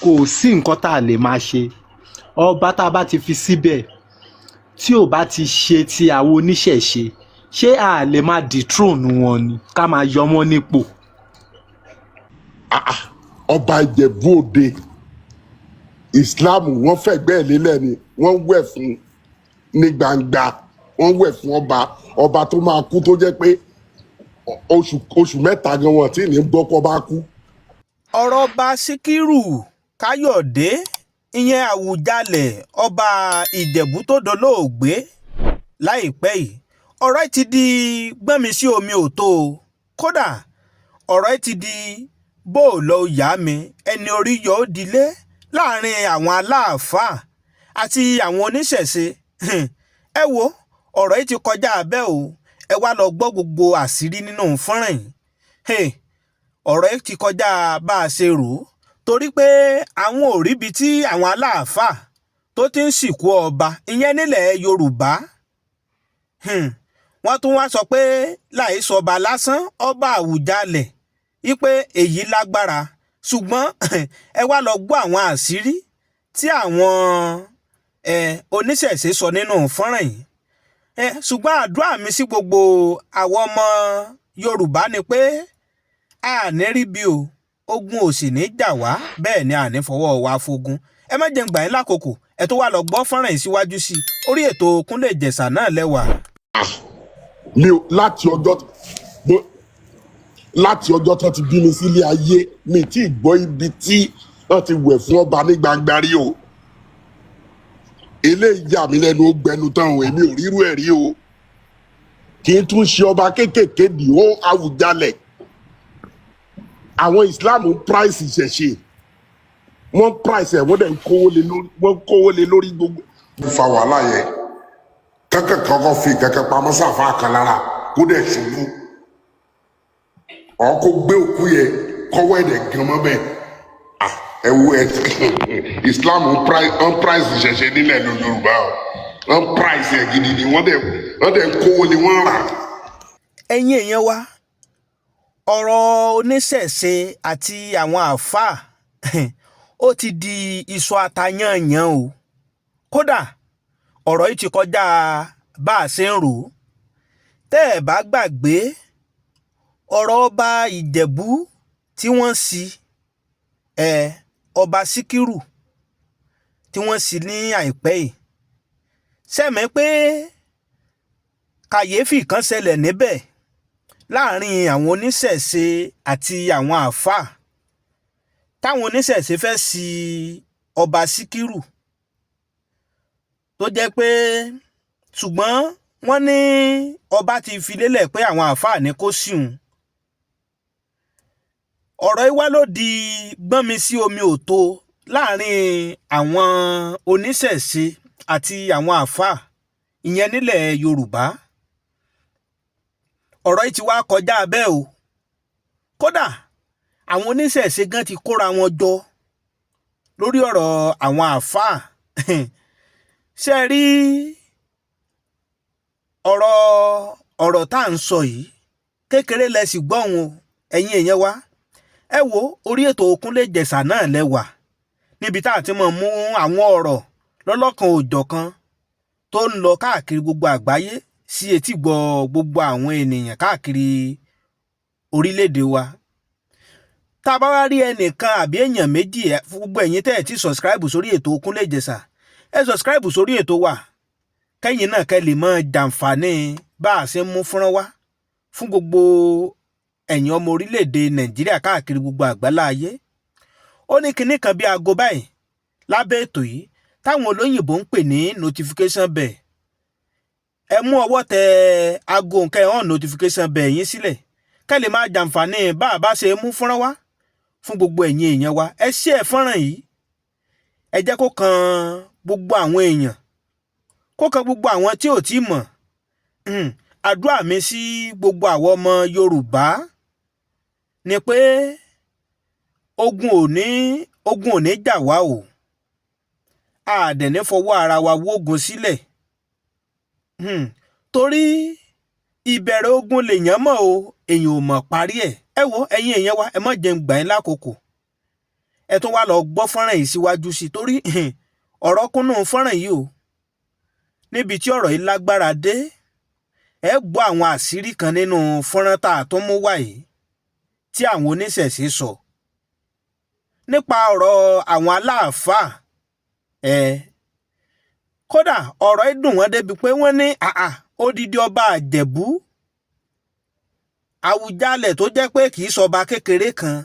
Kò sí nǹkan tá a lè máa ṣe. Ọba tá a bá ti fi síbẹ̀, tí ò bá ti ṣe ti àwọn oníṣẹ̀ṣe, ṣé a lè máa dethrone wọn ni, ká máa yọ wọ́n nípò? Ah, ah, ọba Ìjẹ̀bú Òde, Islam, wọ́n fẹ̀gbẹ́ ẹ̀ lélẹ̀ ni wọ́n wẹ̀ fún ní gbangba. Wọ́n wẹ̀ fún ọba, ọba tó máa kú, tó jẹ́ pé oṣù 3 gan wọn tí ní gbọ́ pọ́ bá kú. Ọ̀rọ̀ Ọba Síkírù Káyọ̀dé, ìyẹn Àwùjalẹ̀, ọba Ìjẹ̀bú tó dolóògbé láìpẹ́ yìí, ọ̀rọ̀ yìí ti di gbọ́nmi sí omi ò tó o. Kódà, ọ̀rọ̀ yìí ti di bó o lọ yá mi, ẹni orí yọ ó dilé láàrin àwọn aláàfáà àti àwọn oníṣẹ̀ṣe. Ẹ wo, ọ̀rọ̀ yìí ti kọjá abẹ́ o. Ẹ wá lọ gbọ́ gbogbo àṣírí nínú fọ́nrán yìí. Ọ̀rọ̀ yìí ti kọjá bá a ṣe rò ó, torí pé àwọn ò ríbi tí àwọn aláàfáà tó ti ń sìnkú ọba, ìyẹn nílẹ̀ Yorùbá. Wọ́n tún wá sọ pé láì sọba lásán, ọba Àwùjalẹ̀, wípé èyí lágbára. Ṣùgbọ́n ẹ wá lọ gbọ́ àwọn àṣírí tí àwọn oníṣẹ̀ṣe sọ nínú fọ́nrán yìí. Ṣùgbọ́n àdúrà mi sí gbogbo àwọn ọmọ Yorùbá ni pé a ní rí bí o, ogun ò sì ní jà wá, bẹ́ẹ̀ ni a ní fọwọ́ wa fogun. Ẹ má jẹ́ n gbà yín lákòókò, ẹ tó wá lọ gbọ́ fọ́nrán yìí síwájú sí i. Orí ètò Kúnlé Ìjẹ̀ṣà náà lẹ́wà. Mi ò láti ọjọ́ tó ti bí mi sílé ayé, mi tí ì gbọ́ ibi tí wọ́n ti wẹ̀ fún ọba ní gbangba rí o. Eléyìí yà mí lẹ́nu, ó gbẹnu tán o. Èmi ò rírú ẹ̀ rí o. Kì í tún ṣe ọba kéékèèké dì ó, Àwùjalẹ̀. Àwọn Islam price ìṣẹ̀ṣe, wọ́n price ẹ̀, wọ́n dẹ̀ ń kówó lé lórí, wọ́n kówó lé lórí gbogbo. Fa wàhálà yẹn kankan kankan, fi kankan pamọ́ sáfà kan lára, kó dẹ̀ ṣubú ọ̀, kó gbé òkú yẹn, kọ́wọ́ ẹ̀ dẹ̀ gan mọ́ bẹ́ẹ̀. Ah, ẹ wo ẹ, Islam ń price ìṣẹ̀ṣe nílẹ̀ ló Yorùbá o. Wọ́n price ẹ̀ gidi ni, wọ́n dẹ̀ ń kówó lé, wọ́n rà. Ẹ̀yin èèyàn wa, ọ̀rọ̀ oníṣẹ̀ṣe àti àwọn àáfàá, ó ti di iṣu atayanyan o. Kódà, ọ̀rọ̀ yìí ti kọjá bá a ṣe ń rò ó. Tẹ́ ẹ̀ bá gbàgbé ọ̀rọ̀ ọba Ìjẹ̀bú tí wọ́n sí ẹ, Ọba Síkírù tí wọ́n sì ní àìpẹ́ yìí, sẹ́mi pé kàyéfì kan ṣẹlẹ̀ níbẹ̀ láàrin àwọn oníṣẹ̀ṣe àti àwọn àáfàá, táwọn oníṣẹ̀ṣe fẹ́ sí Ọba Síkírù, tó jẹ́ pé ṣùgbọ́n wọ́n ní ọba ti fi lélẹ̀ pé àwọn àáfàá ní kó sí òun. Ọ̀rọ̀ yìí wá ló di gbọ́nmi sí omi ò tó láàrin àwọn oníṣẹ̀ṣe àti àwọn àáfàá, ìyẹn nílẹ̀ Yorùbá. Ọ̀rọ̀ yìí ti wá kọjá bẹ́ẹ̀ o. Kódà, àwọn oníṣẹ̀ṣe gan ti kóra wọn jọ lórí ọ̀rọ̀ àwọn àáfàá. Ṣe rí ọ̀rọ̀ tá à ń sọ yìí, kékeré lẹ sì gbọ́n o. Ẹ̀yin èèyàn wa, ẹ wo orí ètò Kúnlé Ìjẹ̀ṣà náà lẹ wà, níbi tá a ti mọ̀ mú àwọn ọ̀rọ̀ lọ́lọ́kan òjọ̀kan tó ń lọ káàkiri gbogbo àgbáyé sí etí gbọ́ gbogbo àwọn ènìyàn káàkiri orílẹ̀-èdè wa. Tá a bá wá rí ẹnìkan àbí èèyàn méjì, fún gbogbo ẹ̀yin tẹ́ ẹ̀ ti subscribe sórí ètò Kúnlé Ìjẹ̀ṣà, ẹ subscribe sórí ètò wa, kẹ́yìn náà kẹ́ lè mọ jàǹfààní bá a ṣe ń mú fúnrán wá fún gbogbo ẹ̀yin ọmọ orílẹ̀-èdè Nàìjíríà káàkiri gbogbo àgbálá ayé. Ó ní kinní kan bí aago báyìí lábẹ́ ètò yìí táwọn olóyìnbó ń pè ní notification bell. Ẹ mú ọwọ́ tẹ aago nǹkan ẹ̀, on notification bell yín sílẹ̀, kẹ́ lè máa jàǹfààní bá a bá ṣe mú fúnrán wá fún gbogbo ẹ̀yin èèyàn wa. Ẹ ṣí ẹ̀ fọ́nrán yìí, ẹ jẹ́ kó kan gbogbo àwọn èèyàn, kó kan gbogbo àwọn tí ò tí mọ̀. Àdúrà mi sí gbogbo àwọn ọmọ Yorùbá ni pé ogun ò ní jà wá o. A dẹ̀ ní fọwọ́ ara wa wógun sílẹ̀, torí ìbẹ̀rẹ̀ ogun lèèyàn mọ̀ o, èèyàn ò mọ̀ parí ẹ̀. Ẹ wo, ẹ̀yin èèyàn wa, ẹ má jẹun gbà yín lákòókò. Ẹ tún wá lọ gbọ́ fọ́nrán yìí síwájú sí i, torí ọ̀rọ̀ kúnnú fọ́nrán yìí o. Níbi tí ọ̀rọ̀ yìí lágbára dé, ẹ gbọ́ àwọn àṣírí kan nínú fọ́nrán tá a tún mú wá yìí tí àwọn oníṣẹ̀ṣe sọ nípa ọ̀rọ̀ àwọn aláàfáà. Ẹ kódà ọ̀rọ̀ yìí dùn wọ́n débi pé wọ́n ní àà, odidi ọba Ìjẹ̀bú, Àwùjalẹ̀, tó jẹ́ pé kì í sọba kékeré kan,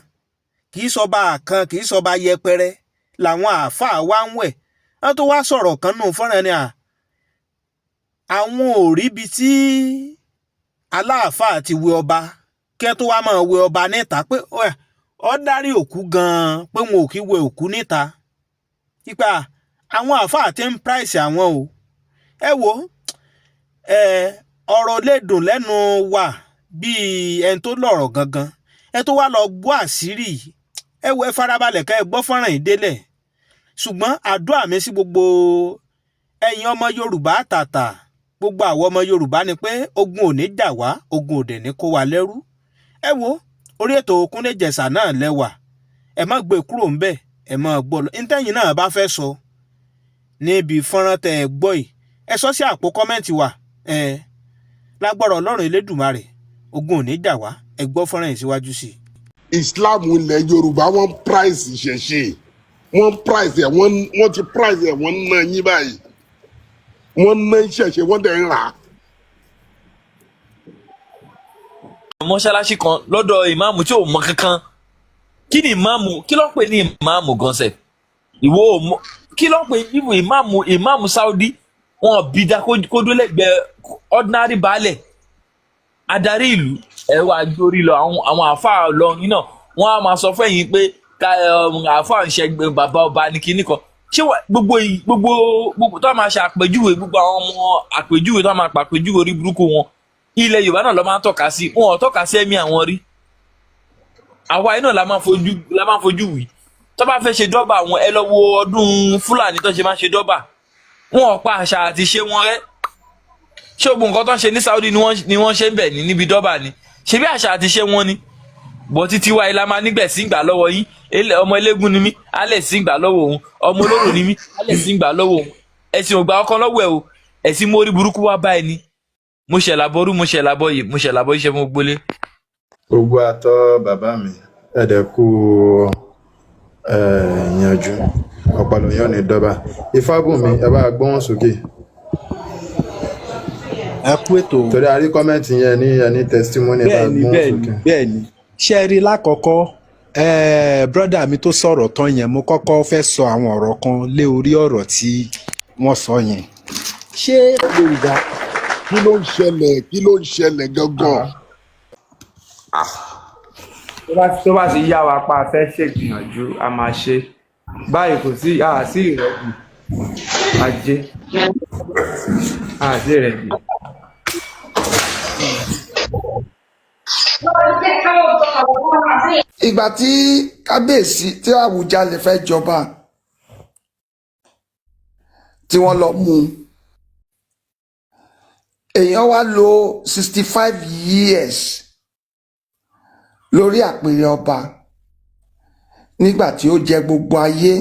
kì í sọba kan, kì í sọba yẹpẹrẹ, làwọn àáfàá wá ń wẹ̀. Wọ́n tó wá sọ̀rọ̀ kan nù fọ́nrán ni à àwọn ò ríbi tí aláàfáà ti wẹ ọba kí ẹ tó wá máa wẹ ọba níta, pé ọ dárí òkú gan-an, pé wọn ò kí wẹ òkú níta. Ipa àwọn àáfàá ti ń price àwọn o. Ẹ wo, ẹ ọ̀rọ̀ lè dùn lẹ́nu wa bíi ẹni tó lọ́rọ̀ gangan. Ẹ tó wá lọ gbọ́ àṣírí yìí, ẹ wo, ẹ farabalẹ̀ ká ẹ gbọ́ fọ́nrán yìí délẹ̀. Ṣùgbọ́n àdúrà mi sí gbogbo ẹ̀yin ọmọ Yorùbá tàtà, gbogbo àwọn ọmọ Yorùbá, ni pé ogun ò ní jà wá, ogun ò dẹ̀ ní kó wa lẹ́rú. Ẹ wo, orí ètò Kúnlé Ìjẹ̀ṣà náà lẹ́wà, ẹ má gbé kúrò ńbẹ̀, ẹ má gbọ́ lọ. Ntẹ́yìn náà bá fẹ́ sọ níbi fọ́nrán tẹ́ ẹ gbọ́ yìí, ẹ sọ sí àpò comment wa. Ẹ lágbọ́rọ̀ Ọlọ́run Elédùmarè, ogun ò ní jà wá. Ẹ gbọ́ fọ́nrán yìí síwájú sí i. Islam ilẹ̀ Yorùbá, wọ́n price ìṣẹ̀ṣe, wọ́n price ẹ̀, wọ́n ti price ẹ̀, wọ́n ná yín báyìí, wọ́n ná ìṣẹ̀ṣe, wọ́n dẹ̀ ń rà á. Mọ́ṣáláṣí kan lọ́dọ̀ ìmáàmù tí ò mọ kankan. Kí ni ìmáàmù? Kí ló ń pè ní ìmáàmù gan sẹ̀? Ìwọ ò mọ kí ló ń pè ní ìmáàmù? Ìmáàmù Saudi, wọn bí da kó dó lẹ́gbẹ̀ẹ́ ordinary baálẹ̀ adarí ìlú. Ẹ wá gbórí lọ àwọn àáfàá lọrin náà, wọn á máa sọ fẹ́yìn pé ká àáfàá ń ṣẹgbẹ́ bàbá ọba ní kinní kan. Ṣé gbogbo tó máa ṣe àpèjúwe, gbogbo àwọn ọmọ àpèjúwe tó máa pàpèjúwe orí burúkú wọn, ilẹ̀ Yorùbá náà ló máa ń tọ́ka sí. Wọn ò tọ́ka sí ẹ̀mí àwọn rí. Àwa yìí náà la máa fojú wí. Tó bá fẹ́ ṣe dọ́bà àwọn, ẹ lọ wo ọdún Fúlàní tó ṣe máa ṣe dọ́bà. Wọn ò pa àṣà àti ṣe wọn rẹ́. Ṣé gbogbo nǹkan tó ń ṣe ní Saudi ni wọ́n ṣe ń bẹ̀ ní níbi dọ́bà ni? Ṣe bí àṣà àti ṣe wọn ni bọ́ títí wáyé la máa nígbẹ̀ sí ìgbà lọ́wọ́ yín. Ọmọ eléégún ni mí, alẹ̀ sí ìgbà lọ́wọ́ òun. Ọmọ olóró ni mí, alẹ̀ sí ìgbà lọ́wọ́ òun. Ẹ̀sìn ò gbà ọkàn lọ́wọ́ ẹ̀ o. Ẹ̀sìn mórí burúkú wá bá ẹni. Mo ṣẹ̀ làbọ̀rú, mo ṣẹ̀ làbọ̀ yìí, mo ṣẹ̀ làbọ̀ iṣẹ́, mo gbólé. Gbogbo àtọ bàbá mi, ẹ dẹ̀ kú ìyànjú ọpọlọ yóò ní dọ́bà. Ifábùnmi, ẹ bá gbóhùn sókè. Ẹ kú ètò. Torí a rí comment yẹn ní ẹni testimony, ẹ bá Bẹ́ẹ̀ni. gbóhùn Bẹ́ẹ̀ni. sókè. Bẹ́ẹ̀ni, ṣé ẹ rí lákọ̀ọ́kọ́, brother mi tó sọ̀rọ̀ tán yẹn, mo kọ́kọ́ fẹ́ sọ àwọn ọ̀rọ̀ kan lé orí ọ̀rọ̀ tí wọ́n sọ yẹn. Ṣé Yorùbá, kí ló ń ṣẹlẹ̀? Kí ló ń ṣẹlẹ̀ gangan? Tó bá ti yá wa pa fẹ́ ṣègbìyànjú, a máa ṣe báyìí. Kò sí àásì ìrẹ́bì ajé àásì ìrẹ́bì. Ìgbà tí kábíyèsí tí Àwùjalẹ̀ fẹ́ jọba, tí wọ́n lọ mú un, èèyàn wá lò 65 years lórí àpèrè ọba, nígbà tí ó jẹ gbogbo ayé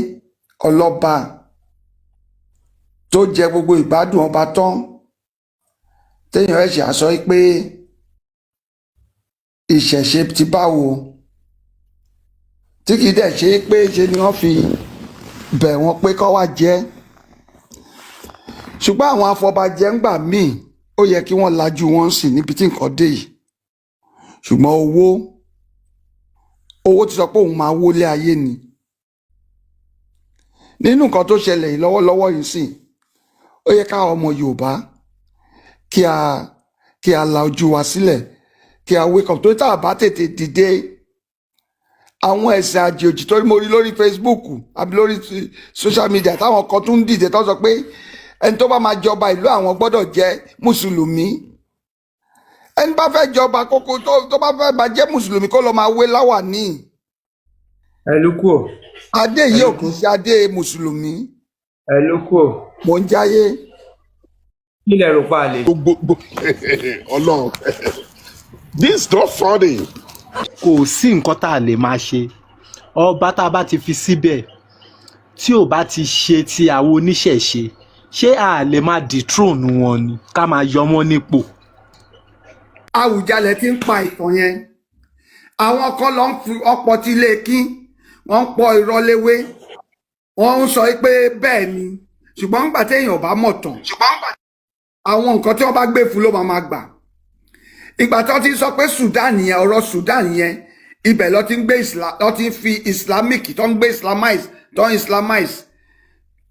ọlọ́ba, tó jẹ gbogbo ìgbádùn ọba tán, téèyàn ẹ̀ṣẹ̀ á sọ pé ìṣẹ̀ṣe ti báwo, tí kì í dẹ̀ ṣe pé ṣe ni wọ́n fi bẹ̀ wọ́n pé kọ́ wá jẹ́. Ṣùgbọ́n àwọn afọbajẹ ń gbà míì, ó yẹ kí wọ́n lajú wọn sí níbi tí nǹkan dé yìí. Ṣùgbọ́n owó ti sọ pé òun máa wọlé ayé ni. Nínú nǹkan tó ṣẹlẹ̀ yìí lọ́wọ́lọ́wọ́ yìí sìn, ó yẹ káwọn ọmọ Yorùbá kí a la ojú wa sílẹ̀, kí a wake up, torí tá a bá tètè dìde, àwọn ẹ̀sìn àjèjì, torí mo rí lórí Facebook àbí lórí social media táwọn kan tún ń dìde tó sọ pé ẹni tó bá máa jọba ìlú àwọn gbọ́dọ̀ jẹ́ mùsùlùmí. Ẹni bá fẹ́ jọba kókó, tó bá fẹ́ máa jẹ́ mùsùlùmí, kó lọ máa wé láwàní. Ẹ ló kú ò. Adé yìí ò kì í ṣe adé mùsùlùmí. Ẹ ló kú ò. Mò ń jáyé. Kí lẹ rò pa lè. Gbogbo Ọlọ́run, this not funny. Kò sí nǹkan tá a lè máa ṣe. Ọba tá a bá ti fi síbẹ̀, tí ò bá ti ṣe ti àwọn oníṣẹ̀ṣe, ṣé a lè máa dethrone wọn ni, ká máa yọ wọ́n nípò? Àwùjalẹ̀ ti ń pa ìtàn yẹn. Àwọn kan lọ ń fi ọ̀pọ̀ tí ilé kí wọ́n ń pọ̀ irọ́ léwé, wọ́n ń sọ pé bẹ́ẹ̀ ni, ṣùgbọ́n nígbà téèyàn ò bá mọ̀ tán, àwọn nǹkan tí wọ́n bá gbé fún ló máa máa gbà. Ìgbà tó ti sọ pé Sudan yẹn, ọ̀rọ̀ Sudan yẹn, ibẹ̀ ló ti ń gbé Islam, ló ti ń fi Islamic tó ń gbé Islamize, tó ń Islamize.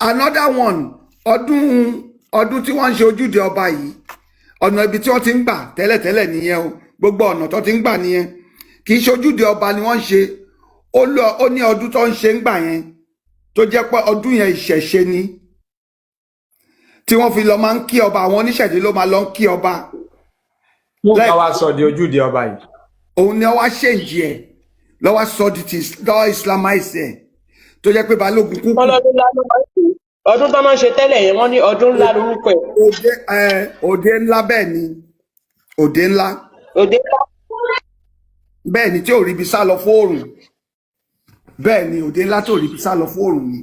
Another one, ọdún tí wọ́n ń ṣe ojúde ọba yìí, ọ̀nà ibi tí wọ́n ti ń gbà tẹ́lẹ̀tẹ́lẹ̀ nìyẹn o. Gbogbo ọ̀nà tó ti ń gbà nìyẹn. Kì í ṣe ojúde ọba ni wọ́n ń ṣe. Ó lọ, ó ní ọdún tó ń ṣe ń gbà yẹn, tó jẹ́ pé ọdún yẹn, ìṣẹ̀ṣe ni, tí wọ́n fi lọ máa ń kí ọba. Àwọn oníṣẹ̀ṣe ló máa lọ ń kí ọba. Wọ́n bá wa sọ di ojúde ọba yìí. Òun ni wọ́n wá change ẹ̀, lọ́wọ́ sọ di ti lọ́wọ́ Islamize ẹ̀, tó jẹ́ pé Balógun kúkú. Wọ́n lọ́dún ńlá ló máa ń ṣe. Ọdún tó máa ń ṣe tẹ́lẹ̀ yẹn, wọ́n ní ọdún ńlá lórúkọ ẹ̀. Òde ẹ, òde ńlá, bẹ́ẹ̀ ni, òde ńlá. Òde ńlá. Bẹ́ẹ̀ ni, tí ò rí ibi sá lọ fóòrùn. Bẹ́ẹ̀ ni, òde ńlá tí ò rí ibi sá lọ fóòrùn ni.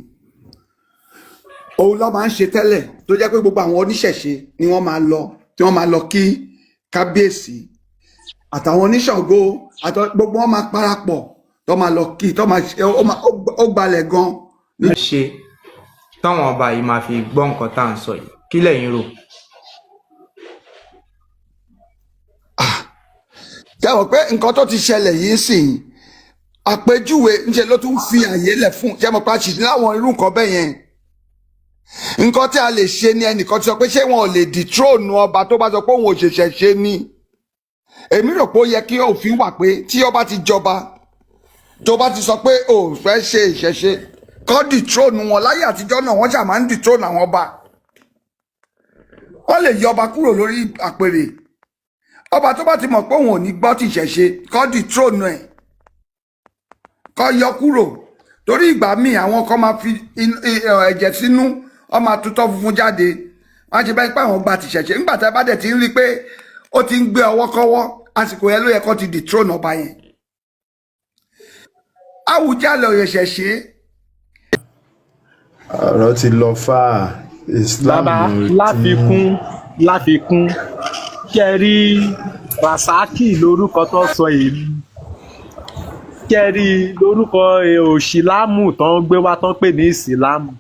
Òun ló máa ń ṣe tẹ́lẹ̀, tó jẹ́ pé gbogbo àwọn oníṣẹ̀ṣe ni wọ́n máa lọ, tí wọ́n máa lọ kí kábíyèsí, àtàwọn oníṣàngó àtọ gbogbo wọn máa parapọ̀, tó máa lọ kí, tó máa ṣe. Ó gbalẹ̀ gan. Ṣe táwọn ọba yìí máa fi gbọ́ nǹkan tá à ń sọ yìí, kí lẹ̀yin rò? Jẹ́ mọ̀ pé nǹkan tó ti ṣẹlẹ̀ yìí sìn, àpèjúwe ńṣe ló tún fi àyè lẹ̀ fún. Jẹ́ mọ̀ pé a sì ní láwọn irú nǹkan bẹ́ẹ̀ yẹn. Nǹkan tí a lè ṣe ni, ẹnìkan ti sọ pé ṣé wọn ò lè dethrone ọba tó bá sọ pé òun ò ṣẹ̀ṣẹ̀ ṣe ni. Èmi rò pé ó yẹ kí òfin wà pé tí ọba ti jọba, tó bá ti sọ pé ò fẹ́ ṣe ìṣẹ̀ṣe, kọ́ dethrone wọn. Láyé àtijọ́ náà, wọ́n ṣà máa ń dethrone àwọn ọba. Wọ́n lè yọ ọba kúrò lórí àpèrè. Ọba tó bá ti mọ̀ pé òun ò ní gbọ́ ti ìṣẹ̀ṣe, kọ́ dethrone ẹ̀, kọ́ yọ kúrò. Torí ìgbà míì, àwọn kan máa fi ẹ̀jẹ̀ sínú, wọ́n máa tutọ́ funfun jáde, wọ́n á ṣe bẹ́ẹ̀ pé àwọn gba ti ìṣẹ̀ṣe. Nígbà tá a bá dẹ̀ ti ń rí i pé ó ti ń gbé ọwọ́ kọ́wọ́, àsìkò yẹn ló yẹ kó ti dethrone ọba yẹn. Àwùjalẹ̀ ò ṣẹ̀ṣẹ̀ ṣe. Ọ̀rọ̀ ti lọ fà. Islam Bàbá, ti láfikún, kẹrí Rasaki lórúkọ tó sọ èmi, kẹrí lórúkọ òṣìlámù tó ń gbé wá, tó ń pè ní ìsìlámù.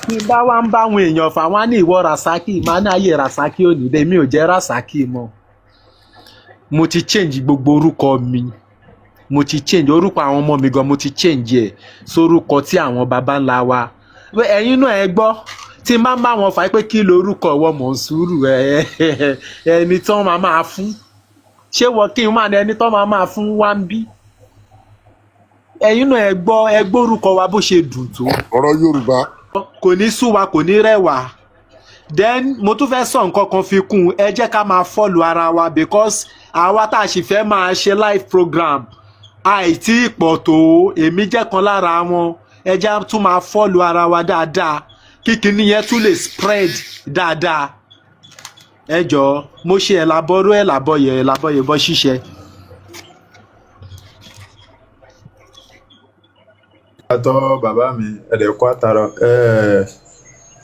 Tí bá wá ń báwọn èèyàn fà, wọ́n á ní, "Ìwọ Rasaki." Máa ní, "Ayé Rasaki ò ní dé, mi ò jẹ́ Rasaki mọ́. Mo ti change gbogbo orúkọ mi, mo ti change orúkọ àwọn ọmọ mi gan, mo ti change ẹ̀ sórúkọ tí àwọn baba ńlá wa." Ẹ̀yin náà ẹ gbọ́, tí n bá ń bá wọn fà á pé kí lorúkọ ìwọ Mọ̀nsúrù, ẹ ẹni tí wọ́n máa máa fún, ṣé wọ́n kí n máa ní ẹni tí wọ́n máa máa fún wá ń bí? Ẹ̀yin náà ẹ gbọ́, ẹ gbórúkọ wa bó ṣe dùn tó. Ọ̀rọ̀ Yorùbá. Kò ní sú wa, kò ní rẹwà. Then mo tún fẹ́ sọ nǹkan kan fi kún un. Ẹ jẹ́ ká máa follow ara wa, because àwa tá a sì fẹ́ máa ṣe live program àìtí pọ̀ tó, èmi jẹ́ kan lára wọn. Ẹ jẹ́ á tún máa follow ara wa dáadáa, kí kinní yẹn tún lè spread dáadáa. Ẹ jọ̀ọ́, mo ṣe ẹ̀ làbọ̀rú, ẹ̀ làbọ̀yẹ̀, ẹ̀ làbọ̀yẹ̀ bọ́ ṣíṣe. Àtọ bàbá mi, ẹ̀dẹ̀kọ́ àtàrà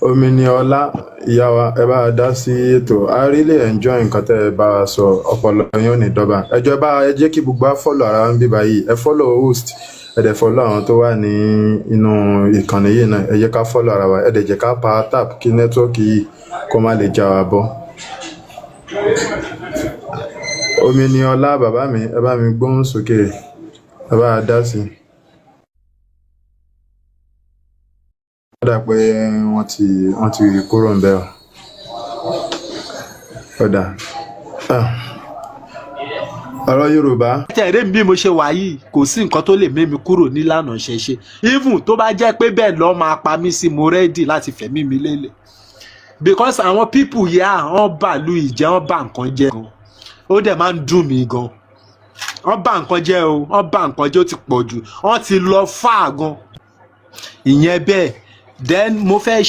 omi ni ọlá. Ìyá wa, ẹ bá a dá sí ètò. I really enjoy nǹkan tẹ́ ẹ bá a sọ. Ọpọlọ yín ò ní dọ́gba. Ẹ jọ̀ọ́, ẹ bá ẹ jẹ́ kí gbogbo á follow ara wa ń bí báyìí. Ẹ follow host, ẹ dẹ̀ follow àwọn tó wà ní inú ìkànnì yìí náà. Ẹ jẹ́ ká follow ara wa, ẹ dẹ̀ jẹ́ ká power tap kí network yìí kó má lè já wa bọ́. Omi ni ọlá, bàbá mi, ẹ bá mi gbóhùn sókè, ẹ bá a dá sí i. Ó dà pé wọ́n ti kúrò ń bẹ̀ ọ́. Ó dà. Ah, ọ̀rọ̀ Yorùbá. Tẹ̀lé mi, bí mo ṣe wà yìí, kò sí nǹkan tó lè mé mi kúrò nílànà ṣẹ̀ṣe. Even tó bá jẹ́ pé bẹ́ẹ̀ lọ́ máa pa mí sí, mo ready láti fẹ̀mí mi lélẹ̀, because àwọn people yìí à wọ́n bàlú ìjẹ́, wọ́n bà nǹkan jẹ́ gan. Ó dẹ̀ máa ń dùn mí gan. Wọ́n bà nǹkan jẹ́ o, wọ́n bà nǹkan jẹ́, ó ti pọ̀ jù, wọ́n ti lọ fà gan. Ìyẹn bẹ́ẹ̀. Then mo fẹ́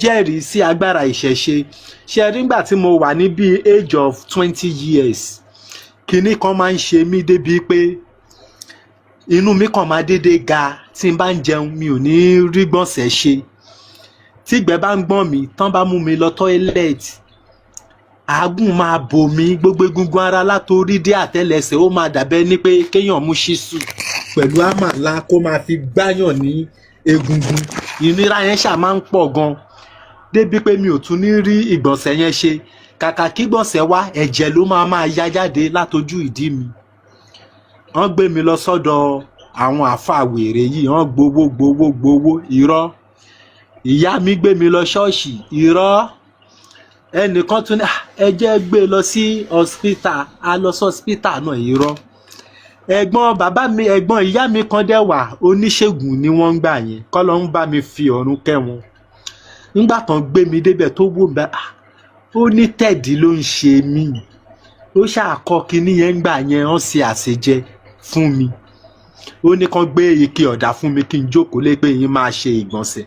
jẹ́rìí sí agbára ìṣẹ̀ṣe. Ṣe rí, nígbà tí mo wà ní bíi age of 20 years, kinní kan máa ń ṣe mí débi pé Inú mi kàn máa dédé ga. Tí n bá ń jẹun, mi ò ní rí gbọ̀nsẹ̀ ṣe. Tígbẹ́ bá ń gbọ̀n mí, tán bá mú mi lọ toilet, àágùn máa bò mí, gbogbo egungun ara látorí dé àtẹ́lẹsẹ̀, ó máa dàbẹ́ ní pé kéèyàn mú ṣíṣù pẹ̀lú àmà ńlá kó máa fi gbáyàn ní egungun. Ìnira yẹn ṣáà máa ń pọ̀ gan, débi pé mi ò tún ní rí ìgbọ̀nsẹ̀ yẹn ṣe. Kàkà kí gbọ̀nsẹ̀ wá, ẹ̀jẹ̀ ló máa máa ya jáde látojú ìdí mi. Wọ́n gbé mi lọ sọ́dọ̀ àwọn àáfàá wèrè yìí, wọ́n gbowó, gbowó, gbowó, irọ́. Ìyá mi gbé mi lọ ṣọ́ọ̀ṣì, irọ́. Ẹnìkan tún ní, "Ah, ẹ jẹ́ gbé lọ sí hospital." A lọ sí hospital náà, irọ́. Ẹ̀gbọ́n bàbá mi, ẹ̀gbọ́n ìyá mi kan dẹ̀ wà, oníṣègùn ni wọ́n ń gbà yẹn, kọ́ ló ń bá mi fi ọ̀run kẹ́ wọn. Nígbà tán gbé mi débẹ̀, tó wò mí, ah, ó ní tẹ̀dí ló ń ṣe mí. Ó ṣàkọ kinní yẹn ń gbà yẹn, wọ́n ṣe àṣejẹ fún mi. Ó ní kán gbé ike ọ̀dà fún mi kí n jókòó lé, pé yín máa ṣe ìgbọ̀nsẹ̀.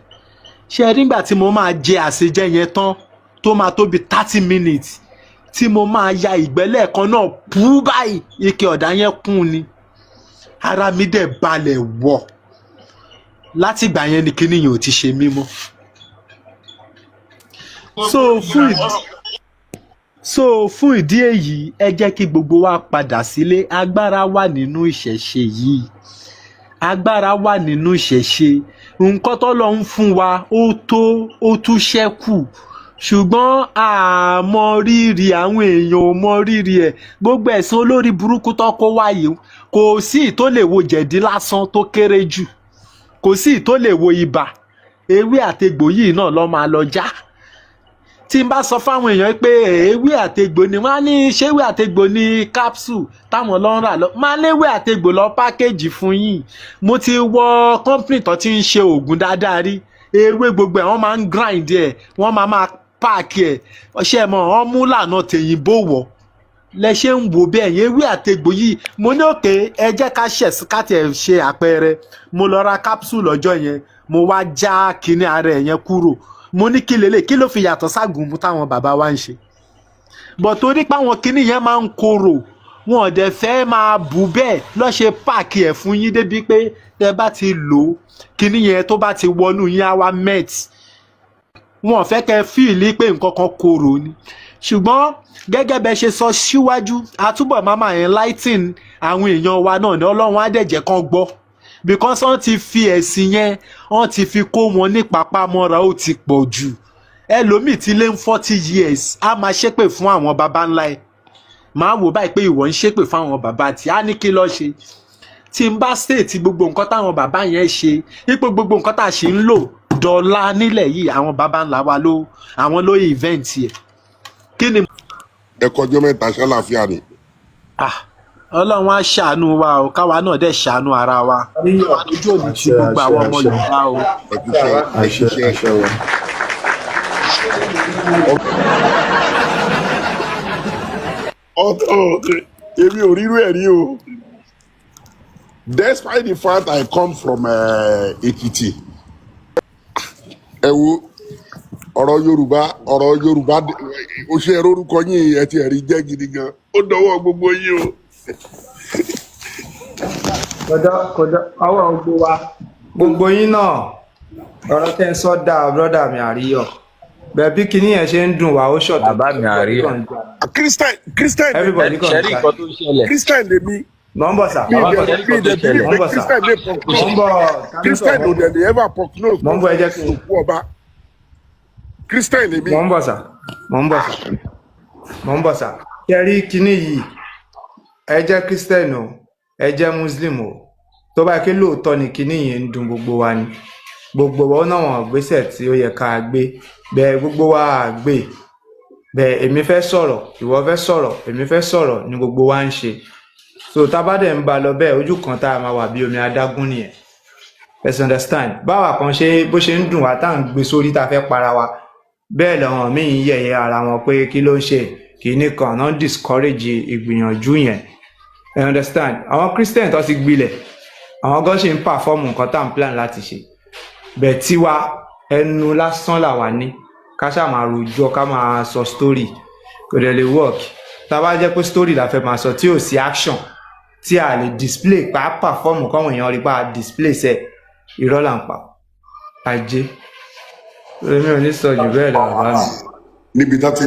Ṣe rí, nígbà tí mo máa jẹ àṣejẹ yẹn tán, tó máa tó bí 30 minutes tí mo máa ya ìgbẹ́ lẹ́ẹ̀kan náà, pú báyìí, ike ọ̀dà yẹn kún ni. Ara mi dẹ̀ balẹ̀ wọ̀. Látìgbà yẹn ni kinní yẹn ò ti ṣe mí mọ́. So fún ìdí èyí, ẹ jẹ́ kí gbogbo wa padà sílé. Agbára wà nínú ìṣẹ̀ṣe yìí, agbára wà nínú ìṣẹ̀ṣe. Nǹkan tó lọ ń fún wa, ó tó, ó tún ṣẹ́kù, ṣùgbọ́n àmọ́ rírì, àwọn èèyàn ò mọ rírì ẹ̀. Gbogbo ẹ̀sìn olórí burúkú tó kó wáyé, kò sí tó lè wo jẹ̀dí lásán tó kéré jù, kò sí tó lè wo ibà. Ewé àtegbò yìí náà lọ́ máa lọ já. Tí n bá sọ fáwọn èèyàn pé ewé àtegbò ni, wọ́n á ní ṣé ewé àtegbò ní capsule táwọn lọ ń rà lọ máa léwé àtegbò lọ package fún yín. Mo ti wọ company tó ti ń ṣe oògùn dáadáa rí. Ewé gbogbo ẹ̀, wọ́n máa ń grind ẹ̀, wọ́n máa máa pack ẹ̀. Ṣe mọ̀, wọ́n mú lànà tèyìnbó wọ̀ lẹ ṣe ń wò bẹ́ẹ̀ yẹn. Ewé àtegbò yìí, mo ní òkè, ẹ jẹ́ ká ṣẹ̀ ká tiẹ̀ ṣe àpẹẹrẹ. Mo lọ ra capsule lọ́jọ́ yẹn, mo wá já kinní ara ẹ̀ yẹn kúrò. Mo ní kí lélẹ̀, kí ló fi yàtọ̀ ságùnmu táwọn bàbá wa ń ṣe bọ̀? Torí pé àwọn kinní yẹn máa ń korò, wọn ò dẹ̀ fẹ́ máa bù bẹ́ẹ̀ lọ́ ṣe pack ẹ̀ fún yín, débi pé tẹ bá ti lò ó, kinní yẹn tó bá ti wọnú yín, á wá melt. Wọn ò fẹ́ kẹ́ feel pé nǹkan kan korò ni. Ṣùgbọ́n gẹ́gẹ́ bẹ́ ṣe sọ síwájú, àtúbọ̀ máa máa enlighten àwọn èèyàn wa náà ní. Ọlọ́run á dẹ̀ jẹ́ kán gbọ́, because wọ́n ti fi ẹ̀sìn yẹn, wọ́n ti fi kó wọn ní papámọ́ra, ó ti pọ̀ jù. Ẹlòmíì ti lé ní 40 years, á máa ṣépè fún àwọn baba ńlá ẹ̀. Máa wò báyìí pé ìwọ ń ṣépè fún àwọn bàbá tí á ní kí lọ́ọ́ ṣe. Tí n bá state gbogbo nǹkan táwọn bàbá yẹn ṣe, ipò gbogbo nǹkan tá a ṣe ń lò dọ́là nílẹ̀ yìí, àwọn baba ńlá wa ló, àwọn ló invent ẹ̀. Kí ni. Ẹ kọjọ́ mẹ́ta, ṣàlàáfíà ni? Ah, Ọlọ́run á ṣàánú wa o, káwa náà dẹ̀ ṣàánú ara wa. Ojú òní ti Àṣẹ. gbogbo Àṣẹ. àwọn ọmọ Àṣẹ. Yorùbá o. Ẹ kúṣẹ́, ẹ Àṣẹ. ṣiṣẹ́. Àṣẹ o. Ọ̀tọ̀, èmi ò rírú ẹ̀ rí o. Despite the fact I come from Ekiti, ẹ wo ọ̀rọ̀ Yorùbá, ọ̀rọ̀ Yorùbá, ó ṣe ẹ̀rọ orúkọ yín, ẹ ti ẹ̀rí jẹ́ gidi gan. Ó dọwọ́ gbogbo yín o. Kọjọ kọjọ ọwọ́ gbogbo wa, gbogbo yín náà. Ọ̀rọ̀ tẹ́ ń sọ dáa, brother mi Àríyọ̀. Bẹ́ẹ̀ bí kinní yẹn ṣe ń dùn wá, ó ṣọ̀tọ̀. Bàbá mi Àríyọ̀. Christian, Christian lèmi. Everybody kàn ń Ṣẹ́rí ta. nǹkan tó ń ṣẹlẹ̀. Christian lèmi. Mọ̀ ń bọ̀ sà. Mi Bàbá mi, dẹ̀ ṣẹ́rí mi nǹkan tó dẹ̀ ń believe ṣẹlẹ̀. Mọ̀ ń pé bọ̀ sà. Christian lè Mọ̀ ń prognose. bọ̀, ta ló Christian sọ̀rọ̀? ò dẹ̀ lè ever prognose Mọ̀ ń bọ̀, ẹ jẹ́ kí n òkú ọba. Christian lèmi. Mọ̀ ń bọ̀ sà, mọ̀ ń bọ̀ sà, mọ̀ ń bọ̀ sà. Ṣe rí kinní yìí, ẹ jẹ́ Christian o, ẹ jẹ́ Muslim o, tó bá yẹ kí lóòótọ́ ni kinní yìí ń dùn gbogbo wa ni, gbogbo wa ó náà wọn ìgbésẹ̀ tí ó yẹ ká gbé bẹ́ẹ̀, gbogbo wa á gbé bẹ́ẹ̀. Èmi fẹ́ sọ̀rọ̀, ìwọ fẹ́ sọ̀rọ̀, èmi fẹ́ sọ̀rọ̀ ni gbogbo wa ń ṣe. So tá a bá dẹ̀ ń ba lọ bẹ́ẹ̀, ojú kan tá a máa wà bí omi adágún nìyẹn. Let's understand, báwa kan ṣe bó ṣe ń dùn wá tá à ń gbé sórí tá a fẹ́ para wa, bẹ́ẹ̀ làwọn míì ń yẹ̀yẹ́ ara wọn pé kí ló ń ṣe kìíní kan náà, discourage ìgbìyànjú yẹn. You understand? Àwọn Christian tó ti gbilẹ̀, àwọn gan ṣe ń perform nǹkan tá à ń plan láti ṣe bẹ́ẹ̀. Tiwa, ẹnu lásán làwa ní, ká ṣáà máa rojọ́, ká máa sọ story, kò dẹ̀ lè work. Tá a bá jẹ́ pé story la fẹ́ máa sọ tí ò sí action. Tí a lè display pàápàá fọ́ọ̀mù kọ́wọn èèyàn rí pa á display sẹ́, irọ́ là ń pa. Ajé, èmi ò ní sọ jù bẹ́ẹ̀ lọ, bàbá mi. Níbi tá ti.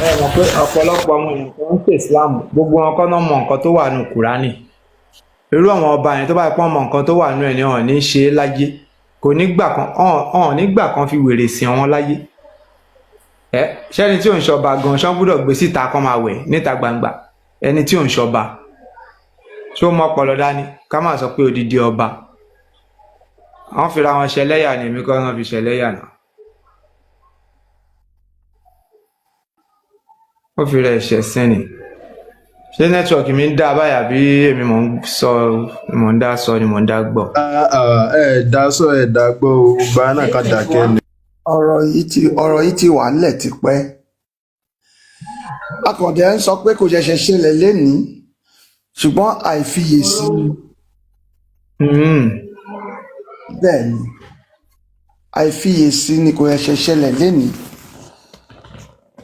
Ẹ mọ̀ pé ọ̀pọ̀lọpọ̀ àwọn èèyàn tó ń ṣe Islam, gbogbo wọn kọ́ náà mọ nǹkan tó wà nù Kúránì. Irú àwọn ọba yẹn, tó bá pọ́n mọ nǹkan tó wà nù ẹ̀ ni, wọn ò ní ṣe é láyé. Kò ní gbà kan, ọ̀n ní gbà kan fi wèrè sìn wọn láyé. Ẹ ṣẹ́ni tí ò ń ṣọba gan ṣán gbúdọ̀ gbé síta kan máa wẹ̀ níta gbangba? Ẹni tí ò ń ṣọba, ṣó mọ ọpọlọ dání? Ká má sọ pé odidi ọba wọ́n fira wọn ṣẹlẹ́yà ni. Èmi kọ́ náà fi ṣẹlẹ́yà náà, ó fi rẹ̀ ṣẹ̀sín ni. Ṣé network mi ń dá báyà bí èmi mò ń sọ, mò ń dá sọ ni mò ń dá gbọ́? Ah, ah, ẹ dá sọ, ẹ dá gbọ́ o, gbà náà ká dákẹ́ ni. Ọ̀rọ̀ yìí ti wà nílẹ̀ tipẹ́. Akọ̀dẹ̀ ń sọ pé kò ṣẹ̀ṣẹ̀ ṣẹlẹ̀ lénìí, ṣùgbọ́n àìfiyèsí ni. Bẹ́ẹ̀ ni, àìfiyèsí ni. Kò ṣẹ̀ṣẹ̀ ṣẹlẹ̀ lénìí,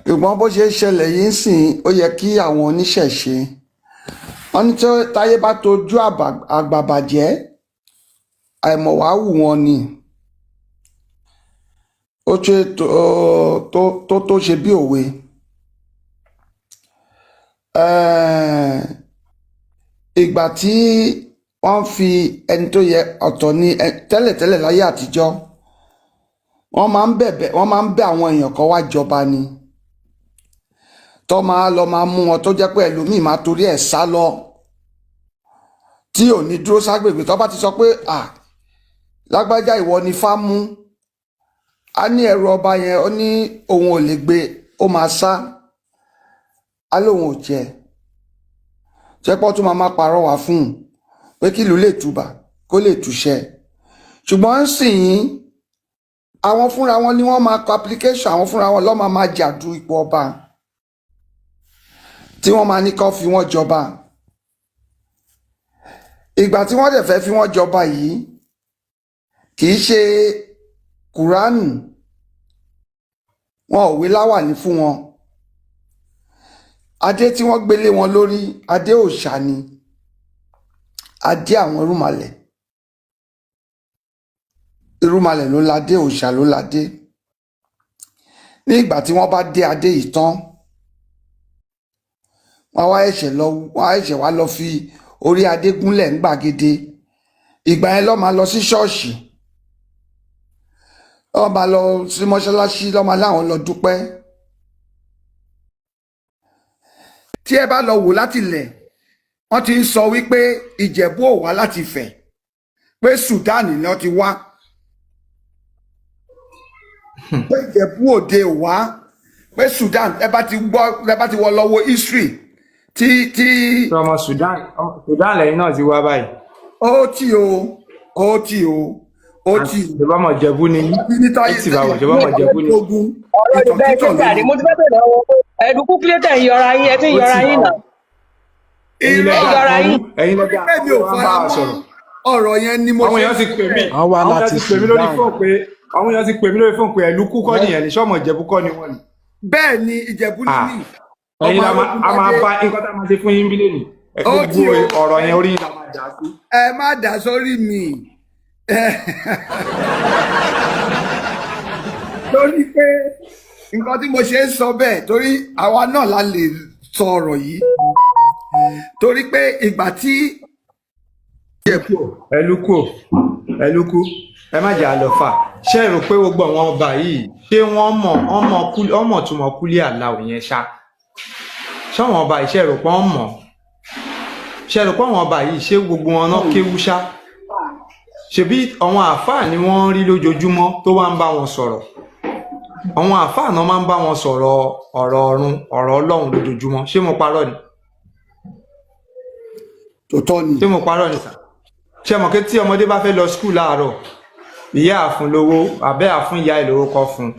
ṣùgbọ́n bó ṣe ń ṣẹlẹ̀ yìí ń sìn, ó yẹ kí àwọn oníṣẹ̀ṣe wọ́n ní tí táyé bá tojú àgbà bàjẹ́, àìmọ̀wáwù wọn ni. Ó ṣe tó ṣe bí òwe. Ìgbà tí wọ́n fi ẹni tó yẹ ọ̀tọ̀ ní tẹ́lẹ̀tẹ́lẹ̀ láyé àtijọ́, wọ́n máa ń bẹ̀bẹ̀, wọ́n máa ń bẹ̀ àwọn èèyàn kan wá jọba ni, tó máa lọ máa mú wọn, tó jẹ́ pé ẹlòmíì máa torí ẹ̀ sá lọ, tí ò ní dúró ságbègbè. Tó bá ti sọ pé, "À, lágbájá, ìwọ ni fá mú," á ní ẹrù ọba yẹn, ó ní òun ò lè gbé, ó máa sá, á lóun ò jẹ jẹ́pọ́ tó máa parọ́wà fún un pé kí ìlú lè tùbà, kó lè túṣẹ. Ṣùgbọ́n ń sìn yín, àwọn fúnra wọn ni wọ́n máa kọ application, àwọn fúnra wọn ló máa jà du ipò ọba tí wọ́n máa ní kó fi wọ́n jọba. Ìgbà tí wọ́n dẹ̀ fẹ́ fi wọ́n jọba yìí, kì í ṣe Kùránù, wọn ò wé láwàní fún wọn. Adé tí wọ́n gbélé wọn lórí, adé òòṣà ni, adé àwọn irúnmalẹ̀. Irúnmalẹ̀ ló ládé, òòṣà ló ládé. Ní ìgbà tí wọ́n bá dé adé yìí tán, wọ́n wá ẹ̀ṣẹ̀ lọ, wọ́n á ẹ̀ṣẹ̀ wá lọ fi orí adé gúnlẹ̀ ń gbàgede. Ìgbà yẹn ló máa lọ sí ṣọ́ọ̀ṣì, ló máa lọ sí mọ́ṣáláṣí, ló máa láwọn lọ dúpẹ́. Tí ẹ bá lọ wò láti ilẹ̀, wọ́n ti ń sọ wípé Ìjẹ̀bú ò wá láti Ifẹ̀, pé Sudan ni wọ́n ti wá, pé Ìjẹ̀bú Òde ò wá, pé Sudan. Ẹ bá ti gbọ́, ẹ bá ti wọ lọ́wọ́ history tí Ṣé ọmọ Sudan, ọmọ Sudan lẹ́yìn náà ti wá báyìí? Ó tí o, ó tí o, ó tí o. Ṣé bọ́mọ Ìjẹ̀bú ni yín? Ní táyé Ó ti bàwọ̀, ṣé bọ́mọ Ìjẹ̀bú ni? ogun Ọ̀rọ̀ ìtàn Yorùbá ẹ títàn ṣe jàre. lórí. Mo ti fẹ́ bẹ̀rẹ̀ ọwọ́ ẹ̀dùnkú kílẹ̀, tẹ̀ ń yọra yín, ẹ ti ń Ó yọra ti yín náà. Ẹ̀yin Irọ́. Ẹ lẹ́dà yọra kan yín. rú, ẹ̀yin Torí lẹ́dà pé mi ò kan wá ń bá fara wa mọ́ sọ̀rọ̀. ọ̀rọ̀ yẹn ni mo Àwọn ṣe èèyàn ti pè mí, Wọ́n wá àwọn èèyàn láti ti pè mí lórí Sudan. fóònù pé, àwọn èèyàn ti pè mí lórí fóònù pé ẹ̀lúkú kọ́ nìyẹn ni, ṣọ́mọ Ìjẹ̀bú kọ́ ni wọ́n ni? Bẹ́ẹ̀ ni, Ìjẹ̀bú ni Ah, mí, ẹ̀yin ọmọ la máa a máa Arógundádé. bá nǹkan tá a máa ṣe fún yín bílẹ̀ ni. Ó tí Gbogbo o ọ̀rọ̀ yẹn, orí yín la máa dà sí. Ẹ má dà sórí mi, torí pé nǹkan tí mo ṣe ń sọ bẹ́ẹ̀, torí àwa náà la lè sọ ọ̀rọ̀ yìí, torí pé ìgbà tí Ìjẹ̀bú Ẹlúkù, ẹlúkú, ẹ má jẹ́ àlọ́fà. Ṣé ẹ rò pé gbogbo àwọn ọba yìí, ṣé wọ́n mọ̀ ọmọ ọmọ túmọ̀ kúlẹ̀ àláò yẹn ṣá? Ṣé àwọn ọba yìí, ṣé ẹ rò pé wọ́n mọ̀? Ṣé ẹ rò pé àwọn ọba yìí, ṣé gbogbo wọn náà kéwú ṣá? Ṣebí àwọn àáfàá ni wọ́n ń rí lójoojúmọ́ tó wá ń bá wọn sọ̀rọ̀. Àwọn àáfàá náà máa ń bá wọn sọ̀rọ̀ ọ̀rọ̀ ọ̀run, ọ̀rọ̀ Ọlọ́run lójoojúmọ́. Ṣé mo parọ́ ni? Tòótọ́ ni. Ṣé mo parọ́ ni sà? Ṣé mọ̀ pé tí ọmọdé bá fẹ́ lọ school láàárọ̀, ìyá àfún lówó, àbẹ́ àfún ìyá ẹ̀ lówó kọ́ fún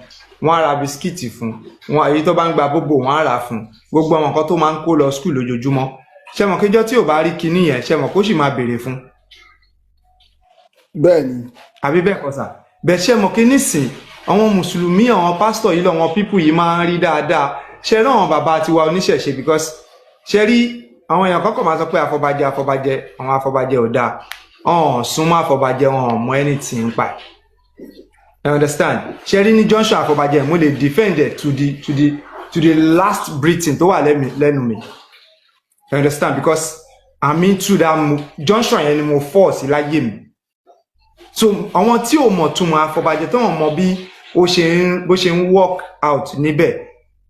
wọn, á ra bisikíìtì fún wọn, èyí tó bá ń gba bóbò wọn á rà fún, gbogbo àwọn nǹkan tó máa ń kó lọ school lójoojúmọ́. Ṣé mọ̀ kéjọ́ tí ò bá rí kinní yẹn, ṣé mọ̀ kó sì máa béèrè fún? Bẹ́ẹ̀ ni. Àbí bẹ́ẹ̀ kọ́ sà? Bẹ́ẹ̀ ṣe mọ̀ kí nísìn àwọn mùsùlùmí, àwọn pásítọ̀ yìí lọ́wọ́ people yìí máa ń rí dáadáa. Ṣe rí àwọn bàbá tiwa oníṣẹ̀ṣe, because ṣe rí àwọn èèyàn kọ́kọ́ máa sọ pé àfọbàjẹ́, àfọbàjẹ́, àwọn àfọbàjẹ́ ò dáa, ọ̀hún súnmọ́ àfọbàjẹ́, wọn ò mọ anything pa ẹ̀. You understand? Ṣe rí ní junction àfọbàjẹ́, mo lè defend it to the last breathing tó wà lẹ́nu mi. You understand? Because I'm into that junction yẹn ni mo fall sí láyé mi. So àwọn tí ò mọ̀ túmọ̀ àfọbàjẹ́, tó wọ́n mọ bí ó ṣe ń bó ṣe ń work out níbẹ̀,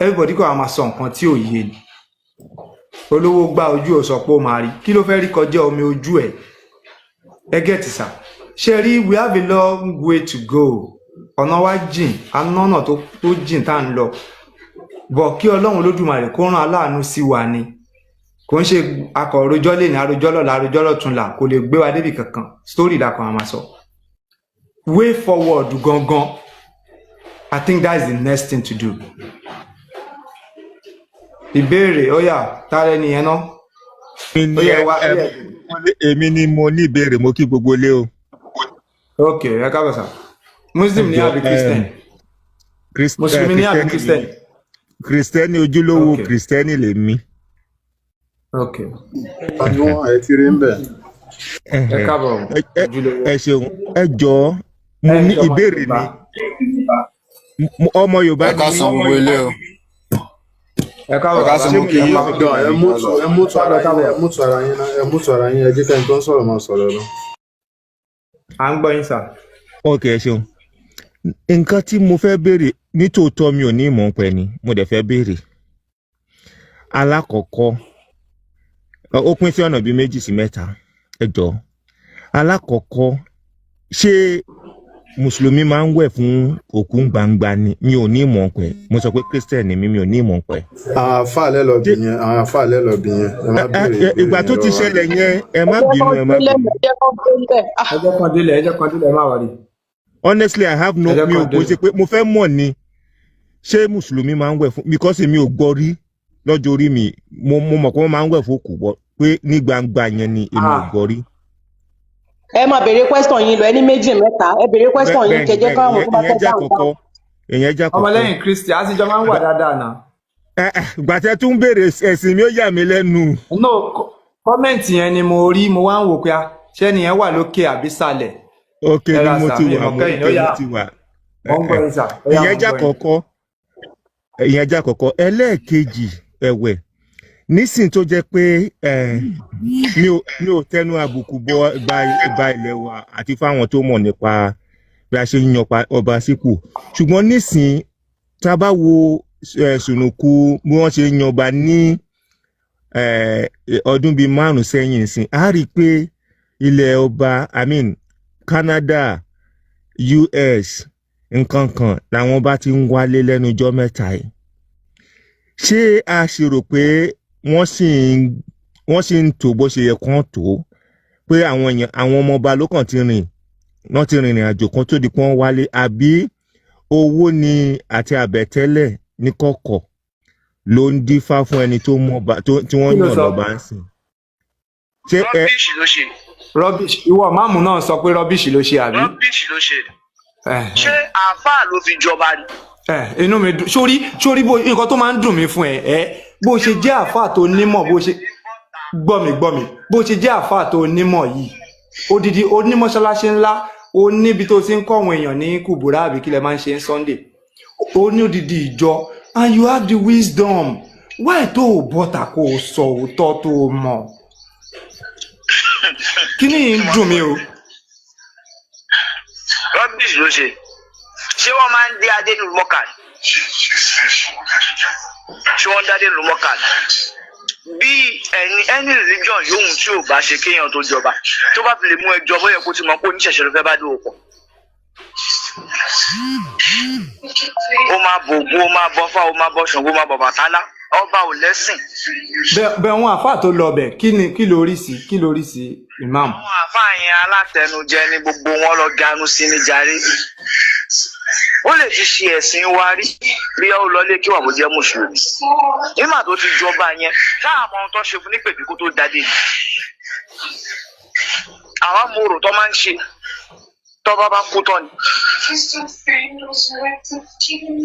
everybody kò máa sọ nǹkan tí ò yé ni. Olówó gbá ojú ò sọ pé ó máa rí kí ló fẹ́ rí kọjá omi ojú ẹ̀. Ẹ get sà? Ṣe rí, we have a long way to go. Ọ̀nà wa jìn, anọ́nà tó jìn tá à ń lọ bọ̀. Kí Ọlọ́run Olódùmarè kó rán aláàánú sí wa ni. Kò ń ṣe akọ̀ròjọ́ lè ní arojọ́ lọ́la, arojọ́ lọ́túnla, kò lè gbé wa débi kankan. Story la kàn máa sọ. Way forward gangan, I think that's the next thing to do. Ìbéèrè, ó yá, tààrẹ nìyẹn náà. Èmi Ó ni yá, ẹ wá, ó yá. Èmi ni mo ní ìbéèrè. Mo kí gbogbo ilé o. Ok, ẹ káàbọ̀ sà. Muslim ní Ẹ jọ̀ọ́, àbí Christian? Mùsùlùmí ní àbí Kristẹni. Christian? Kristẹni ojúlówó. Ok. Kristẹni lèmi. Ok. Ta ni wọn ẹ ti rí ń bẹ? Ẹ káàbọ̀. Ojúlówó. Ẹ ṣeun. Ẹ jọ̀ọ́, mo Ẹ ní ṣọmọ ìbéèrè Yorùbá. ni. Ọmọ Yorùbá Ẹ ni mí. káàsán gbogbo ilé o. Ẹ káàbọ̀. Ẹ káàsán, Bàbá. mo kí Ẹ yín. hold on, ẹ mú tu ara yín, ẹ mú tu ara yín náà, ẹ mú tu ara yín. Ẹ jẹ́ kẹ́ni tó ń sọ̀rọ̀ máa sọ̀rọ̀ lọ. À ń gbọ́ yín sà. Ok, ẹ ṣeun. Nǹkan tí mo fẹ́ béèrè, nítòótọ́ mi ò ní ìmọ̀ pẹ̀ ni mo dẹ̀ fẹ́ béèrè. Alákọ̀ọ́kọ́, ó pín sí ọ̀nà bíi méjì sí mẹ́ta. Ẹ jọ̀ọ́, alákọ̀ọ́kọ́, ṣé mùsùlùmí máa ń wẹ̀ fún òkú gbangba ni? Mi ò ní ìmọ̀ pẹ̀. Mo sọ pé Christian ni mí, mi ò ní ìmọ̀ pẹ̀. Àwọn àáfàá lẹ́lọ bí yẹn, àwọn àáfàá lẹ́lọ bí yẹn, ẹ má béèrè ìbéèrè Ìgbà yẹn tó ti lọ́wọ́. ṣẹlẹ̀ yẹn, ẹ má Ẹ jẹ́ bínú, kán ẹ má délẹ̀. bínú. Ẹ jẹ́ kán délẹ̀. Ah, Ẹ jẹ́ kan délẹ̀, ẹ jẹ́ kan délẹ̀, ẹ má wọlé. Honestly, I have no Ẹ jẹ́ mi ò kan kò délẹ̀. ṣe pé mo fẹ́ mọ̀ ni, ṣé mùsùlùmí máa ń wẹ̀ fún? Because èmi ò gbọ́ rí lọ́jọ́ orí mi. Mo mọ̀ pé wọ́n máa ń wẹ̀ fún òkú bọ́ pé ní gbangba yẹn ni èmi ò Ah. gbọ́ rí. Ẹ máa béèrè question yín lọ, ẹ ní méjì mẹ́ta, ẹ béèrè question yín, Bẹ́ẹ̀ni. kẹjẹ Bẹ́ẹ̀ni. káwọn Ìyẹn tó bá ìyẹn fẹ́ jẹ́ dáhùn àkọ́kọ́. dáhùn. Ìyẹn jẹ́ àkọ́kọ́. Ọmọlẹ́yìn Kristi á sì jọ máa ń wà dáadáa náà. Ẹ ìgbà tẹ́ tún béèrè ẹ̀sìn mi, ó yà mí lẹ́nu. No, comment yẹn ni mo rí, mo wá ń wò pé ah, ṣé ẹnìyẹn wà lókè àbí sàlẹ̀? Òkè Ẹ ni ra mo sà, ti mi wà mọ̀ mo kẹ́yìn ó òkè yá. mo ti wà. Mo ń gbọ́ yín sà, ó yá, Ìyẹn mo ń jẹ́ gbọ́ yín. àkọ́kọ́. Ìyẹn jẹ́ àkọ́kọ́. Ẹlẹ́ẹ̀kejì ẹ̀wẹ̀, nísìn tó jẹ́ pé mi ò tẹnu àbùkù bọ ba ilẹ̀ wa àti fáwọn tó mọ̀ nípa bí a ṣe ń yan ọba sípò, ṣùgbọ́n nísìn tá a bá wo sùnùkù bí wọ́n ṣe ń yan ọba ní ọdún bíi 5 sẹ́yìn sìn, á rí i pé ilẹ̀ ọba, I mean Canada, US, nǹkan kan làwọn bá ti ń wálé lẹ́nu ọjọ́ mẹ́ta yìí. Ṣé a ṣe rò pé wọ́n sì ń tò bó ṣe yẹ kán tó, pé àwọn èèyàn, àwọn ọmọọba ló kàn ti rìn, wọ́n ti rìnrìn àjò kan tó di pé wọ́n wálé, àbí owó ni àti àbẹ̀tẹ́lẹ̀ ní kọ̀kọ̀ ló ń dífá fún ẹni tó mọba tí wọ́n Kí ló yàn sọ? lọ́ba ń sìn? Ṣé ẹ Rubbish ló ṣe. Rubbish. Ìwọ máàmù náà sọ pé rubbish ló ṣe, àbí? Rubbish ló ṣe. Ṣé àáfàá ló fi jọba ni? Ẹ inú mi dùn sórí bó nǹkan tó máa ń dùn mí fún ẹ, bó ṣe jẹ́ àáfàá tó nímọ̀, bó ṣe gbọ́ mi, gbọ́ mi, bó ṣe jẹ́ àáfàá tó nímọ̀ yìí, odidi onímọ̀ṣáláṣí ńlá, ó níbi tó ti ń kọ́ àwọn èèyàn ní kùbùrà, àbí kí lẹ máa ń ṣe ní Sunday, ó ní odidi ìjọ, and you have the wisdom. Why tó o bọ́ta kó o sọ òótọ́ tó o mọ̀? Kí ni ń dùn mí o. Rubbish ló ṣe. Ṣé wọ́n máa ń dé adé nílùú mọ́kà ni? Ṣé wọ́n ń dádé nílùú mọ́kà ni? Bí ẹni religion yóò tí ò bá ṣe kéèyàn tó jọba, tó bá fi lè mú ẹ jọba, ó yẹ kó ti mọ̀ pé oníṣẹ̀ṣẹ̀ ló fẹ́ bá dòwò pọ̀. Ó máa bògún, ó máa bọ́fá, ó máa bọ́ Ṣàngó, ó máa bọ̀ Bàtálá. Ọba ò lẹ́sìn. Bẹ́ẹ̀ wọn àáfàá tó lọ bẹ̀, kí ni kí lórí sí, kí lórí sí, imam? Àwọn àáfàá yẹn, alátẹnujẹ ni gbogbo wọn, lọ ganu sí ní jàre. Ó lè ti ṣe ẹ̀sìn wa rí bí ó lọ lé kí wà bó jẹ́ mùsùlùmí nígbà tó ti jọba yẹn. Káàmọ́ ohun tó ṣe fún nípèbí kó tó dáadé ni àwọn mòrò tó máa ń ṣe. Tọ́ba bá kú tán ni.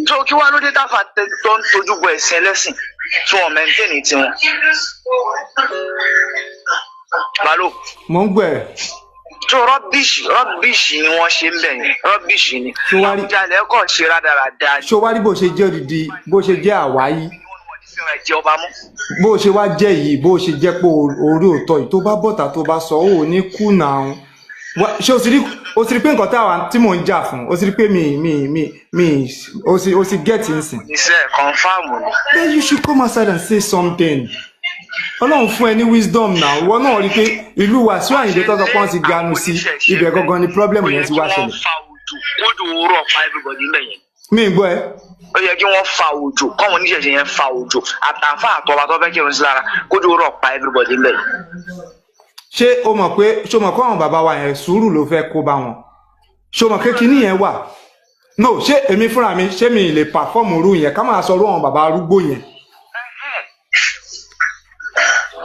Tó kí wàá lóde táfà tó ń tojú bọ ẹ̀sìn ẹlẹ́sìn tí wọ́n maintain tiwọn. Balo. Mò ń gbọ́ ẹ. Tó rubbish rubbish ni wọ́n ṣe ń bẹ̀ yẹn, rubbish ni. Ṣó wá rí Àwùjalẹ̀ kàn ṣe rádaràda ni. Ṣó wá rí bó ṣe jẹ́ odidi, bó ṣe jẹ́ àwáyí, Ẹ̀jẹ̀ ọba mú. bó ṣe wá jẹ́ yìí, bó ṣe jẹ́ pé orí òótọ́ yìí, tó bá bọ̀tà, tó bá sọ, ó ní kú náà. Ṣé o ti rí pé nǹkan táwa tí mò ń jà fún, o ti rí pé mi o ti get nsìn? Iṣẹ́ confam ni. Then you should come outside and say something. Ọlọ́run fún ẹ ní wisdom now. Ìwọ náà rí i pé ìlú Wàsíù Àyìndé tó sọ pé wọ́n ti ganu sí ibẹ̀ gangan ni problem Ó yẹ yẹn ti kí wá wọ́n ṣẹlẹ̀. fa òjò kójú òwúrọ̀ pa everybody ńbẹ̀ yẹn. Mi ì gbọ́ ẹ. Ó yẹ kí wọ́n fa òjò, kọ́wọn oníṣẹ̀ṣe yẹn fa òjò, àtàfà àtọba tó fẹ́ kírun sí lára, kójú òwúrọ̀ pa everybody ńbẹ̀ yẹn. Ṣé o mọ̀ pé, ṣé o mọ̀ pé àwọn bàbá wa yẹn, sùúrù ló fẹ́ kó bá wọn? Ṣé o mọ̀ pé kinní yẹn wà? No, ṣé èmi fúnra mi, ṣé mi lè perform irú yẹn, ká máa sọ irú àwọn bàbá arúgbó yẹn?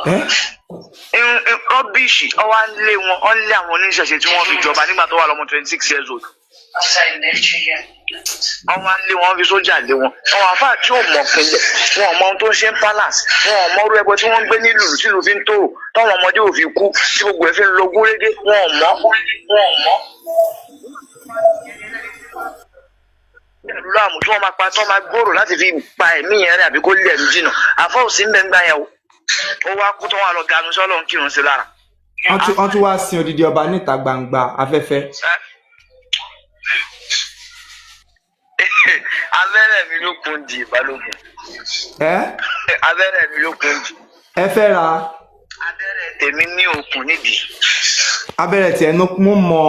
Ẹ Rubbish, ọwọ́ á lé wọn, ọ́n lé àwọn oníṣẹ̀ṣe tí wọ́n fi jọba nígbà tó wà lọ́mọ 26 years old. Wọ́n wá lé wọn, fi sójà lé wọn. Àwọn àfáà tí ò mọ̀ pinlẹ̀, wọn ò mọ ohun tó ń ṣe ń palace, wọn ò mọ orú ẹbọ tí wọ́n ń gbé nílùú tìlú fi ń tòrò, táwọn ọmọdé ò fi kú, tí gbogbo ẹ̀ fi ń lọ gúnrégé, wọn ò mọ̀, wọn ò mọ̀. Ìlú láàmú tí wọ́n máa pa, tí wọ́n máa gbòòrò láti fi pa ẹ̀mí yẹn rẹ̀ àbí kó lé ẹ̀mí jìnnà. Àfáà ò sí ń bẹ́ ń gbà yẹn o. Ó wá kú tó wà lọ ganu sọ́lọ́ ń kírun sí lára. Wọ́n tún wá sin odidi ọba níta gbangba afẹ́fẹ́. Abẹ́rẹ́ mi ló kún di ìbálòpọ̀. Ẹ Abẹ́rẹ́ mi ló kún di. Ẹ fẹ́ ra Abẹ́rẹ́ tèmi ní okùn nídìí. Abẹ́rẹ́ tiẹ̀ ní mo mọ.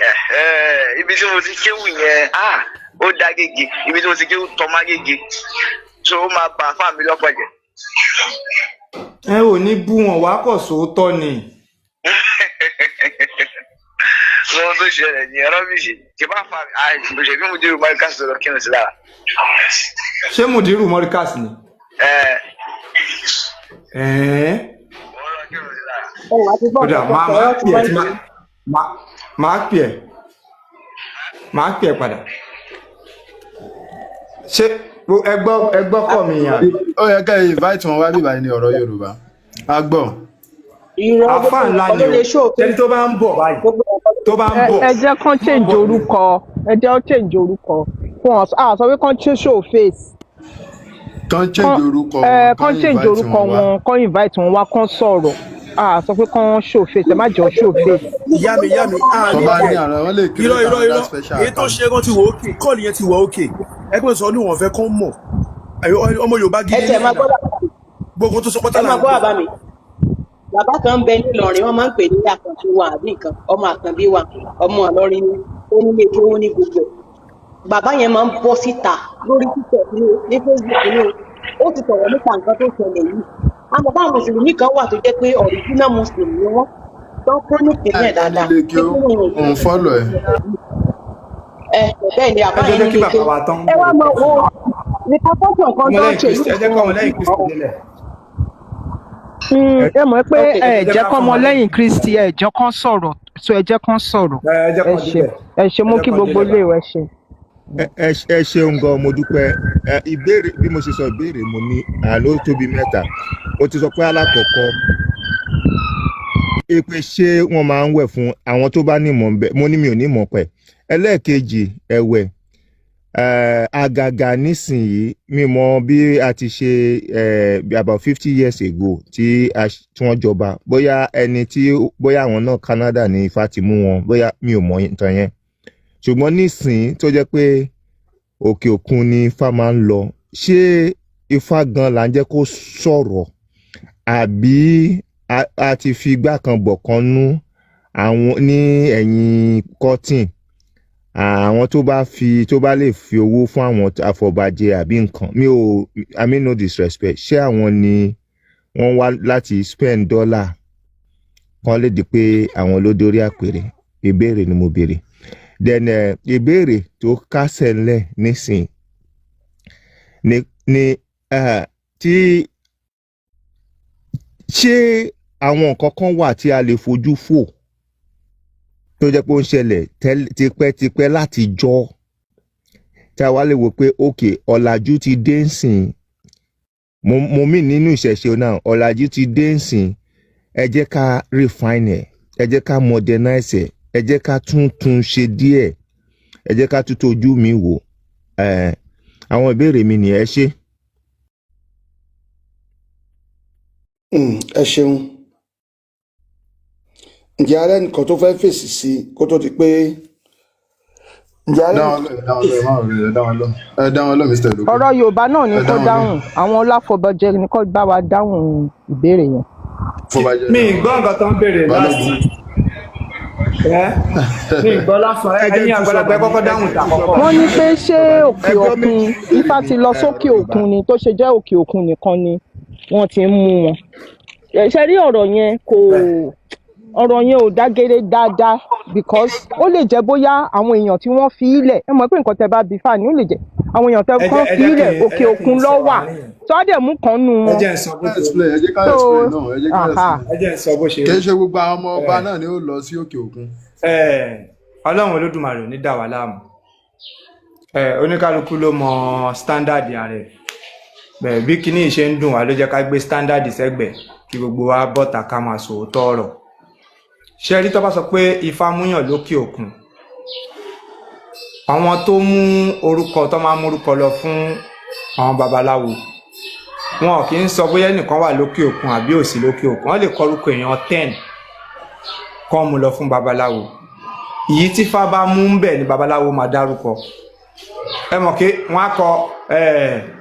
Ẹ̀hẹ́, ibi tí mo ti kéwù yẹn, ah, ó dá gègé. Ibi tí mo ti kéwù tọ́ má gègé, so ó máa bà fáà mi lọ́pọ̀ jẹ́. Ẹ ò ní bú wọn, wàá kọ̀ sóòótọ́ ni. Lọ́wọ́ tó ṣẹlẹ̀ ní rubbish ṣe bá fa àìsàn bí mo dérò máa ká sọ̀rọ̀ kírun sí lára. Ṣé Mùdírù Mọ́ríkàsì ni? Ẹ. Ẹ̀ẹ́. Ẹ wà á ti gbọ́ Ó dà, nǹkan tó máa sọ máa ọ́ ti pè ẹ́ wáyé. tí máa pè ẹ́, máa pè ẹ́ padà. Ṣé ẹ gbọ́ kọ́ mi yàn? Ó yẹ kẹ́ ẹ invite wọn wá bíbá ní ọ̀rọ̀ Yorùbá a gbọ́. Irọ́, Àfáà gbogbo ńlá nǹkan ni ló o. lè show Ṣẹ́ni face. tó bá ń bọ̀ báyìí, Gbogbo nǹkan ló tó bá ń Ẹ bọ̀, ẹ jẹ́ kán change orúkọ, ẹ jẹ́ ó change orúkọ fún ọ. A sọ pé kán ṣe show face. Kán Kán change orúkọ ẹ wọn, kán kán change invite orúkọ wọn wá. wọn, kán invite wọn wá, kán sọ̀rọ̀. A sọ pé kán show face, ẹ má jọ show face. Ìyá mi, ìyá mi, a Tó ní bá ní díẹ̀. àrùn wọn lè Irọ́, create irọ́, another irọ́. special Èyí tó account. ṣe é gan ti wọ̀ ókè, kọ́ọ̀lù yẹn ti wọ̀ ókè. Ẹgbẹ́ sọ ní wọn fẹ́ kán mọ̀. Ọmọ Yorùbá Ẹ gidi tẹ̀ ní máa ìlànà. gbọ́ bàbá mi. Gbogbo tó sọ pátá Ẹ là máa ń gbọ́ gbọ́. bàbá mi. Bàbá kan ń bẹ nílọrin, wọ́n máa ń pè ní Àkànbí wa àbí nǹkan, ọmọ Àkànbí wa, ọmọ Ìlọrin ni, ó nílé tó ní gbogbo ẹ̀. Bàbá yẹn máa ń bọ́ síta lórí TikTok ní o, ní Facebook ní o. Ó ti sọ̀rọ̀ nípa nǹkan tó ṣẹlẹ̀ yìí. Àmọ́ báwọn mùsùlùmí kan wà tó jẹ́ pé original muslim ni wọ́n, tó ń kó nípìnlẹ̀ dáadáa Nílé pé kí ó kí wọ́n òun follow ẹ̀. Ẹ bẹ́ẹ̀ ni, àbá Ẹ jẹ́ yẹn jẹ́ kí nílé bàbá kéwú. wa tán Ẹ wá bẹ̀rẹ̀ máa wo pẹ̀lú. repercussion kan tó ń Ọmọlẹ́yìn ṣe Kristi, yìí ẹ jẹ́ fún kọ́ ọmọlẹ́yìn Kristi délẹ̀. Ẹ mọ̀ pé Ok. ẹ Ẹ jẹ́ jẹ́ ká kán fún mọ ọmọlẹ́yìn lẹ́yìn Kristi, ẹ jẹ́ kán sọ̀rọ̀, so ẹ jẹ́ kán sọ̀rọ̀. Ẹ jẹ́ Ẹ kán ṣe délẹ̀. ẹ ṣe Ẹ mú jẹ́ kí kán gbogbo délẹ̀ lè bàbá. ẹ ṣe. Ẹ ṣeun gan, mo dúpẹ́. Ẹ ìbéèrè, bí mo ṣe sọ ìbéèrè mo ní àló tóbi mẹ́ta. Mo ti sọ pé alákọ̀ọ́kọ́ èpè, ṣé wọ́n máa ń wẹ̀ fún àwọn tó bá nímọ̀ ń bẹ? Mo ní mi ò ní mọ̀ pẹ̀. Ẹlẹ́ẹ̀kejì ẹ̀wẹ̀, àgàgà nísìnyìí, mi mọ bí a ti ṣe about 50 years ago tí wọ́n jọba, bóyá ẹni tí bóyá àwọn náà Canada ní Ifá ti mú wọn, bóyá mi ò mọ ìtàn yẹn. Ṣùgbọ́n nísìnyí tó jẹ́ pé òkè òkun ni Ifá máa ń lọ, ṣé Ifá gan là ń jẹ́ kó sọ̀rọ̀, àbí a ti fi igbá kan bọ̀ kan nú àwọn ní ẹ̀yìn cotton, àwọn tó bá fi tó bá lè fi owó fún àwọn afọbajẹ àbí nǹkan? Mi ò, I mean no disrespect, ṣé àwọn ni wọ́n wá láti spend dollar kan lè di pé àwọn ló dórí àpèrè? Ìbéèrè ni mo béèrè. Then ìbéèrè tó kásẹ̀ ńlẹ̀ nísìn ni tí ṣé àwọn nǹkan kan wà tí a lè fojú fò Tó jẹ́ pé ó ń ṣẹlẹ̀ tipẹ́tipẹ́ láti jọ́, tí a wá lè wò pé ok, ọ̀làjú ti dé ńsìn, mo mí nínú ìṣẹ̀ṣe náà, ọ̀làjú ti dé ńsìn, ẹ jẹ́ ká refine ẹ̀, ẹ jẹ́ ká modernize ẹ̀, ẹ jẹ́ ká tún tún ṣe díẹ̀, ẹ jẹ́ ká tún tójú mi wò. Àwọn ìbéèrè mi nìyẹn. Ẹ ṣé. Ẹ ṣeun. Ǹjẹ́ arẹ́ nìkan tó fẹ́ fèsì sí kó tó di pé ǹjẹ́ arẹ́ Dá wọn nìkan lọ, ẹ dá wọn lọ, ẹ má rí, ẹ dá wọn lọ, ẹ dá wọn lọ, Mr. Olókun. Ọ̀rọ̀ Yorùbá náà ni Ẹ dá kó wọn lọ. dáhùn. Àwọn ọláfọbọjẹ ni kó bá wa dáhùn ìbéèrè yẹn. Fọbajẹ Mi dá ì wọn gbọ́ lọ. nǹkan tó ń béèrè last. Balógun. Ẹ mi ì gbọ́ lásán. Ẹ jẹ́ Ẹ̀yin n tún sọ àgbàlagbà, ẹ bàmí, kọ́kọ́ ẹ dáhùn jẹ́ n tún sọ tàkọ́kọ́. Wọ́n bàmí, ní pé ṣé òkè ẹgbọ́n òkun méjì Ifá béèrè ti mi lọ ẹ sókè ọ̀rọ̀ Yorùbá. òkun ni, tó ṣe jẹ́ òkè òkun nìkan ni wọ́n ti ń mú wọn. Ẹ ṣe rí ọ̀rọ̀ yẹn, kò ọ̀rọ̀ yẹn ò dágéré dáadáa, because ó lè jẹ́ bóyá àwọn èèyàn tí wọ́n fi ilẹ̀, ẹ mọ̀ pé nǹkan tẹ bá bí fà ní, ó lè jẹ́ àwọn èèyàn tẹ Ẹ kán jẹ́ ẹ fi jẹ́ kí ilẹ̀ n ẹ òkè jẹ́ kí òkun n lọ sọ wà àárín yẹn. tó á dẹ̀ mú kan nù Ẹ wọn. jẹ́ n sọ bó Ká ṣe rí. explain, ẹ jẹ́ ká So explain náà, ẹ jẹ́ ká aha. explain. Ẹ jẹ́ n sọ bó ṣe Kì rí. í ṣe gbogbo àwọn ọmọ ọba Ẹ náà ni ó lọ sí òkè òkun. ẹ Ọlọ́run Olódùmarè ò ní dà wá láàmú. Ẹ oníkálukú ló mọ standard ààrẹ bẹ́ẹ̀. Bí kinní yìí ṣe ń dùn wá ló jẹ́ ká gbé standard sẹ́gbẹ̀ẹ́, kí gbogbo wa bọ́ta ká máa sòótọ́ ọ̀rọ̀. Ṣe rí, tó bá sọ pé Ifá múyàn lókè òkun, àwọn tó mú orúkọ, tó máa ń múrúkọ lọ fún àwọn babaláwo, wọn kì í sọ bóyá ẹnìkan wà lókè òkun àbí ò sí lókè òkun. Wọn lè kọ orúkọ èèyàn 10 kọ́ mú lọ fún babaláwo. Èyí tí Ifá bá mú ń bẹ̀ ni babaláwo máa dárúkọ. Ẹ mọ̀ pé wọ́n á kọ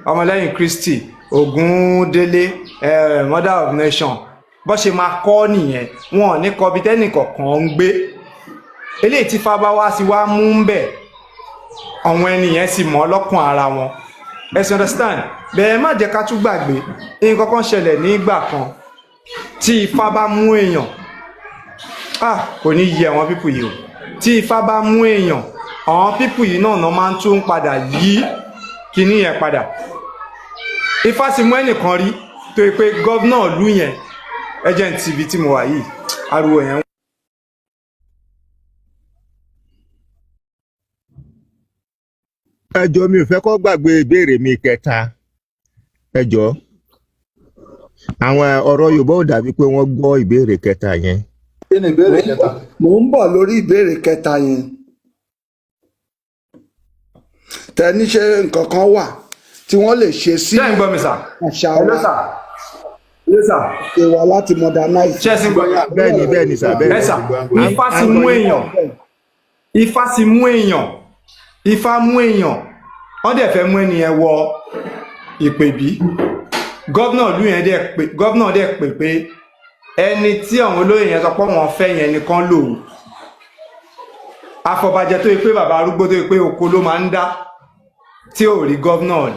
ọmọlẹ́yìn Kristi, Ògúndélé, Mother of Nation, bó ṣe máa kọ́ nìyẹn. Wọn ò ní kọ ibi tẹ́nìkọ̀ọ̀kan ń gbé. Eléyìí tí Ifá bá wá sí wá mú ń bẹ̀, àwọn ẹni yẹn sì mọ̀ ọlọ́kùn ara wọn. Ẹ sì understand bẹ́ẹ̀. Má jẹ́ ká tún gbàgbé nǹkan kan ṣẹlẹ̀ nígbà kan. Tí Ifá bá mú èèyàn, ah, kò ní yẹ àwọn people yìí o. Tí Ifá bá mú èèyàn, àwọn people yìí náà máa ń tún padà yí kinní yẹn padà. Ifá sì mú ẹnìkan rí tó yẹ pé governor ìlú yẹn, agent tv tí mo wà yìí, ariwo yẹn. Ẹ jọ̀ọ́, mi ò fẹ́ kó gbàgbé ìbéèrè mi kẹta. Ẹ jọ̀ọ́, àwọn ọ̀rọ̀ Yorùbá ò dàbí pé wọ́n gbọ́ ìbéèrè kẹta yẹn. Kí ni ìbéèrè kẹta? Mò ń bọ̀ lórí ìbéèrè kẹta yẹn. Tẹ ní ṣe nǹkan kan wà tí wọ́n lè ṣe sí Ṣé ẹ̀ ń gbọ́ mi sà? àṣà Hello wa, sà. Hello sà. ṣe wa láti modernize. Ṣé ẹ sì ń gbọ́ mi? Bẹ́ẹ̀ ni, bẹ́ẹ̀ ni sà, bẹ́ẹ̀ Ẹ ni. sà, À ń Ifá à ti ń mú gbọ́ yín. èèyàn, Ifá ti mú èèyàn, Ifá mú èèyàn, wọ́n dẹ̀ fẹ́ mú ẹni yẹn wọ ìpèbí. Governor ìlú yẹn dẹ̀ pé, governor dẹ̀ pè pé ẹni tí àwọn olóyè yẹn sọ pé wọ́n fẹ́ yẹn nìkan lò ó. Afọbajẹ tó yẹ pé bàbá arúgbó tó yẹ pé oko ló máa ń dá tí ò rí governor rí.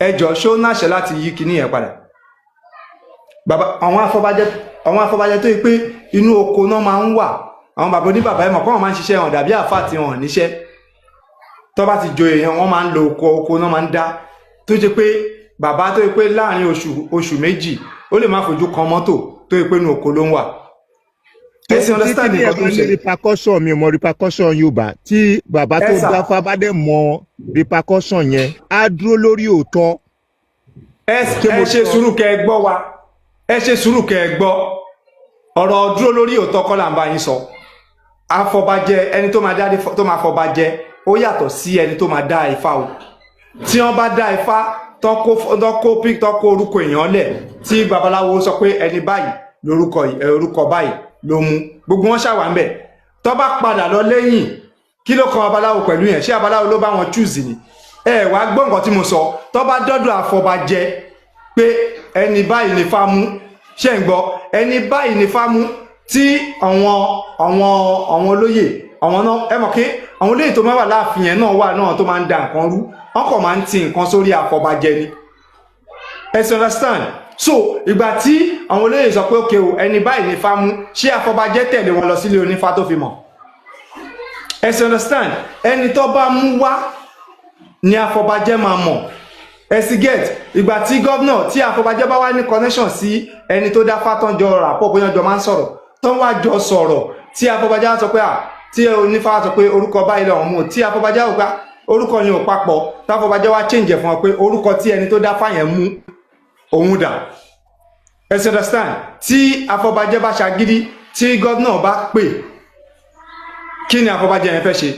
Ẹ jọ, ṣó náṣẹ láti yí kinní yẹn padà? Bàbá àwọn afọbajẹ tó yẹ pé inú oko náà máa ń wà, àwọn bàbá oníbàbá, ẹ mọ̀ kọ́, wọn máa ń ṣiṣẹ́ wọn dàbí àáfà tí wọn ò níṣẹ́. Tó bá ti joyè yẹn, wọ́n máa ń lo oko, oko náà máa ń dá, tó jẹ́ pé bàbá tó yẹ pé láàrin oṣù 2 ó lè má fojú kan mọ́tò, tó yẹ pé inú oko ló ń wà. Ẹ sì Tí understand kíní ẹ̀ nǹkan tó bá ń ní ṣẹlẹ̀. repercussion, mi ò mọ repercussion Yorùbá, tí bàbá Ẹ tó sà, dáfá bá dẹ̀ mọ repercussion yẹn, á dúró lórí òótọ́. Ẹ Ṣé ẹ mo ṣe sọ? sùúrù kẹ́ ẹ gbọ́ wa. Ẹ ṣe sùúrù kẹ́ ẹ gbọ́. Ọ̀rọ̀ dúró lórí òótọ́ kọ́ là ń bá yín sọ. Afọbajẹ, ẹni tó máa dá, tó máa fọbajẹ, ó yàtọ̀ sí ẹni tó máa dá Ifá o. Tí wọ́n bá dá Ifá tán, kó orúkọ èèyàn lẹ̀, tí babaláwo sọ pé ẹni báyìí lórúkọ yìí, orúkọ báyìí ló mú, gbogbo wọn ṣàwà ń bẹ̀. Tó bá padà lọ lẹ́yìn, kí ló kan babaláwo pẹ̀lú yẹn? Ṣé babaláwo ló bá wọn choose ni? Ẹ wàá gbọ́ nǹkan tí mo sọ. Tó bá dọ́dọ̀ àfọbajẹ pé ẹni báyìí ní fá mú, ṣé ń gbọ́? Ẹni báyìí ní fá mú, tí àwọn olóyè, àwọn náà, ẹ mọ̀ pé àwọn olóyè tó máa wà láàfin yẹn náà wà náà tó máa ń da nǹkan rú, wọn kàn máa ń ti nǹkan sórí àfọbajẹ ni. Ẹ ti understand? So ìgbà tí àwọn olóyè sọ pé okay o, ẹni báyìí ní fá mú, ṣé àfọbajẹ tẹ̀lé wọn lọ sílé onífá tó fi mọ̀? Ẹ ti understand? Ẹni tó bá mú wá ni àfọbajẹ máa mọ̀. Ẹ sì get? Ìgbà tí governor, tí àfọbajẹ bá wá ní connection sí ẹni tó dá fátán, jọ ràpọ̀, bóyá jọ máa ń sọ̀rọ̀, tó ń wá jọ sọ̀rọ̀, tí àfọbajẹ á sọ pé à Tí onífá sọ pé orúkọ báyìí lọ́wọ́ mú, tí afọbajẹ́ ò gbá orúkọ yẹn ò papọ̀, táfọbajẹ́ wá change ẹ̀ fún wọn pé orúkọ tí ẹni tó dá fáyẹn mú òun dà. Ẹ ṣe understand? Tí afọbajẹ́ bá ṣagídí, tí gómìnà bá pè, kí ni afọbajẹ́ yẹn fẹ́ ṣe?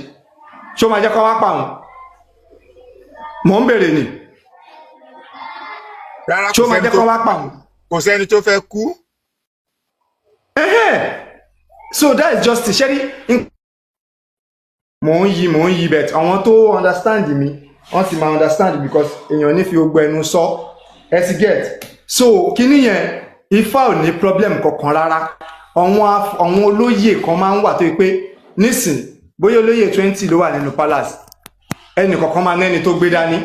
Ṣó máa jẹ́ kó wá pa wọn? Mò ń bèrè ni. Rárá, Ṣó kò máa sẹ́ni jẹ́ tó kó wá pa wọn? Kò sẹ́ni tó fẹ́ kú. Ẹhẹ́n. So that is justice. Ṣẹ́rí, mò ń yí but àwọn tó understand mi, wọ́n sì máa understand, because èèyàn ní fi gbogbo ẹnu sọ. Ẹ ti get? So kíní yẹn, Ifá ò ní problem kankan rárá. Àwọn olóyè kan máa ń wà tó yẹ pé nísìn, bóyá olóyè 20 ló wà nínú palace, ẹnì kọ̀ọ̀kan máa nẹ́ni tó gbé dání.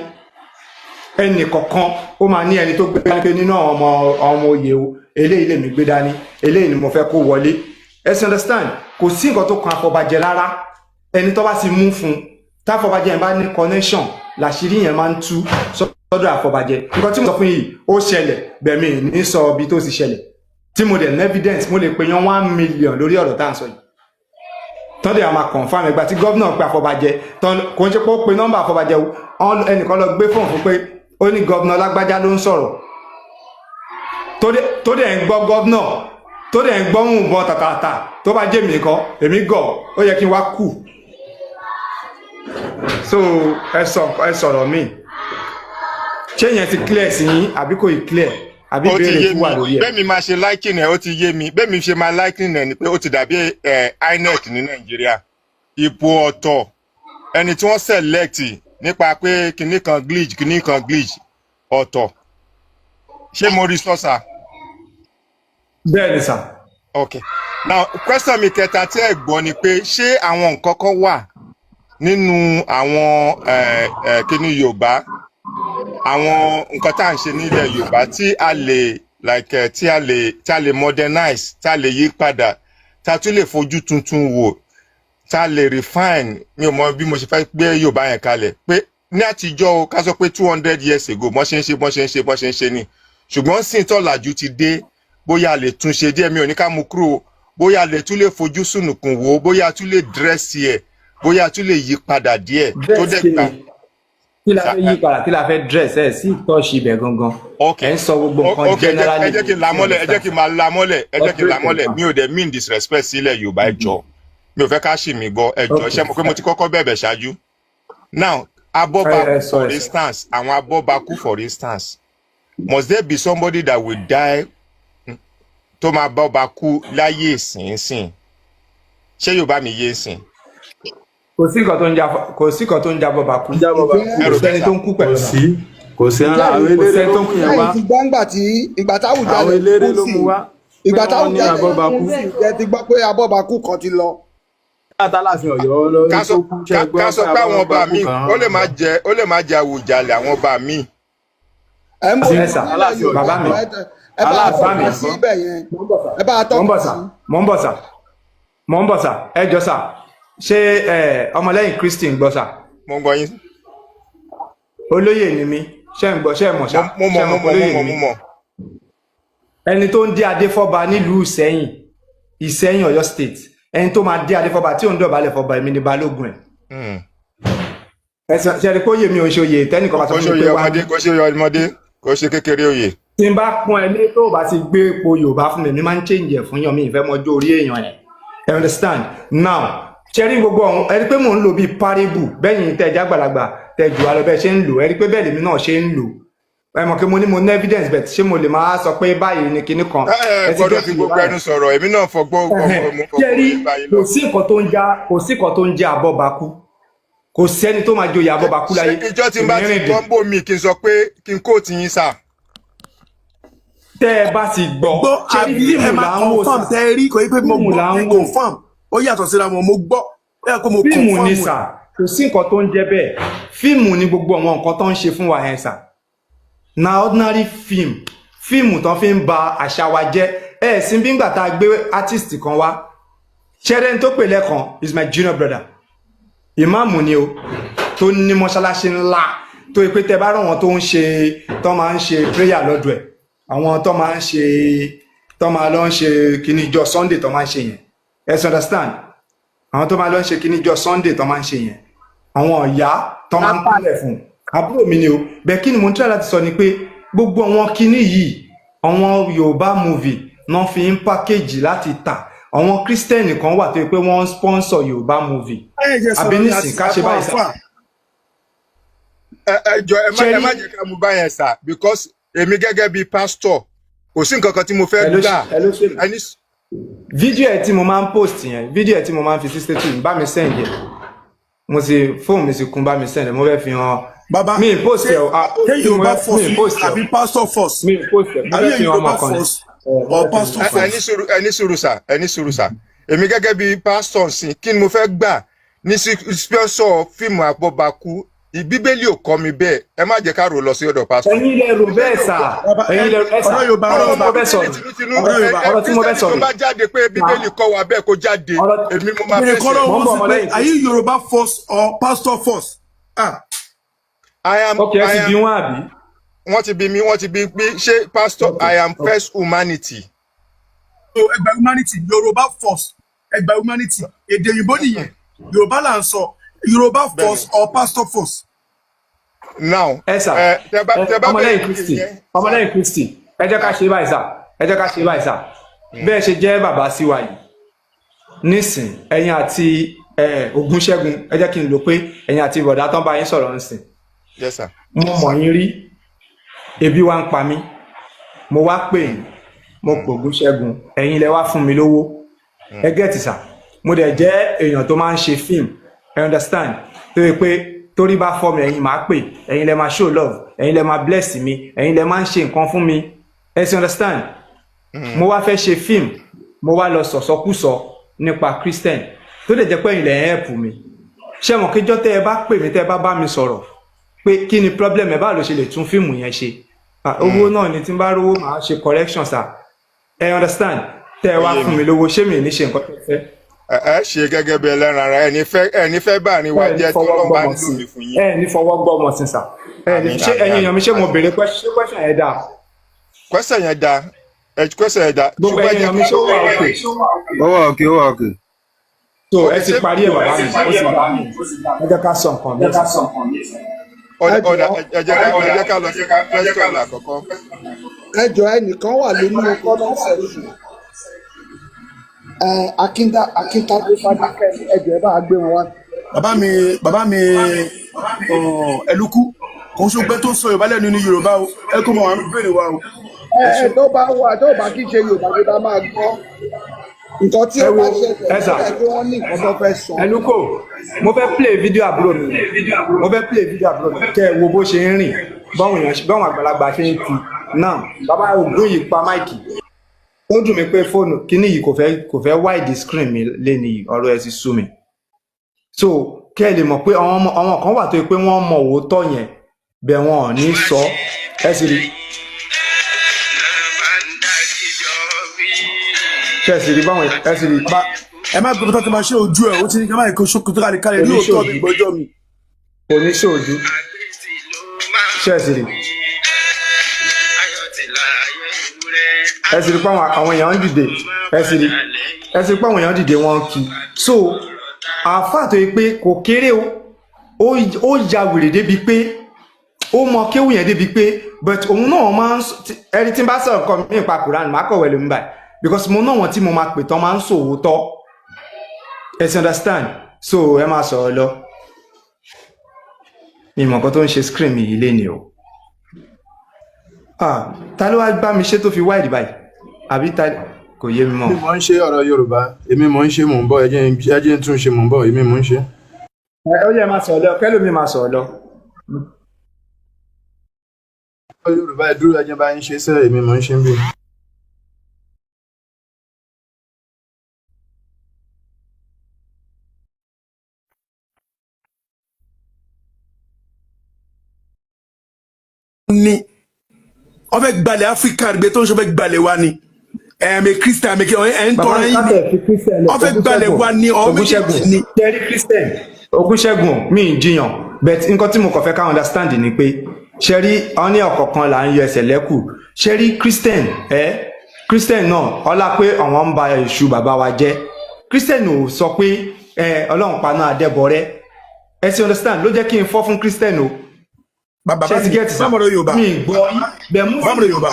Ẹnì kọ̀ọ̀kan ó máa ní ẹni tó gbé dání pé nínú àwọn ọmọ oyè o, eléyìí lèmi gbé dání, eléyìí ni mo fẹ́ kó wọlé. Ẹ sì understand? Kò sí nǹkan tó kan afọbajẹ rárá. Ẹni tó bá ti mú fún un, táfọbajẹ yẹn bá ní connection, làṣírí yẹn máa ń tú sọ́dọ̀ àfọbajẹ. Nǹkan tí mo sọ fún yìí, ó ṣẹlẹ̀ bẹ̀mí ní sọ ibi tó ti ṣẹlẹ̀, tí mo dẹ̀ ní evidence. Mo lè pè yan 1 million lórí ọ̀rọ̀ tá à ń sọ yìí, tọ́dẹ̀ àmà confirm. Ìgbà tí gómìnà pe àfọbàjẹ, kò ń ṣe pé ó pe nọ́mbà àfọbàjẹ o, ẹnìkan lọ gbé fóònù fún pé ó ní gómìnà lágbájá ló ń sọ̀rọ̀, tó dẹ̀ ń gbọ́ gómìnà, tó dẹ̀ ń gbọ́ ń bọ̀ tàtàtà. Tó bá jẹ́ mi kọ́, èmi gọ̀, ó yẹ kí n wá kù. So ẹ sọ, ẹ sọ̀rọ̀ mi. Ṣé yẹn ti clear sí yín àbí kò ì clear, àbí Ó ti ìbéèrè yé tún mi. wà lórí ẹ̀? Bẹ́ẹ̀ mi máa ṣe liking ẹ̀, ó ti yé mi. Bẹ́ẹ̀ mi ṣe máa liking ẹ̀ ni pé ó ti dàbí ẹ̀ INEC ní Nàìjíríà, ipò ọ̀tọ̀, ẹni tí wọ́n select nípa pé kinní kan glitch, kinní kan glitch ọ̀tọ̀. Ṣé mo rí sọ, sir? Bẹ́ẹ̀ ni, sir. Ok, now question mi kẹta tí ẹ gbọ́ ni pé, ṣé àwọn nǹkan kan wà nínú àwọn kíní Yorùbá, àwọn nǹkan tá à ń ṣe nílẹ̀ Yorùbá tí a lè like tí a lè modernize, tí a lè yí padà, tá a tún lè fojú tuntun wò, tá a lè refine? Mi ò mọ bí mo ṣe fẹ́ gbé Yorùbá yẹn kalẹ̀, pé ní àtijọ́ o, ká sọ pé 200 years ago, bọ́n ṣe ń ṣe, bọ́n ṣe ń ṣe, bọ́n ṣe ń ṣe ni, ṣùgbọ́n sì tọ́làjú ti dé, bóyá a lè tún ṣe díẹ̀. Mi ò ní ká mú kúrò, bóyá a lè tún lè fojú sùnùkùn wò, bóyá a tún lè dress ẹ̀, bóyá a tún lè yí padà díẹ̀ tó Dress dẹ̀ kí gbà. ni? Kí la fẹ́ yí padà? Kí la fẹ́ dress? Ẹ̀ sí tọ́ọ̀ṣì ibẹ̀ gangan. Ẹ̀ ń sọ gbogbo nǹkan Ok, ẹ jẹ́ generally. ẹ jẹ́ kí n là mọ́lẹ̀, ẹ jẹ́ kí n máa là mọ́lẹ̀, ẹ jẹ́ kí n là mọ́lẹ̀. Mi ò dẹ̀ mean disrespect sílẹ̀ Yorùbá, ẹ jọ̀ọ́, mi ò fẹ́ ká ṣì mí gbọ́, ẹ jọ̀ọ́. Ṣé mo pé mo ti kọ́kọ́ bẹ̀bẹ̀ ṣáájú? Now, abọ́bakú, Ẹ sọ, for ẹ sọ. instance, àwọn abọ́bakú, for instance, must there be somebody that will die tó máa bọ́ba kú láyé ìsinsìn? Ṣé Yorùbá mi yé sìn? Kò sí nǹkan tó ń jà bọ́ba kú. Jábọ̀ bá Kò Ẹ rò sẹ́ni bẹ́ẹ̀ tó ń kú Kò pẹ̀lú. sí, kò sí rárá. Àwọn Ǹjẹ́ eléré Kò sẹ́ni ló tó ń mú kú. yẹn lẹ́yìn wá. tí gbangba tí ìgbà Àwọn táwùjalè eléré kú ló sí mú wá pé ìgbà wọ́n ní táwùjalè abọ́bakú. kú sí, ǹjẹ́ ti gbọ́ pé abọ́bakú kan ti lọ? Látàláàfin Ọ̀yọ́ lọ Ká sọ tó kú, ṣe ká gbọ́ ká pé sọ pé àwọn ọba abọ́bakú míì kan ó lè má jẹ, ó lè má jẹ Àwùjalẹ̀, àwọn ọba míì. Ẹ ń bọ̀ Ẹ sà, nílẹ̀ Aláàfin Yorùbá. Bàbá mi. Ẹ bá a Aláàfin Bàbá mi. tọ́ka sí ibẹ̀ yẹn, ẹ bá a Mò ń bọ̀ tọ́ka sà. sí. Mò ń bọ̀ sà, mò ń bọ̀ sà. Ẹ jọ sà, ṣé ẹ ọmọlẹ́yìn Kristi ń gbọ́, sà? Mo ń gbọ́ yín. Olóyè ni mí. Ṣé ń gbọ́? Ṣé ẹ mọ̀ ṣá? Mo Ṣé mọ̀. ẹ Mo mọ̀ pé mọ̀, mo olóyè mọ̀, ni mo mí? mọ̀. Ẹni tó ń dé adé fọ́ba nílùú Ìsẹ́yìn, Ìsẹ́yìn, Ọ̀yọ́ State, ẹni tó máa dé adé fọ́ba tí òun dọ̀bálẹ̀ fọ́ba, èmi ni balógun ẹ̀. Ẹ sọ ṣe rí pé oyè mi ò ń ṣe oyè tẹ́nìkan bá sọ Kò fún ṣe mi oyè pé wá ọmọdé, kò ṣe oyè ọmọdé, kò ṣe kékeré oyè. Tí n bá pọ́n ẹ lé, tó o bá ti gbé epo Yorùbá fún mi, mi máa ń change ẹ̀ fún yàn. Mi ìfẹ́ mọjọ́ orí èèyàn ẹ̀. Ẹ understand now? Ṣe rí gbogbo ọ̀hún, ẹ rí pé mò ń lò bíi parable bẹ́yìn tẹ́ ẹ jágbàlagbà tẹ́ jù wá lọ bẹ́ẹ̀ ṣe ń lò. Ẹ rí pé bẹ́ẹ̀ lèmi náà ṣe ń lò. Ẹ mọ̀ pé mo ní, mo ní evidence, but ṣé mo lè máa sọ pé báyìí ni kinní kan? Ẹ ẹ Ẹ ti gbọ́dọ̀ get fi mi gbogbo báyìí? ẹnu sọ̀rọ̀, èmi náà fọgbọ́ Ẹhẹ́n. mo Ṣé fọgbọ́ rí orí báyìí kò lọ. sí nǹkan tó ń já, kò sí nǹkan tó ń jẹ́ abọ́bakú. Kò sẹ́ni tó máa joyè abọ́bakú Ṣé láyé. ìjọ tí n bá Èmi ti rìn gbọ́ dè ń bò mí, kí n sọ pé kí n kóòtù yín, sà? Tẹ́ ẹ bá ti gbọ́, Gbọ́ ṣé rí, àbí ẹ fíìmù máa là ń wò, confirm sà. tẹ́ ẹ rí, kò yí pé mo Fíìmù gbọ́ là ń ẹ wò. confirm, ó yàtọ̀ síra wọn. Mo gbọ́, ó yẹ kó mo Fíìmù confirm ni, ẹ̀. sà. Kò sí nǹkan tó ń jẹ́ bẹ́ẹ̀. Fíìmù ni gbogbo àwọn nǹkan tó ń ṣe fún wa yẹn, sà. Na ordinary film, fíìmù tó fi ń ba àṣà wa jẹ́. Ẹ sí bí ngbà tá a gbé artist kan wá, ṣẹ́rẹ́ tó pè lẹ́kan is my junior brother, ìmáàmù ni o, tó ní mọ́ṣáláṣí ńlá, tó yẹ pé tẹ bá rọ̀ wọn tó ń ṣe, tó máa ń ṣe prayer lọ́dọ̀ ẹ̀, àwọn tó máa ń ṣe, tó máa lọ ń ṣe kíní ìjọ Sunday tó máa ń ṣe yẹn. Ẹ ṣe understand? Àwọn tó máa lọ ń ṣe kinní jọ Sunday tó máa ń ṣe yẹn, àwọn ọ̀yá tó máa ń kúnlẹ̀ fún, àbúrò mi ni o. Bẹ́ẹ̀ kí ni mo ń try láti sọ ni pé gbogbo àwọn kinní yìí, àwọn Yorùbá movie náà fi ń package láti tà. Àwọn Christian kan wà tó yẹ pé wọ́n ń sponsor Yorùbá movie. Ẹ jẹ́ àbí sọ̀rọ̀ ní nísìn ká ṣe àpò báyìí sà. àfà. Ẹ jọ, ẹ má Ṣe ẹ rí má jẹ́ ká mú báyẹn sà, because èmi gẹ́gẹ́ bíi pastor, kò sí nǹkan kan tí mo fẹ́ ẹ ló gbà. Ẹ ló ṣe ẹni fídíò ẹ tí mo máa ń post yẹn, fídíò ẹ tí mo máa ń fi sí status, bá mi send yẹn. Mo sì fóònù mi sì kún, bá mi send ẹ, mo fẹ́ fi hàn. Bàbá, Mi ì post ṣé ẹ o, ah, ṣé tí mo Yorùbá fẹ́ mi force ì post ẹ o, àbí pastor force? Mi ì post ẹ, mo Àbí fẹ́ fi hàn Yorùbá ọmọ kan ni. force Ẹ mo or fẹ́ fi hàn. pastor Ẹ ní force? sùúrù, ẹ ní sùúrù sà, ẹ ní sùúrù sà. Èmi gẹ́gẹ́ bíi pastor sìn, kí ni mo fẹ́ gbà ní sponsor fíìmù àbọ̀bàkú? Bíbélì ò kọ́ mi bẹ́ẹ̀. Ẹ má jẹ́ ká rò lọ sí ọ̀dọ̀ pastor. Ẹ̀yin lẹ rò bẹ́ẹ̀ sà. Bàbá, ẹ Ẹ̀yin lẹ ẹ sà. ọ̀rọ̀ Yorùbá, ọ̀rọ̀ Ọ̀rọ̀ tí Yorùbá, mo fẹ́ sọ Bíbélì rè tinútinú ọ̀rọ̀ ẹ Yorùbá. ẹ Ọ̀rọ̀ tí mo fẹ́ Kírísítẹ́nì sọ tó rè bá jáde pé sà. Bíbélì kọ́ wa bẹ́ẹ̀, kó jáde. Ọ̀rọ̀ Èmi mo máa Béèrè fẹ́ kọ́ sẹ̀. lọ́wọ́ Mò ń wọn bọ̀, sí pé ọmọlẹ́yìn are you Kristi. Yorùbá force or pastor force? Ah, I am Ok, ẹ I ti am bí wọn àbí? Wọ́n ti bí mi, wọ́n ti bí pé ṣé pastor. Ok, I am ok. first humanity. So ẹgbà humanity, Yorùbá force, ẹgbà humanity, èdè òyìnbó nìyẹn, Yorùbá là ń sọ. Yorùbá Bẹ́ẹ̀ni. force or pastor force? Now Ẹ sà, ẹ tẹ bá ẹ tẹ bá bẹ̀rẹ̀ ọmọlẹ́yìn ìbéèrè Kristi, yẹn sà. ọmọlẹ́yìn Kristi, ẹ jẹ́ ká Sà. ṣe báyìí sà, ẹ jẹ́ ká ṣe báyìí sà. Bẹ́ẹ̀ ṣe jẹ́ bàbá sí wa yìí nísìn, ẹ̀yin àti Ògúnṣẹ́gun, ẹ jẹ́ kí n lò pé ẹ̀yin àti bọ̀dá tán bá yín sọ̀rọ̀ ńsìn. Yes sir. Mo mọ̀ yín rí, ebi wá ń pa mí, mo wá pè yín, mo pò Ògúnṣẹ́gun, ẹ̀yin lẹ wá fún mi lówó. Ẹ gẹ́tì sà, mo dẹ̀ jẹ́ èèyàn tó máa ń ṣe fíìmù, ẹ understand, tó yẹ pé torí bá fọ́ mi, ẹ̀yin máa pè, ẹ̀yin lẹ máa show love, ẹ̀yin lẹ máa bless mi, ẹ̀yin lẹ máa ń ṣe nǹkan fún mi, ẹ sì understand. Mo wá fẹ́ ṣe fíìmù, mo wá lọ sọ̀sọ́kùsọ nípa Christian tó dẹ̀ jẹ́ pé ẹ̀yin lẹ ń help mi. Ṣé mọ̀ kéjọ́ tẹ́ ẹ bá pè mí, tẹ́ ẹ bá bá mi sọ̀rọ̀ pé kí ni problem ẹ, báwo ló ṣe lè tún fíìmù yẹn ṣe? Ah, owó náà ni, tí n bá rówó màá ṣe correction sà, ẹ understand. Tẹ́ ẹ Ó wá yé fún mi. mi lówó, ṣé mi ò ní ṣe nǹkan tó fẹ́? Ẹ ṣe gẹ́gẹ́ bí ẹlẹ́ran ara, ẹni fẹ́ bá àárín wa Ẹ ní jẹ́ tí fọwọ́ Ọlọ́run bá gbọ́mọ ń lò sí, mí fún yín. ẹ ní fọwọ́ gbọ́mọ sí sà. Ẹ ní Àmín, ṣé àmín, ẹ̀yin èèyàn àmín, mi, ṣé mo àmín. béèrè question, ṣé question yẹn dáa? Question yẹn dáa, ẹ question yẹn dáa. Gbogbo Ṣùgbọ́n ẹ ẹ̀yin jẹ́ èèyàn mi, ká ṣé ó wà òkè? Ó wà òkè, ó wà òkè. So Ok, ẹ ti ṣé parí ẹ bàbá mi, ó ti bá mi, ẹ jẹ́ ká sọ nǹkan mi sà. Ọ̀dà Ẹ ọ̀dà, jọ̀ọ́, ẹ jẹ́ ká lọ sí question àkọ́kọ́. ẹ jọ̀ọ́, ẹnìkan wà nínú comment section, ẹ akínta akíntadé fadékẹ́mi, ẹ jọ̀ọ́, ẹ bá a gbé wọn wá. Bàbá mi, ẹlúkú kò ń ṣọgbẹ́ tó ń sọ Yorùbá lẹ́nu ní Yorùbá o, ẹ kó mọ àwọn béèrè wa o. Ẹ Ẹ ẹ ṣe. tó bá wà, tó bá kí ṣe Yorùbá ló bá máa gbọ́ nǹkan tí Ẹ ó wo bá ṣẹlẹ̀, ẹ sà, ó dẹ̀ pé wọ́n ní nǹkan tó fẹ́ sọ. Ẹlúkò, mo fẹ́ play video àbúrò mi, mo fẹ́ play video àbúrò mi kẹ́ ẹ wo bó ṣe ń rìn, báwọn èèyàn báwọn àgbàlagbà ṣe ń tu náà. Bàbá Ògún yìí pa máìkì, ó dùn mí pé fóònù kíní yìí kò fẹ́ wide screen mi léni yìí, ọ̀rọ̀ ẹ ti sú mi. So kẹ́ ẹ lè mọ̀ pé àwọn ọmọ àwọn kan wà tó yẹ pé wọ́n mọ òótọ́ yẹn bẹ́ẹ̀, wọn ò ní sọ. Ẹ sì rí, ṣe sì rí báwọn, ẹ sì rí. Bàbá, ẹ má gbé tó ti máa ṣe ojú ẹ, ó ti ní ká má kó ṣókò tó kálí kálí rí òótọ́ mi Oníṣòjú gbọ́jọ́ mi. oníṣòjú, ṣe sì rí, ẹ sì rí pé àwọn èèyàn ń dìde, ẹ sì rí pé àwọn èèyàn ń dìde, wọn kì í. So àáfàá tó yẹ pé kò kéré o, ó ya wèrè débi pé ó mọ kéwù yẹn débi pé, but òun náà máa ń ẹni tí n bá sọ̀rọ̀ nǹkan mi nípa Quran, máa kọ̀wé lómi báyìí because mo náà wọn tí mo máa pè tán máa ń sòwòtọ́, ẹ ti understand. So ẹ máa sọ̀rọ̀ lọ, mi mọ̀ nǹkan tó ń ṣe screen mi yìí léni o. Ah, ta ló wá bá mi ṣe tó fi wáìdì báyìí? Àbí ta kò yé mi mọ́. Èmi mò ń ṣe ọ̀rọ̀ Yorùbá, èmi mò ń ṣe, mò ń bọ̀, ẹ jẹ́ n tún ṣe, mò ń bọ̀, èmi mò ń ṣe. Ẹ ó yẹ máa sọ̀rọ̀ lọ, kẹ́lòmíì máa sọ̀rọ̀ lọ. Ọ̀rọ̀ Yorùbá, ẹ dúró, ẹ jẹ́ n bá yín ṣe sẹ́, èmi mò ń ṣe ń bí. Ní wọ́n fẹ́ gbalẹ̀ Áfíríkà gbé tó ń ṣe, fẹ́ gbalẹ̀ wa ni ẹ̀ẹ̀mí Christian ẹ̀mí ẹ̀ ń Bàbá tọrọ mi, yín ká ni tẹ̀ fi Christian lẹ̀. wọ́n fẹ́ gbalẹ̀ Ògúnṣẹ́gun, wa ni ọ̀hún Ògúnṣẹ́gun, méjèèjì ni. tẹ́rí Christian, Ògúnṣẹ́gun, mi ì jiyàn, but nǹkan tí mo kàn fẹ́ ká understand ni pé ṣẹ́rí ọ́n ní ọ̀kọ̀ọ̀kan là ń yọ ẹsẹ̀ lẹ́kù. Ṣẹ́rí Christian, ẹ Christian náà ọlá pé àwọn ń ba èṣù bàbá wa jẹ́. Christian ò sọ pé Ẹ Ọlọ́run paná adẹ́bọrẹ́, ẹ ti understand, ló jẹ́ kí n fọ́ fún Christian o. Bàbá Ṣé ti mi get, sir? bámọ̀rọ̀ Yorùbá. Mi ì gbọ́ rí bẹ́ẹ̀. Bámọ̀rọ̀ Yorùbá.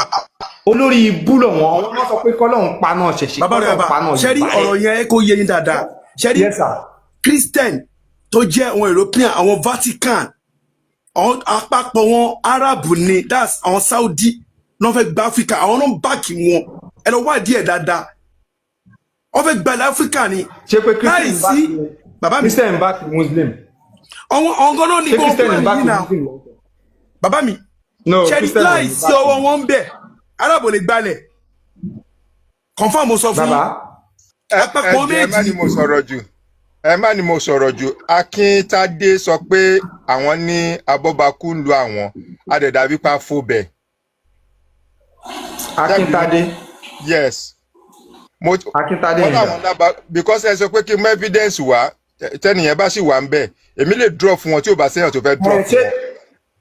Olórí ibú lọ̀wọ́n àwọn wọ́n sọ pé kọ́lọ́run paná ṣẹ̀ṣẹ̀, Bàbá rẹ̀ kọ́lọ́run bá paná ṣẹ́rí Yorùbá rẹ́. ọ̀rọ̀ yẹn kó yé yín dáadáa. Ṣẹ́rí Yes, sir. Christian tó jẹ́ àwọn European, àwọn Vatican, àwọn àpapọ̀ wọn Arab ni, that's àwọn Saudi náà fẹ́ gba Africa, àwọn náà ń back wọn. Ẹ lọ wádìí ẹ̀ dáadáa, wọ́n fẹ́ gba ilẹ̀ Africa ni. Ṣé pé láì Christian back sí bàbá mi Christian back Muslim? Àwọn gan náà ní Ṣé gbogbo Christian plan back yìí náà. Muslim? Bàbá mi, No, ṣẹ́rí Christian ò láì ní sí back. ọwọ́ wọn ń bẹ̀, Arab ò lè gbalẹ̀, confirm mo sọ fún Bàbá. yín. Ẹ Àpapọ̀ jẹ́ ẹ má méjì. ní mo sọ̀rọ̀ jù, ẹ má ní mo sọ̀rọ̀ jù. Akíntádé sọ pé àwọn ní abọ́bakú ń lu àwọn adẹ̀dàbí pa fobẹ̀. Akíntádé? Yes, mo Akíntádé wọ́n yẹn dà? láwọn lába because ẹ sọ pé kí n mú evidence wá, tẹ́nìyẹn bá sì wà ń bẹ̀, èmi lè drop fún wọn tí ò bá sẹ́yìn tó fẹ́ drop Ẹ fún ṣé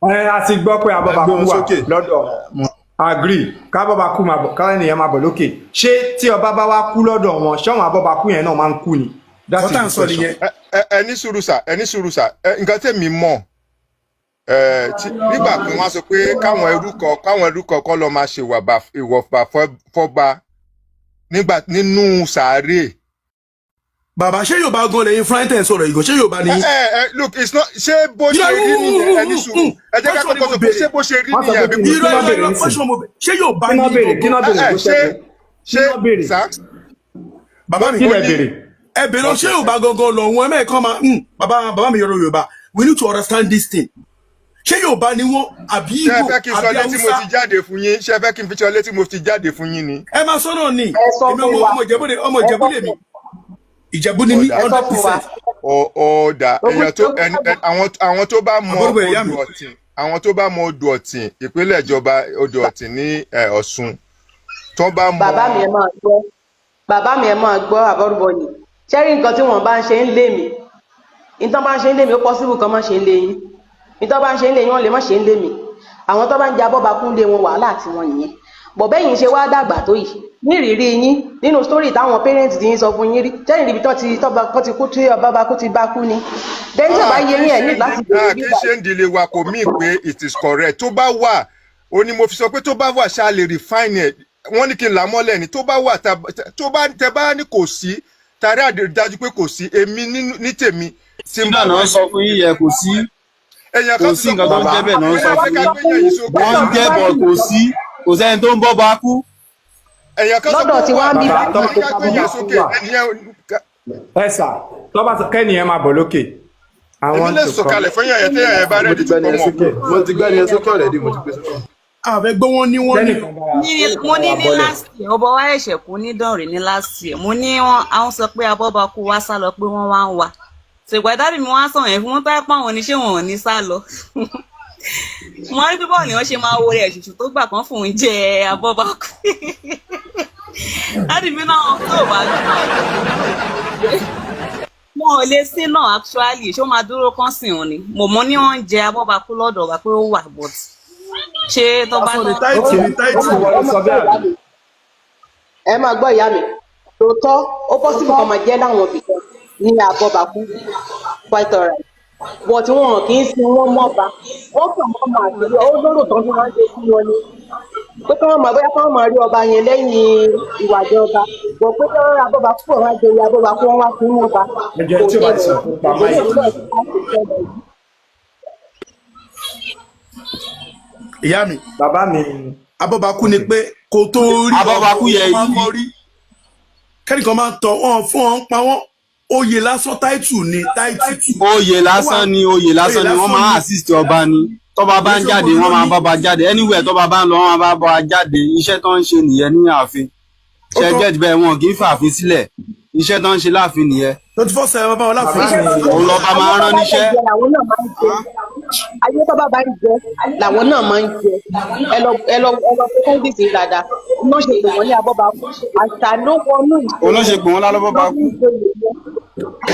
wọn. ẹ a ti gbọ́ pé Ẹ abọ́bakú gbóhùn wà sókè. lọ́dọ̀ wọn. Agree, kábọ́bakú máa bọ̀, káwọn ènìyàn máa bọ̀ lókè. Ṣé tí ọba bá wá kú lọ́dọ̀ wọn, ṣé àwọn abọ́bakú yẹn náà máa ń kú ni? That is Kọ́tà ń the sọ question. nìyẹn. Ẹ ní sùúrù sà, ẹ ní sùúrù sà. Ẹ nǹkan tèmi mọ̀ ẹ tí nígbà kan wọ́n sọ pé káwọn ẹrú kan kọ́ lọ máa ṣe ìwọ̀fà fọ́ba nígbà nínú sàárè. Bàbá, ṣé Yorùbá gan lẹ́yìn fúnra tẹ̀ ń sọ̀rọ̀ ìgò? Ṣé Yorùbá ni ẹ yín? ẹ look, it's not ṣé bó ṣe rí nìyẹn. Ẹ ní sùúrù, ẹ jẹ́ ká Question ni kọ́kọ́ mo sọ pé béèrè. ṣé bó ṣe rí Wọ́n sọ nìyẹn pé àbí kí ni kò kí Irọ́ náà irọ́ béèrè irọ́ nísìn? Question mo béèrè, ṣé Yorùbá Kí ni náà yín béèrè, kí gangan? náà béèrè ẹ tó ṣé ṣẹ́gun? ṣé Kí náà béèrè? sá Bàbá mi, Kí mo lẹ ní béèrè? Ẹ bèrè lọ, ṣé Yorùbá gangan lọ wọn? Ẹ mẹ́ẹ̀kan máa bàbá mi yọrọ Yorùbá, we need to understand this thing. Ṣé Yorùbá ni wọ́n àbí Ṣé ẹ Ìgbò fẹ́ kí n sọ àbí létí mo Haúsá? ti jáde fún yín? Ṣé ẹ fẹ́ kí n fi sọ létí mo ti jáde fún yín ni? Ẹ máa sọ náà ni. Ẹ sọ Èmi fún ọmọ wa. ọmọ Ìjẹ̀bú ọmọ Ẹ Ìjẹ̀bú sọ lèmi. fún Ìjẹ̀bú ni mí. Ọ̀dà. Ẹ sọ Hundred fún wa. percent. Ó dà, Ogun èèyàn tó ogun ẹni àwọn tó bá mọ Àbúrò ìyá odò mi. Ọ̀tìn, àwọn tó bá mọ odò Ọ̀tìn, ìpínlẹ̀ ìjọba odò Ọ̀tìn ní Ọ̀ṣun, tó bá mọ Bàbá mi, ẹ máa gbọ́. Bàbá mi, ẹ máa gbọ́. Àbọrúbọ yìí, ṣẹ́rí nǹkan tí wọ́n bá ń ṣe ń lé mi, nǹkan bá ń ṣe ń lé mi, ó possible kan má ṣe ń lé yín. Nǹkan bá ń ṣe ń lé yín, wọ́n lè má ṣe ń lé mi. Àwọn tó bá ń jẹ abọ́bakú lé wọn, wàhálà tí wọn nìyẹn bọ̀. Bẹ́yìn ṣe wá dàgbà tó yìí, nírìírí yín nínú story táwọn parents ti yín sọ fún yín rí, sẹ́yìn ríbi tán ti tọ́ba kán ti kú, tí ọba bá kú ti bá kú ni then tí ò bá Ah, yé kì í yín, ẹ̀ ṣe ní láti béèrè kì í bíbá. ṣe ń dìlé wa kò mí pé it is correct. Tó bá wà ó ní mo fi sọ pé tó bá wà, ṣá lè refine ẹ̀. Wọ́n ní kí n là á mọ́lẹ̀ ni tó bá wà, tó bá tẹ bá ní kò sí tàrí àdájú pé kò sí. Èmi ní tèmi tí n Sígbà bá náà sọ fún yín yẹ, kò sí. Èèyàn Kò kan ti sí sọ nǹkan pé tó ń wà jẹ́ bẹ́ẹ̀ náà ń sọ ẹ fún ká yín. gbé yẹn yìí sókè. Wọ́n ń jẹ́ bọ̀, kò sí, kò sẹ́ni tó ń bọ́ bá kú. Èèyàn kan sọ Lọ́dọ̀ pé tí wà wá ń bí Bàbá, báyìí. tọ́ ẹ ká gbé yẹn bá sókè wà ẹnìyẹn. Ẹ sà, tọ́ bá kẹ́ni ẹ máa bọ̀ lókè. I Èmi want lè to come. sọ̀kalẹ̀ fún yẹn téèyàn yẹn bá Mo ready ti to gbẹ́ni ẹ come up. sókè, mo ti gbẹ́ni ẹ sókè already, mo ti gbé sókè. Àfẹ́ gbọ́ wọn ní wọ́n ní. Tẹ́nìkan bá wa Ní tẹ́nìkan mo bá ní wa ní bọ́lẹ̀. last year, ọba wa ẹ̀ṣẹ̀ kú ní Dànrè ní last year. Mo ní wọn àwọn sọ pé abọ́bakú wá sá lọ, pé wọ́n wá ń wá ṣègbà dábì mi, wọ́n á sọ̀rọ̀ yẹn fún wọn tó yẹ pé àwọn oníṣẹ́ wọn ò ní sá lọ. Mo rí pé báwo ni wọ́n ṣe máa wo rẹ̀ ṣùṣù tó gbà kan fún un jẹ abọ́bakú. Dáàdì mi náà tó bá wọn ò lè sí náà actually, ṣó máa dúró kán sìn òun ni mo mọ ní wọ́n ń jẹ abọ́bakú lọ́dọ̀ wa pé ó wà, but ṣé tó bá Aṣọ ní tán. táìtì ní táìtì. Ó wọlé sọ bẹ́ẹ̀ àbí? Ẹ máa gbọ́ ìyá mi, tòótọ́ ó possible kan máa jẹ́ láwọn ibì kan ní abọ́bakú, quite alright, but wọn kì í sin wọn mọ́ba. Wọ́n kàn mọ́ máa ṣe ó lóró tán tí wọ́n ń ṣe sí wọn ni pé kí wọ́n máa bóyá kí wọ́n máa rí ọba yẹn lẹ́yìn ìwàjọ ọba bọ̀, pé kí wọ́n abọ́bakú wọn wá joyè abọ́bakú, wọn wá fún wọn ba Ẹjọ́ kò tí ò bá ti ṣẹlẹ̀. sọ kó pa Ìdílé mic. ìlú ẹ̀ tí wọ́n ti ṣẹlẹ̀ yìí. Ìyá mi. Bàbá mi. Abọ́bakú ni pé kó tó rí ọba Abọ́bakú yẹ máa yìí. kọ́ rí kẹ́nìkan máa ń tọ wọn fún wọn pa wọn, oyè lásán, táìtù ni táìtù. Oyè lásán ni, oyè lásán ni. Wọ́n máa ń assist ọba ni. Tọ́ba bá ń jáde, wọ́n máa bá ba jáde. Anywhere tọ́ba bá ń lọ, wọ́n máa bá ba jáde. Iṣẹ́ tó ń ṣe nìyẹn ní ààfin. Ṣe get bẹ́ẹ̀? Wọn kì í fààfin sílẹ̀. Iṣẹ́ tó ń ṣe láàfin nìyẹn. 24/7 bá wọn láàfin. Òun lọ́ba máa ń rán níṣẹ́. Ayé làwọn náà máa ń jẹ, ayé tó bá bá ń jẹ làwọn náà máa ń jẹ. Ẹ lọ, ẹ lọ, ẹ lọ fún kọ́ńdìsì dáadáa iná ṣe pè wọ́n ní abọ́bakú, àṣà ló wọnú. Òun ló ṣe pè wọ́n lálọ́bọ́bakú.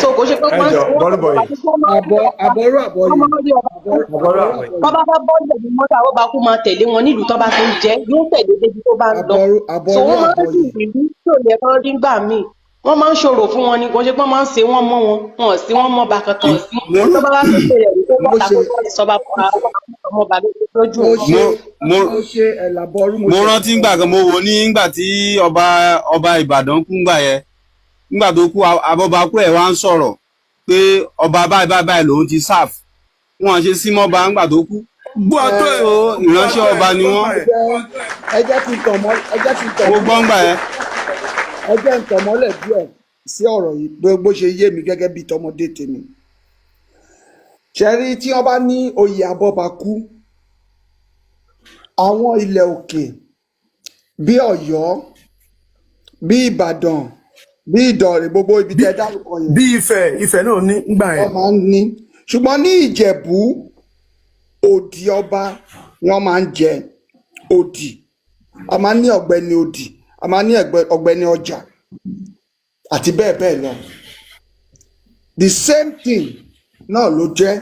So kò ṣe pé Ẹ wọ́n jọ bọ́lúbọ̀ yìí. Àbọ̀ àbọ̀rú àbọ̀yè. wọ́n máa ń rí ọba. Àbọ̀rú àbọ̀yè. Bọ́bá bá bọ́ọ̀lù ní mọ́tò, abọ́bakú máa tẹ̀lé wọn nílùú tó bá ti ń jẹ, yóò tẹ̀lé débi tó bá ń lọ. Àbọ̀rú So àbọ̀rú wọ́n máa ń rí àbọ̀yè. ìrírí tí ò yẹ kán rí gbà míì. Wọ́n máa ń ṣòro fún wọn ni, kò ń ṣe pé wọ́n máa ń ṣe wọ́n mọ́ wọn, wọn ò sí wọ́n mọ́ ba kankan. Mo Tó bá wá pépè rẹ̀ tó Mo bọ́ta ṣe kó tó lè sọba fún wa ọmọọba lójú mo wọn. ṣe mo mo ṣe ẹ̀làbọ̀rú mo mo ṣe rántí ngbà kan mo wò ní ngbà tí ọba Ìbàdàn kú ngbà yẹn, ngbà tó kú, abọ́bakú ẹ̀ wá ń sọ̀rọ̀ pé ọba báyìí báyìí báyìí lòun ti sáf wọn ṣe sí mọ́ba ngbà tó kú. Gbọ́ àtọ́ ẹ̀. So ìránṣẹ́ ọba ni wọ́n. Ẹ jẹ́ kí n tàn mọ́, ẹ jẹ́ kí n tàn Mo mọ́ gbọ́ ngbà yẹn. Ẹ jẹ́ n tàn mọ́lẹ̀ díẹ̀ sí ọ̀rọ̀ yìí bó ṣe yé mi gẹ́gẹ́ bí tọmọdé tèmi. Ṣe rí, tí wọ́n bá ní oyè abọ́bakú, àwọn ilẹ̀ òkè bí Ọ̀yọ́, bí Ìbàdàn, bí Ìdànrè, gbogbo ibi tẹ́ dárúkọ yẹn, Bí Ifẹ̀, Ifẹ̀ náà ní ngbà wọ́n yẹn. máa ń ní. Ṣùgbọ́n ní Ìjẹ̀bú, òdì ọba wọ́n máa ń jẹ òdì. A máa ń ní ọ̀gbẹ́ni òdì, a máa ń ní ọ̀gbẹ́ni ọjà àti bẹ́ẹ̀ bẹ́ẹ̀ lọ. The same thing náà ló jẹ́,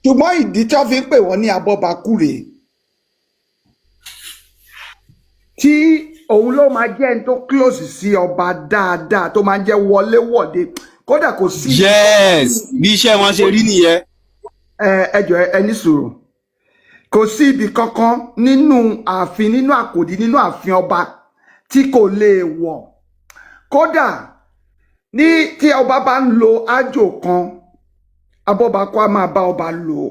ṣùgbọ́n ìdí tí wọ́n fi ń pè wọ́n ní abọ́bakú rèé, tí òun ló máa jẹ́ ẹni tó close sí ọba dáadáa, tó máa ń jẹ́ wọléwọ̀de, kódà kò sí ibi tó Yes, bí iṣẹ́ wọn ṣe rí nìyẹn. Ẹ jọ̀ọ́, ẹ ní sùúrù. Kò sí ibi kankan nínú ààfin, nínú àkòdí, nínú ààfin ọba tí kò lè wọ̀. Kódà ní tí ọba bá ń lo ájò kan, abọ́bakú á máa bá ọba lò ó.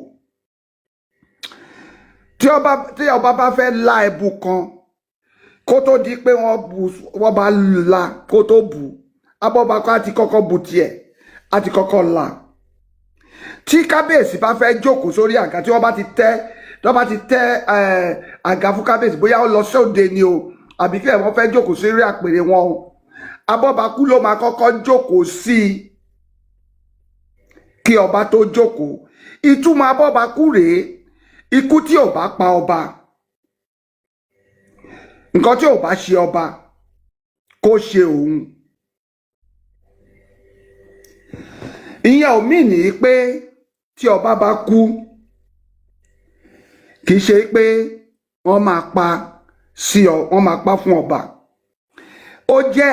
Tí ọba bá fẹ́ la ẹbu kan, kó tó di pé wọ́n bu, wọ́n bá la kó tó bù, abọ́bakú á ti kọ́kọ́ bu tiẹ̀, á ti kọ́kọ́ la. Tí kábíyèsí bá fẹ́ jókòó sórí àga, tí wọ́n bá ti tẹ́, tí wọ́n bá ti tẹ́ àga fún kábíyèsí, bóyá ó lọ sóde ni o, àbí kí ẹ̀ wọ́n fẹ́ jókòó sórí àpèrè wọn o, abọ́bakú ló máa kọ́kọ́ jókòó sí i kí ọba tó jókòó. Ìtumọ̀ abọ́bakú rèé: ikú tí ò bá pa ọba, nǹkan tí ò bá ṣe ọba, kó ṣe òun. Ìyẹn ò mí ní pé tí ọba bá kú, kì í ṣe pé wọ́n máa pa sí ọ, wọ́n máa pa fún ọba. Ó jẹ́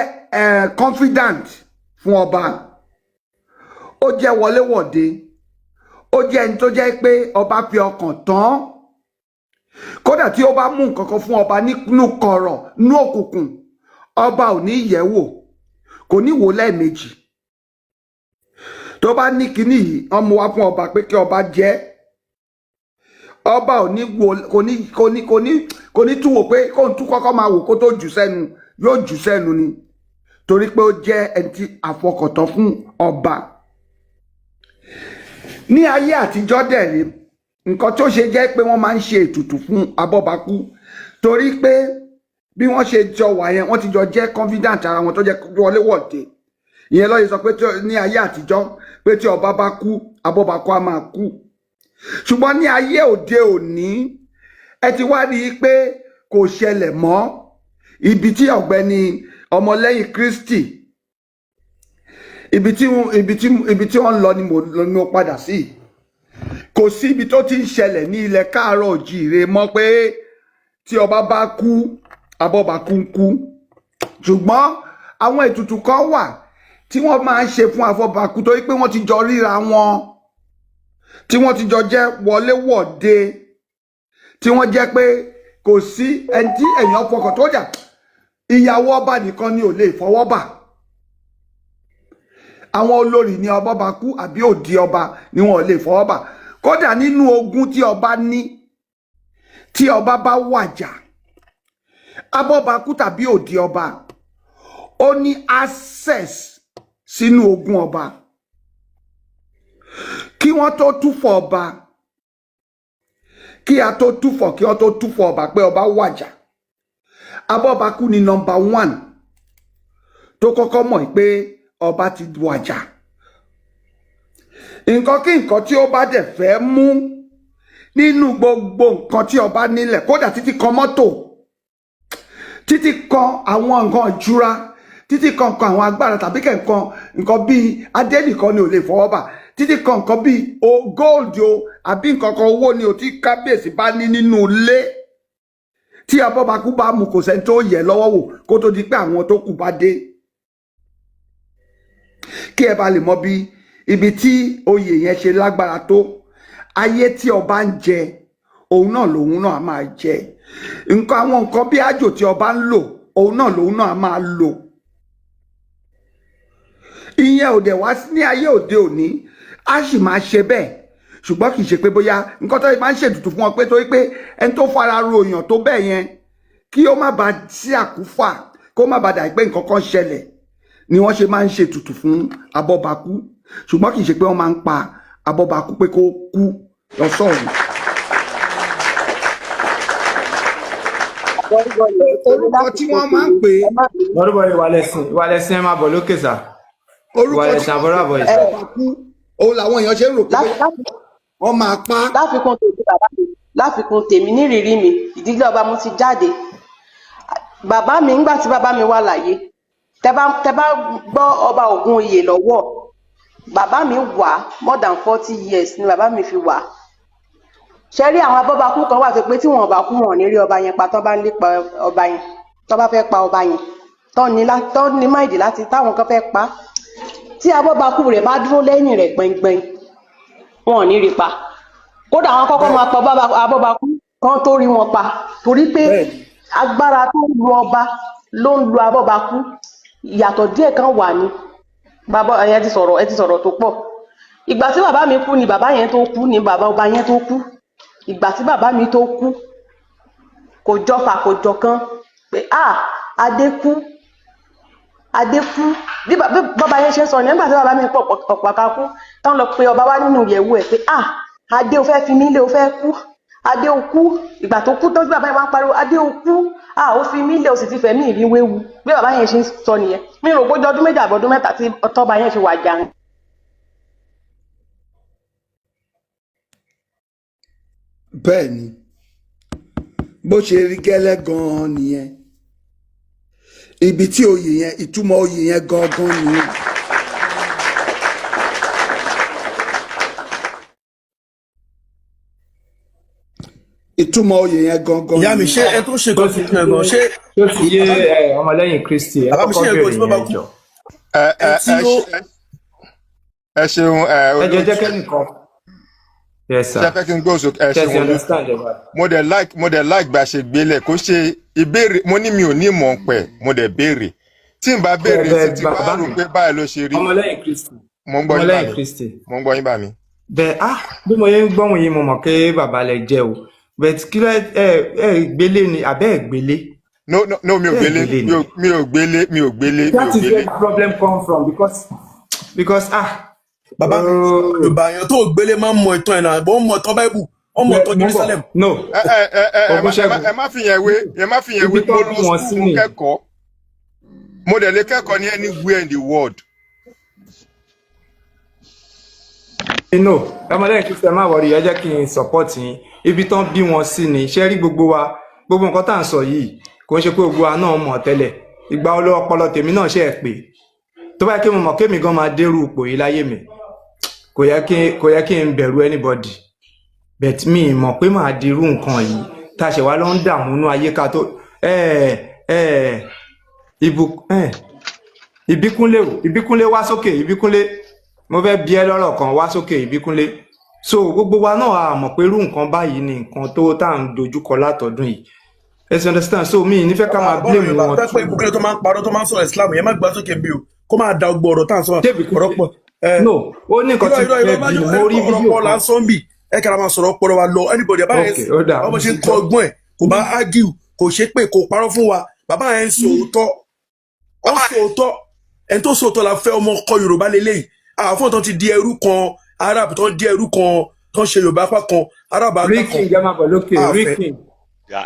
confidant fún ọba, ó jẹ́ wọléwọ̀de, ó jẹ́ ẹni tó jẹ́ pé ọba fi ọkàn tán. Kódà tí ó bá mú nǹkan kan fún ọba nínú kọ̀rọ̀, nínú òkùnkùn, ọba ò ní yẹ̀ wò, kò ní wò lẹ́ẹ̀mejì. Tó bá ní kinní yìí, wọ́n mú wá fún ọba pé kí ọba jẹ, ọba ò ní wò, kò ní tún wò pé kóun tún kọ́kọ́ máa wò kó tó jù sẹ́nu, yóò jù sẹ́nu ni, torí pé ó jẹ́ ẹni tí àfọkàntán fún ọba. Ní ayé àtijọ́ dẹ̀ rí, nǹkan tó ṣe jẹ́ pé wọ́n máa ń ṣe ètùtù fún abọ́bakú, torí pé bí wọ́n ṣe jọ wà yẹn, wọ́n ti jọ jẹ́ confidant ara wọn tó jẹ́ wọléwọ̀de. Ìyẹn lọ́yẹ̀ sọ pé ní ayé àtijọ́ pé tí ọba bá kú, abọ́bakú á máa kú. Ṣùgbọ́n ní ayé òde òní, ẹ ti wá rí i pé kò ṣẹlẹ̀ mọ́. Ibi tí ọ̀gbẹ́ni ọmọlẹ́yìn Kristi, ibi tí wọ́n ń lọ ni mo padà sí. Kò sí ibi tó ti ń ṣẹlẹ̀ ní ilẹ̀ káàárọ̀ òjíire mọ́ pé tí ọba bá kú, abọ́bakú ń kú. Ṣùgbọ́n àwọn ètùtù kan wà tí wọ́n máa ń ṣe fún afọ́bakú, torí pé wọ́n ti jọ ríra wọn, tí wọ́n ti jọ jẹ́ wọléwọ̀de, tí wọ́n jẹ́ pé kò sí ẹni tí èèyàn fọkàn tó jà. Ìyàwó ọba nìkan ni ò lè fọwọ́ bà. Àwọn olórí ní ọba bá kú àbí òdi ọba ni wọn ò lè fọwọ́ bà. Kódà nínú ogún tí ọba ní, tí ọba bá wàjà, abọ́bakú tàbí òdi ọba ó ní access sínú ogún ọba. Kí wọ́n tó túfọ̀ ọba, kí a tó túfọ̀, kí wọ́n tó túfọ̀ ọba pé ọba wàjà, abọ́bakú ni nọ́mbà 1 tó kọ́kọ́ mọ̀ pé ọba ti wàjà. Nǹkan kí nǹkan tí ó bá dẹ̀ fẹ́ mú nínú gbogbo nǹkan tí ọba nílẹ̀, kódà títí kan mọ́tò, títí kan àwọn nǹkan ìtura, títí kan nǹkan àwọn agbára, tàbí kẹ̀kan nǹkan bíi adé nìkan ni ò lè fọwọ́ bà, títí kan nǹkan bíi o gold o àbí nǹkan kan owó ni o tí kábíyèsí bá ní nínú ilé, tí abọ́bakú bá mú, kò sẹ́ni tó yẹ lọ́wọ́ wò kó tó di pé àwọn tó kù bá dé. Kí ẹ bá lè mọ bí ibi tí oyè yẹn ṣe lágbára tó. Ayé tí ọba ń jẹ, òun náà lòun náà á máa jẹ. Nǹkan, àwọn nǹkan bí àjò tí ọba ń lò, òun náà lòun náà á máa lò. Ìyẹn ò dẹ̀ wá ní ayé òde òní, á sì máa ṣe bẹ́ẹ̀, ṣùgbọ́n kì í ṣe pé bóyá nǹkan tó máa ń ṣètùtù fún wọn, pé torí pé ẹni tó fara ro èèyàn tó bẹ́ẹ̀ yẹn, kí ó má bàa sí àkúfà, kó má bàa dà pé nǹkan kan ṣẹlẹ̀ ni wọ́n ṣe máa ń ṣètùtù fún abọ́bakú, ṣùgbọ́n kì í ṣe pé wọ́n máa ń pa abọ́bakú pé kó kú lọ sọ́run. Orúkọ tí wọ́n máa ń pè é, Lọ́dúnbọ̀, ìwàlẹ̀sìn, ìwàlẹ̀sìn, ẹ máa bọ̀ lókè sà. Orúkọ tí Ìwàlẹ̀sìn wọ́n àbọ̀rọ̀ pè àbọ̀ é ìsà. abọ́bakú, òun làwọn èèyàn ṣe ń rò pé bóyá wọ́n máa pa á. Láfikún tèmi, bàbá mi, láfikún tèmi, nírìírí mi, ìdílé ọba mo ti jáde. Bàbá mi, ńgbà tí bàbá mi wà láyé, tẹ bá gbọ́ ọba Ògúnoyè lọ́wọ́, bàbá mi wà more than 40 years ni bàbá mi fi wà. Ṣe rí àwọn abọ́bakú kan wà tó pé tí wọn ò bá kú, wọn ò ní rí ọba yẹn pa. Tán bá ń lépa ọba yẹn, tán bá fẹ́ pa ọba yẹn, tán ní mind láti táwọn kan fẹ́ pa á, tí abọ́bakú rẹ̀ bá dúró lẹ́yìn rẹ̀ gbẹngbẹng, wọn ò ní rí pa. Kódà àwọn kọ́kọ́ máa pa abọ́bakú kan tó rí wọn pa, torí pé agbára tó ń lu ọba ló ń lu abọ́bakú. Ìyàtọ̀ díẹ̀ kan wà ní. Bàbá ẹ ti sọ̀rọ̀, ẹ ti sọ̀rọ̀ tó pọ̀. Ìgbà tí bàbá mi kú ni bàbá yẹn tó kú, ni bàbá ọba yẹn tó kú. Ìgbà tí bàbá mi tó kú, kò jọfà, kò jọ kan pé ah, adé kú, adé kú. Bí bàbá yẹn ṣe ń sọ ní nígbà tí bàbá mi pọ̀ ọ̀pàkà kú tán, lọ pe ọba wá nínú ìyẹ̀wù ẹ̀ pé ah, adé, o fẹ́ fi mí lé, o fẹ́ kú, adé, o kú. Ìgbà tó kú tán, tí bàbá yẹn wá ń pariwo, adé, o kú, ah, ó fi mí lé, o sì ti fẹ̀mí ìrí wéwu. Bí bàbá yẹn ṣe ń sọ nìyẹn. Mi rò pé ó jọ ọdún 2 àbọ̀dún 3 tí tọ́ba yẹn fi wàjà. Bẹ́ẹ̀ ni, bó ṣe rí gẹ́lẹ́ gan-an nìyẹn. Ibi tí oyè yẹn, ìtumọ̀ oyè yẹn gangan nìyẹn. Ìtumọ̀ oyè yẹn gangan Ìyá mi, ṣé nìyẹn. ẹ tó ṣe nǹkan tuntun ẹ gan ṣé? Tó ti yé ẹ, ọmọlẹ́yìn Kristi, ẹ Bàbá mi, kọ́kọ́ ṣé ẹ̀gbọ́n béèrè tí bàbá yẹn kú jọ. Ẹ ẹ ẹ tí ẹ ó ẹ ṣeun ẹ Ẹ jọ jẹ́ olóòtú. kẹ́nìkan. Yes Ṣe sir. fẹ́ kí n gbóhùn sókè? Ẹ Ṣé ẹ ṣeun ti olóòtú. understand ẹ báyìí? Mo dẹ̀ like bá a ṣe gbélé kó ṣe ìbéèrè. Mo ní mi ò ní mọ̀ ń pẹ̀, mo dẹ̀ béèrè. Tí n bá béèrè Bẹ́ẹ̀ sí ti bá bàbá rò mi, pé báyìí ló ṣe rí. ọmọlẹ́yìn Kristi, Mo ń gbọ́ yín bá ọmọlẹ́yìn mi. Kristi. Mo ń gbọ́ yín bá mi. Bẹ́ẹ̀ ah, bí mo yẹn ń gbọ́hùn yín, mo mọ̀ pé bàbá lẹ jẹ́ o, but kí ló ẹ ẹ gbélé ni àbẹ́ ẹ gbélé? No, no, no, mi ò Ṣé ẹ gbélé. gbélé Mi ni? ò mi ò gbélé, mi ò gbélé, mi ò That is gbélé. where the problem come from, because ah, Bàbá mi, ooo. Yorùbá èèyàn tó gbélé máa ń mọ ìtàn ẹ̀ náà, wọ́n mọ ìtàn Báíbù, wọ́n mọ Bẹ́ẹ̀ ìtàn mo ń bọ̀. Jerusalem. No. Ẹ ẹ ẹ ẹ ẹ má ẹ má Ògúnṣẹ́gun, ẹ má fi yẹn wé, ẹ má fi yẹn ibi wé. tó Mo bí lọ wọn school, sí mo ni. kẹ́kọ̀ọ́, mo dẹ̀ lè kẹ́kọ̀ọ́ ní anywhere in the world. No, ọmọlẹ́yìn Kristi, ẹ má worry, ẹ jẹ́ kí n support yín. Ibi tán bí wọn sí ni. Ṣé rí gbogbo wa, gbogbo nǹkan tá à ń sọ yìí, kò ń ṣe pé gbogbo wa náà mọ̀ tẹ́lẹ̀. Ìgbà olú ọpọlọ tèmi náà ṣe é pé tó bá yẹ kí mo mọ̀ kémi gan máa dérú ipò yìí láyé mi, kò yẹ kí n bẹ̀rù anybody, but mi ì mọ̀ pé màá dirú nǹkan yìí tá a ṣe wá lọ ń dààmú nú ayé ká tó ẹ ẹ ìbù ẹ. Ìbíkúnlé o, Ìbíkúnlé, wá sókè. Ìbíkúnlé, mo fẹ́ bi ẹ́ lọ́rọ̀ kan, wá sókè, Ìbíkúnlé. So gbogbo wa náà a mọ̀ pé irú nǹkan báyìí ni nǹkan tó tá à ń dojúkọ látọdún yìí. Ẹ ti understand? So mi ì ní fẹ́ ká máa Bàbá blame Yorùbá wọn tó pé too. ìbùkún tó máa ń parọ́, tó máa ń sọ̀rọ̀ Islam yẹn, má gbà sókè bí o, kó máa da ọgbọ ọ̀rọ̀ tá à ń sọ Ṣé Ìbíkúnlé? ọ̀rọ̀ pọ̀ ẹ. No, ó ní nǹkan Irọ́, tí irọ́, mo irọ́, fẹ́ má bi jọ ni. Mo rí ọ̀rọ̀ fídíò pọ̀ là kan. ń sọ ń bì. Ẹ kàrà máa sọ̀rọ̀ ọpọlọ wa lọ. Anybody bàbá yẹn, Ok, ó dà. báwo ṣe ń kọ́ ọgbọ́n ẹ̀, kò bá argue, kò ṣe pé kò parọ́ fún wa. Bàbá yẹn ń sọ òótọ́, ó sọ òótọ́. Ẹni tó sọ òótọ́ la fẹ́. Ọmọ ọkọ Yorùbá lélẹ́yìí, àwọn tó ti di ẹrú kan Arab, tó ń di ẹrú kan, tó ń ṣe Yorùbá apá kan, Arab apá Rí kan King, ẹ máa bọ̀ lókè. Rí àfẹ́. King,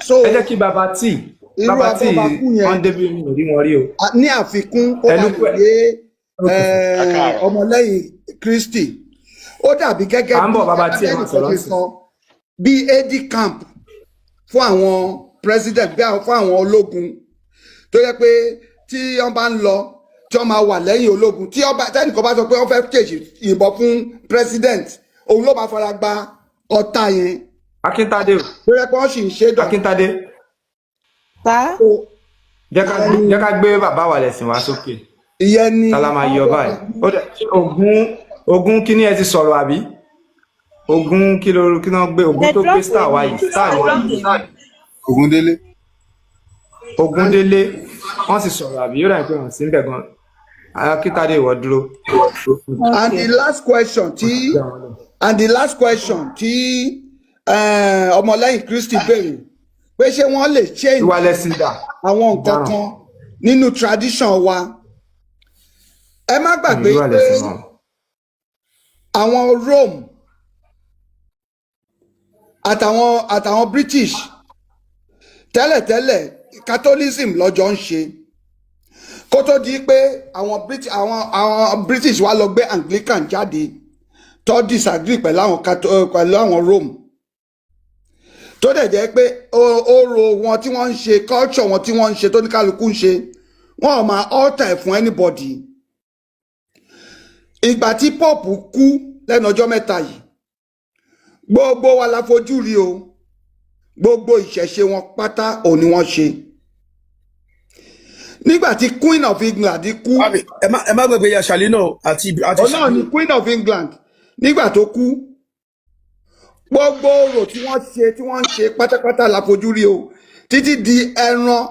So ẹ jẹ́ kí baba tí irú baba tí abọ́bakú yẹn, wọ́n débi, mi ò rí wọn rí o. Ní àfikún kó bá Ẹnu lè pẹ́. yé Ok sir. ọmọlẹ́yìn Kristi, ó dàbí gẹ́gẹ́ À ń bí bọ̀, baba tí ẹ máa abẹ́nìkan sọ̀rọ̀ ṣe sí. sọ, bí AD camp fún àwọn president, bí fún àwọn ológun, tó yẹ pé tí wọ́n bá ń lọ, tí wọ́n máa wà lẹ́yìn ológun, tí ọba tẹ́nìkan bá sọ pé wọ́n fẹ́ ṣèṣì yìnbọn fún president, òun ló máa fara gba ọ̀tá yẹn. Akíntadé o. Tó yẹ pé wọ́n sì ń ṣe dọ̀. Akíntadé. Tá. Jẹ́ ká gbé bàbá wa lẹ̀sìn wá sókè. Ìyẹn ni Ta la máa yọ báyìí? Ó dẹ̀ ṣé Ògún, Ògún kíní ẹ ti sọ̀rọ̀ àbí? Ògún kí ló kí náà gbé Ògún Ẹ tó gbé drop star wá èmi. yìí, star Ẹ ni. drop èmi. Ògúndélé. Ògúndélé wọ́n sì sọ̀rọ̀ àbí? Ó dàbí pé wọ́n sì ń bẹ̀ gan. Akíntadé, ìwọ dúró. And the last question tí and the last question tí ọmọlẹ́yìn Kristi béèrè pé ṣé wọ́n lè change Ìwà lẹ́sìn dà. àwọn nǹkan Dáràn. kan nínú tradition wa. Ẹ má gbàgbé Ìwà pé lẹ́sìn náà. àwọn Rome àtàwọn British tẹ́lẹ̀tẹ́lẹ̀, Catholicism lọ́jọ́ ń ṣe kó tó di pé àwọn British wá lọ gbé Anglican jáde tó disagree pẹ̀lú àwọn Rome, tó dẹ̀ jẹ́ pé orò wọn tí wọ́n ń ṣe, culture wọn tí wọ́n ń ṣe, tó ní kálukú ń ṣe, wọn ò máa alter ẹ̀ fún anybody. Ìgbà tí Pope kú lẹ́nu ọjọ́ mẹ́ta yìí, gbogbo wa la fojú rí o. Gbogbo ìṣẹ̀ṣe wọn pátá òun ni wọ́n ṣe. Nígbà tí Queen of England kú, Ẹ má gbàgbé Yasali náà àti òun náà ni Queen of England. Nígbà tó kú, gbogbo orò tí wọ́n ṣe, tí wọ́n ń ṣe pátápátá la fojú rí o, títí di ẹran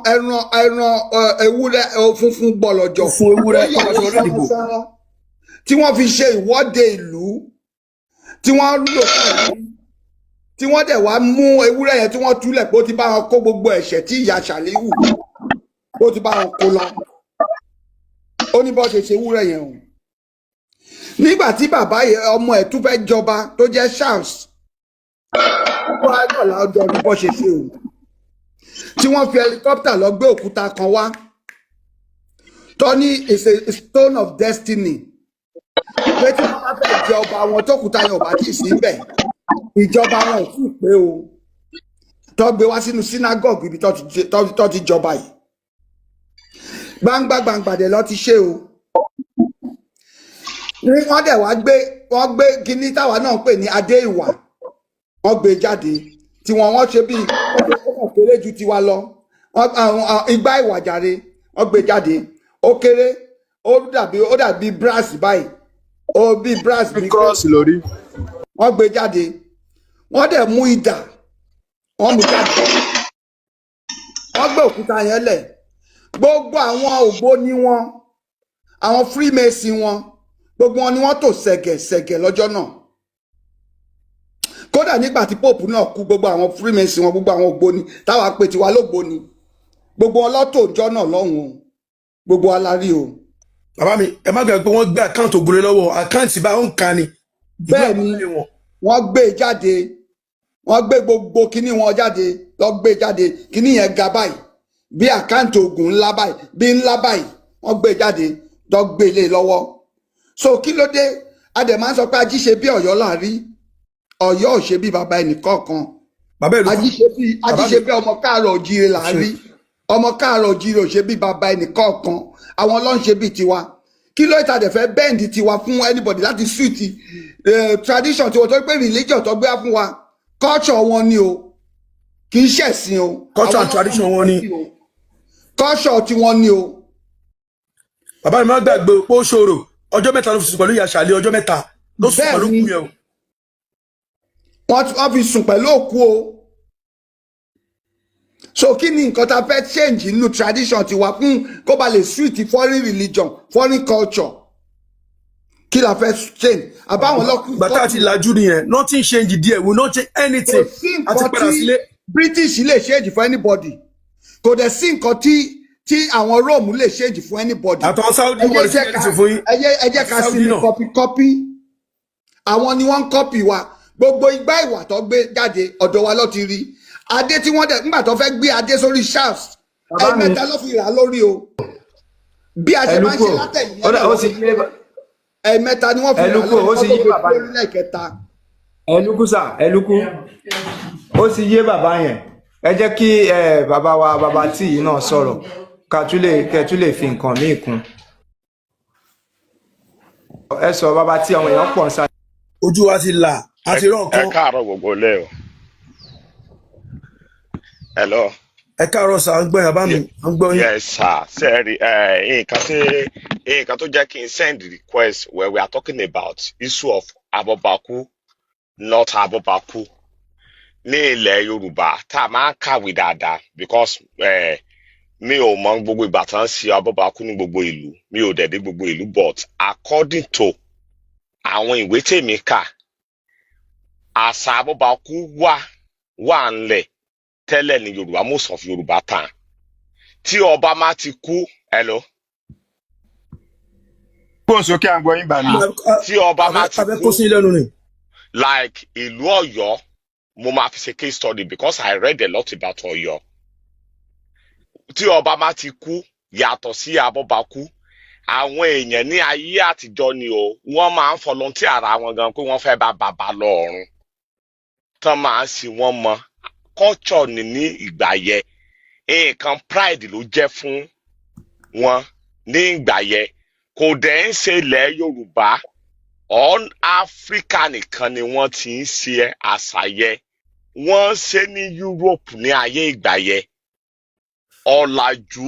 ewúrẹ́ funfun gbọlọjọ fún ewúrẹ́ tó yà tó bá ṣe wọ́n ìdìbò. sẹ́ran, tí wọ́n fi ṣe ìwọ́de ìlú, tí wọ́n lò káàkiri, tí wọ́n dẹ̀ wá mú ewúrẹ́ yẹn, tí wọ́n túlẹ̀ pé ó ti bá wọn kó gbogbo ẹ̀ṣẹ̀ tí ìyá Ṣàlíwù, ó ti bá wọn kó lọ. Ó ní bó ṣe ṣe ewúrẹ́ yẹn o. Nígbà tí bàbá yẹn, ọmọ ẹ̀ tún fẹ́ jọba, tó jẹ́ Charles, wọ́n á náà lájọ ní bó ṣe ṣe o, tí wọ́n fi helicopter lọ gbé òkúta kan wá tó ní is a stone of destiny, pé tí wọ́n bá fẹ́ jẹ ọba wọn, tókúta yẹn ò bá tì sí bẹ̀, ìjọba wọn ò tí ì pé o. Tó gbé wá sínú synagogue ibi tó ti jọba yìí, gbangba gbangba dẹ̀ lọ ti ṣe o. Ní wọ́n dẹ̀ wá gbé, wọ́n gbé kíní táwa náà ń pè ní adé ìwà, wọ́n gbé jáde tí wọ́n ṣe bíi ó kàn kéré ju tiwa lọ. Igbá ìwà jàre, wọ́n gbé jáde, ó kéré, ó dàbí brass báyìí, ó bí brass bí Cross lórí. Wọ́n gbé jáde, wọ́n dẹ̀ mú idà, wọ́n mú jáde, wọ́n gbé òkúta yẹn lẹ̀. Gbogbo àwọn ògbóni wọn, àwọn Freemason wọn, gbogbo wọn ni wọ́n tò ṣẹ̀gẹ̀ṣẹ̀gẹ̀ lọ́jọ́ náà. Kódà nígbà tí Pope náà kú, gbogbo àwọn Freemason wọn, gbogbo àwọn ògbóni táwa pè tiwa lógbóni, gbogbo wọn lọ́tò ọjọ́ náà lọ́hùn o. Gbogbo wa la rí o. Bàbá mi, ẹ má gbàgbé pé wọ́n gbé account Ògúnlé lọ́wọ́, account bá ń ka ni. Bẹ́ẹ̀ ni wọ́n gbé e jáde, wọ́n gbé gbogbo kinní wọn jáde lọ gbé jáde. Kinní yẹn ga báyìí bí account oògùn ńlá báyìí, bí ńlá báyìí, wọ́n gbé jáde lọ gbé lé lọ́wọ́. So kí ló dé? A dẹ̀ máa ń sọ pé ají ṣe bí Ọ̀yọ́ là rí, Ọ̀yọ́ ò ṣe bí bàbá ẹnìkọ̀ọ̀kan. Bàbá ìlú Ají ṣe bí ọmọ káàárọ̀ òjíire là rí, ọmọ káàárọ̀ òjíire ò ṣe bí bàbá ẹnìkọ̀ọ̀kan. Àwọn ló ń ṣe bí tiwa. Kí ló ìta dẹ̀ fẹ́ bend tiwa fún anybody láti suit tradition tiwọn? Tó pé religion tó gbé wá fún wa, culture wọn ni o, kì í ṣẹ̀sìn o. Culture and tradition wọn ni. Culture tiwọn ni o. Bàbá mi, má gbàgbé pé ó ṣòro, ọjọ́ 3 ló fi sùn pẹ̀lú ìyá Ṣàlẹ̀, ọjọ́ 3 ló sùn pẹ̀lú òkú yẹn o. Wọ́n fi sùn pẹ̀lú òkú o. So kí ni nǹkan tá a fẹ́ change nínú tradition tiwa fún kó ba lè suit foreign religion, foreign culture? Kí la fẹ́ change àbáwọn lọ́kùnrin? Bàtà ti lajú nìyẹn. Nothing change there, we no change anything. Kò sí Àti nǹkan padà tí sílé. British lè change for anybody. Kò dẹ̀ sí nǹkan tí àwọn Rome lè change fún anybody. Àtàwọn Saudi Ẹ wọ́n lè jẹ́ ṣe anything fún yín. Ẹ jẹ́ ká Saudi sinmi náà. Copy copy, àwọn ni wọ́n ń copy wa. Gbogbo igbá ìwà tó gbé jáde, ọ̀dọ̀ wa ló ti rí. Adé tí wọ́n dẹ̀ nígbà tó fẹ́ gbé adé sórí Charles, Bàbá mi. ẹ̀ẹ̀mẹ́ta ló fi rà á lórí o. Bí a ṣe máa ń Ẹlúkù ṣe látẹ̀yìn ó dà- ó ti yé ẹ̀ẹ̀mẹ́ta ni wọ́n fi rà á Ẹlúkù lórí ó ti kó tó yé gbé bàbá lórí lẹ́ẹ̀kẹta. Ẹlúkú sà, ẹlúkú, ó ti yé bàbá yẹn. Ẹ jẹ́ kí bàbá wa, bàbá tí yìí náà sọ̀rọ̀, ká tún lè kẹ́ tún lè fi nǹkan míì kún. Ẹ sọ, bàbá tí àwọn èèyàn pọ̀ ń sá. Ojú wa ti là, a ti rán Ẹ nǹkan. káàárọ̀ gbogbo ilé o. Hello. Ẹ káàárọ̀ sà, à ń gbọ́ yín, bàbá mi, à ń gbọ́ yín. Yes sir. Sẹ́ẹ̀rì ẹ, nǹkan tí Nǹkan tó jẹ́ kí n send request where we are talking about issue of Abobaku, not Abobaku. Ní ilẹ̀ Yorùbá tá a máa ń kàwé dáadáa, because mi ò mọ gbogbo ìgbà tán ṣe Abobaku ní gbogbo ìlú, mi ò dẹ̀ dé gbogbo ìlú, but according to àwọn ìwé tèmi kà, àṣà Abobaku wà ńlẹ̀ tẹ́lẹ̀ ní Yorùbá, most of Yorùbá tán. Tí ọba má ti kú, hello? Gbóhùn sókè, à ń gbọ́ yín, bà mí. Tí ọba má ti Abẹ kú, kó sí lẹ́nu ni. like ìlú Ọ̀yọ́, mo máa fi ṣe case study because I read a lot about Ọ̀yọ́. Tí ọba má ti kú, yàtọ̀ sí abọ́bakú, àwọn èèyàn ní ayé àtijọ́ ni o, wọ́n máa ń volunteer ara wọn gan pé wọ́n fẹ́ bá bàbá lọ ọ̀run, tán máa ń sin wọ́n mọ́. Culture ni ní ìgbà yẹn, nǹkan pride ló jẹ́ fún wọn ní ìgbà yẹn. Kò dẹ̀ ń ṣe ilẹ̀ Yorùbá all Africa nìkan ni wọ́n ti ń ṣe àṣà yẹn. Wọ́n ń ṣe ní Europe ní ayé ìgbà yẹn. Ọ̀làjú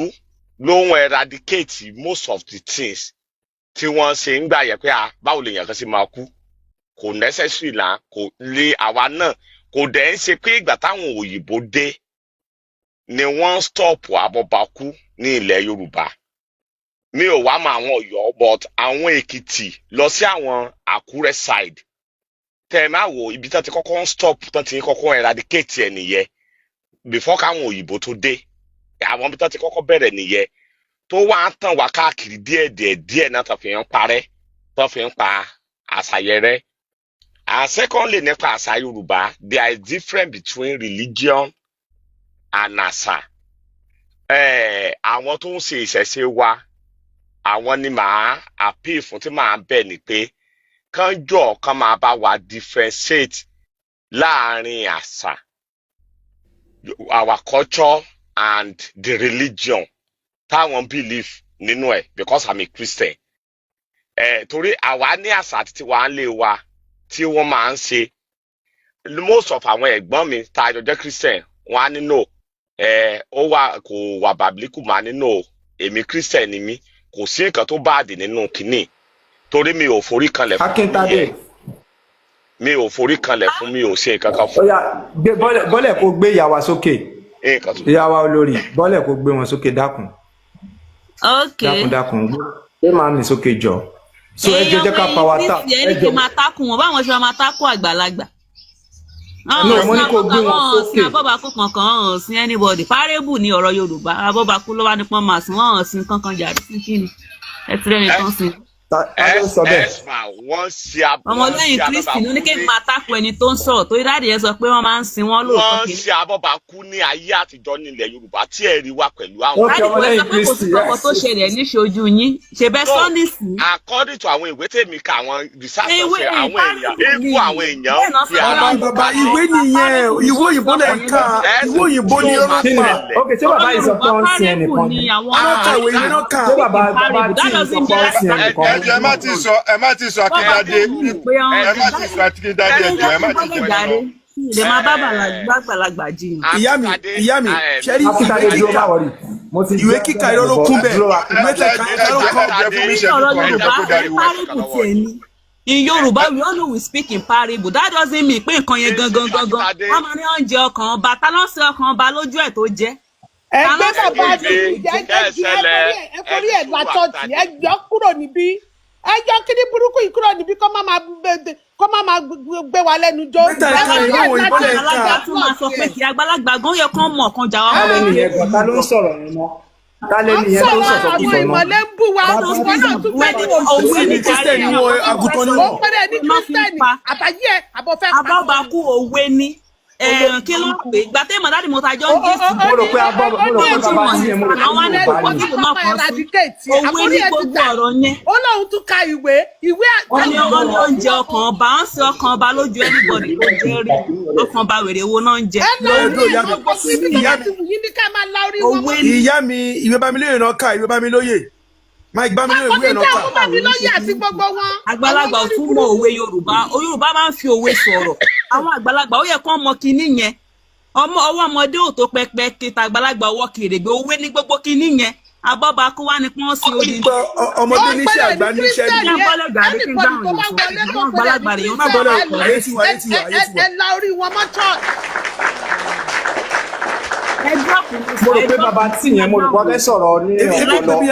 ló ń eradicate most of the things tí wọ́n ṣe ń gbà yẹn pé, ah, báwo lèèyàn kan ṣe máa kú? Kò necessary là kò lè àwa náà. Kò dẹ̀ ń ṣe pé ìgbà táwọn òyìnbó dé ni wọ́n stop abọ́bakú ní ilẹ̀ Yorùbá. Mi ò wá mọ àwọn Ọ̀yọ́, but àwọn Èkìtì lọ sí àwọn Àkúrẹ́ side, tẹ ẹ máa wò ibi tí wọ́n ti kọ́kọ́ ń stop, tí wọ́n ti kọ́kọ́ eradicate ẹ̀ nìyẹn before káwọn òyìnbó tó dé. Àwọn ibi tí wọ́n ti kọ́kọ́ bẹ̀rẹ̀ nìyẹn, tó wá ń tàn wá káàkiri díẹ̀ díẹ̀ díẹ̀ náà, tó fi ń parẹ́, tó fi ń pa àṣà yẹn rẹ́. And secondly, nípa àṣà Yorùbá, there is difference between religion and àṣà. Àwọn tó ń ṣe ìṣẹ̀ṣe wa, àwọn ni màá appeal fún, tí màá bẹ̀ ni pé kán jọ kán máa bá wa differentiate láàrin àṣà, our culture, and the religion táwọn believe nínú ẹ̀, because I'm a Christian. Torí àwa ní àṣà àti tiwa ń lé wa tí wọ́n máa ń ṣe. Most of àwọn ẹ̀gbọ́n mi tá a jọ jẹ́ Christian, wọ́n á ní no, ó wà kò wà biblical. Máa ní no, èmi Christian ni mí, kò sí nǹkan tó bad nínú kínní, torí mi ò forí kanlẹ̀ fún Akíntadé. yẹn, mi ò forí kanlẹ̀ fún, mi ò ṣe nǹkan kan Ó fún yá, gbé bọ́lẹ̀, bọ́lẹ̀ kó gbé ìyá wa sókè. nǹkan tó. Ìyá wa olórí, bọ́lẹ̀ kó gbé wọn sókè, dákun. Ok. Dákun, dákun, gbé màmí sókè jọ. So ẹ jọ, jẹ́ ká power tap. Èèyàn Ẹ ní jọ. kí n máa tákù wọn, báwọn ṣe máa tákù àgbàlagbà? No, mo ní kó gbé wọn Wọn sin sókè. abọ́bakú kankan, wọn sin anybody. Parable ní ọ̀rọ̀ Yorùbá. Abọ́bakú ló wá ní pọ́n máa sìn, wọ́n sin kankan jàre. Sí kí ni ẹ ti rẹ́ni tán sin? Ta ló sọ bẹ́ẹ̀? Ẹsma, wọ́n ṣe wọ́n Ọmọlẹ́yìn ṣe Kristi ló ní abọ́bakú kí n ní máa tákù ẹni tó ń sọ̀rọ̀, torí daddy yẹn sọ pé wọ́n máa ń sin wọ́n lóòótọ́. Wọ́n Kí ṣe abọ́bakú ní ayé àtijọ́ nílẹ̀ Yorùbá tí ẹ̀rí wà pẹ̀lú àwọn. Ok, Daddy kò ọmọlẹ́yìn sọ pé kò sí Kristi. kankan tó ṣẹlẹ̀ níṣojú yín, ṣe bẹ́ẹ̀? No, Sunday sí. according to àwọn ìwé tèmi kà, àwọn research tó Ìwé ṣe, àwọn èèyàn parable ni ikú àwọn èèyàn bẹ́ẹ̀ náà fi sọ. ara Bàbá, bàbá, ìwé nìyẹn, ìwé òyìnbó lẹ̀ ń kà, ìwé òyìnbó ni tó ó máa Kí ni? ṣẹlẹ̀. Ok, ṣé bàbá yìí sọ pé wọ́n ń sin ẹnìkan ni ni? àwọn Wọ́n kàwé, ìwé náà kà. Ṣé bàbá bàbá parable tí that ì sọ doesn't pé wọ́n ń sin mean ẹnìkan? Ẹ jọ̀ọ́, ẹ má ti sọ, ẹ má ti sọ, Akíndadé. Ẹ má ti sọ, Akíndadé, ẹ jọ̀ọ́, ẹ má ti jẹ jàre lọ. lè máa bá àgbàlagbà jiyàn. Ìyá mi, ìyá mi, ṣẹ́rí ìwé Akíntadé, dúró, kíkà má worry, mo ti ìwé kíkà, irọ́ ló kún bẹ́ẹ̀. Dúró. Ìwé tẹ̀ka, Ẹ irọ́ ló jọ̀ọ́, kọ́. ẹ jọ̀ọ́, fún mi Ní ìṣẹ́jú ọ̀rọ̀ kan, ẹ jẹ́ Yorùbá, kó dariwo. parable tiẹ̀ ni. In Yorùbá, we all know we speak in parable. That doesn't mean pé nǹkan yẹn gangan gangan wọ́n máa ní oúnjẹ ọkàn ọba. Ta ló ń ṣe ọkàn ọba lójú ẹ̀ tó jẹ́? Ẹ Ta gbé ló ń ṣe bàbá àdìgún jẹ, ẹ jù, ẹ forí ẹ la church, ẹ yọ kúrò níbí, ẹ yọ kíní burúkú yìí kúrò níbí, kó má máa gbé wa lẹ́nu jó. Mẹ́ta Ẹ ẹ̀ka forí ìwé ẹ la òyìnbó lẹ̀ ń church. kà. Àgbàlagbà tún máa sọ pé kí àgbàlagbà gan yẹ kán mọ̀ kan jà wá. Ta lẹ́nu yẹn gan? Ta ló ń sọ̀rọ̀ yẹn mọ́? Ta lẹ́nu Wọ́n yẹn tó ń sọ̀rọ̀, sọ̀sọ̀ àwọn kùsọ̀ náà? ìmọ̀lẹ́ ń bú wa, ìwọ náà tún fẹ́ ní Òwe Ní ní Christian ni wọn, àgùntàn ni ó wọn. pẹ́rẹ́ ní Christian àbáyé ẹ̀ àbọ̀fẹ́ pa. Abọ́bakú, òwe ni. Kí ló ń pè ìgbà tẹ́ mọ̀ daddy mo ta jọ ń gíìsì. Mo rò pé abọ́, mo rò pé bàbá tí yẹn, mo rò pé Àwọn Yorùbá anẹ́kọ̀ọ́ ni. tí kò má kàn sí òwe ní gbogbo ọ̀rọ̀ yẹn. Ó lóun tún ka ìwé ìwé. Wọ́n ní oúnjẹ ọkàn ọba, ń ṣe ọkàn ọba lójú anybody ló jẹ́ rí ọkàn ọba. Wèrè wo náà ń jẹ? Ẹ la orí Ẹ̀dùn ẹ̀ ìyá mi, mọ́ gbogbo ibi tó ìyá bá mi, ti wù yín ní ká máa la orí wọn Òwe mọ́. ní. Ìyá mi, ìwé Bámilóyè náà kà, ìwé Bámilóyè, Mike Bámilóyè, ìwé ẹ̀ náà Àkọ́ni kà. jẹ́ àwọn Bámilóyè àti gbogbo wọn. Àwọn Àgbàlagbà ò olórí tún mọ burúkú. òwe Yorùbá. Yorùbá máa ń fi òwe sọ̀rọ̀. Àwọn àgbàlagbà, ó yẹ kán mọ kinní yẹn. Ọmọ ọwọ́ ọmọdé ò tó pẹpẹ kíta, àgbàlagbà ọwọ́ kèrègbè. Òwe ní gbogbo kinní yẹn. Abọ́bakú wá ní pé wọ́n sin odindi. Ọmọdé Ó ń níṣẹ́, pẹ́lẹ̀ àgbà ní níṣẹ́ Christian ni. Kí n yẹn. bọ́lẹ̀ gàrí kí n Anybody dáhùn tó bá yòókù wọlé tó àwọn pẹ́lẹ̀ ní àgbàlagbà rèé. Má Christian, bọ́lẹ̀ ẹ ọkọ̀, ayé ti wà, ayé ti wà, ayé ti wà. ẹ la orí wọn mọ́ church. Ẹ drop mi Mo sọ, rò ẹ pé drop baba mi tí yẹn, mo rò pé wọ́n fẹ́ sọ̀rọ̀ ní Èmi èmi pé ọpọlọ. bí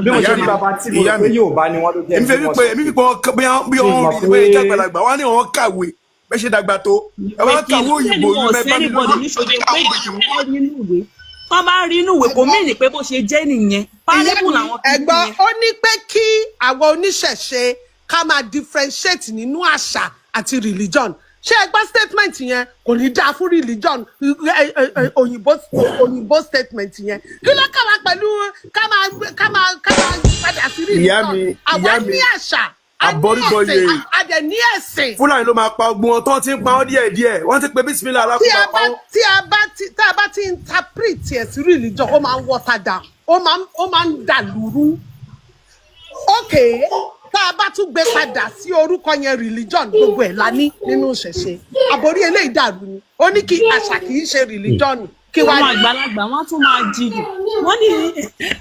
Bí mo ìyá ṣe rí mi, baba tí, mo rò ìyá pé mi, Yorùbá ni wọ́n, ló jẹ́ èmi bí fẹ́ wọ́n pé sọ èmi fi pé wọn bóyá bí mi wọn mọ̀ rí pé bóyá jẹ́ àgbàlagbà, wọn á ní wọn kàwé bẹ́ẹ̀ ṣe dàgbà tó, ẹ Pé wá kí kàwé ni ṣé ni òyìnbó wọn ò mẹ́ sí bá mi anybody lójú. níṣojú pé ìgbà tí wọ́n rí inú ìwé, tọ́ bá rí inú ìwé, kò mí ní pé bó ṣe jẹ́ nìyẹn. Ìyá Parable mi, làwọn kìíní ẹ̀gbọ́n, yẹn. ó ní pé kí àwọn oníṣẹ̀ṣe ká máa differentiate nínú àṣà àti religion. Ṣé ẹ gbọ́ statement yẹn? Kò ní dáa fún religion. Òyìnbó, òyìnbó statement yẹn, kí ló kà wá pẹ̀lú ká máa padà sí Ìyá religion? mi, Àwa ìyá mi, ní àṣà, a ní àbọ̀ríbọyè ẹ̀sìn, a dẹ̀ ní ẹ̀sìn. Fúlàní ló máa pa ogun wọn tó ti ń pa wọn díẹ̀ díẹ̀, wọ́n ti pe bísímìlà Tí alákùnrin a pa bá wọn. Tí a bá ti interpret ẹ̀ sí religion, ó máa ń water down, ó máa ń dà lúrú. Ok, tá a bá tún gbé padà sí orúkọ yẹn, religion, gbogbo ẹ̀ la ní nínú ìṣẹ̀ṣe. Àbórí eléyìí dàrú ni. Ó ní kí àṣà kì í ṣe religion, kí wá Àwọn ní. àgbàlagbà wọn tún máa jiyàn,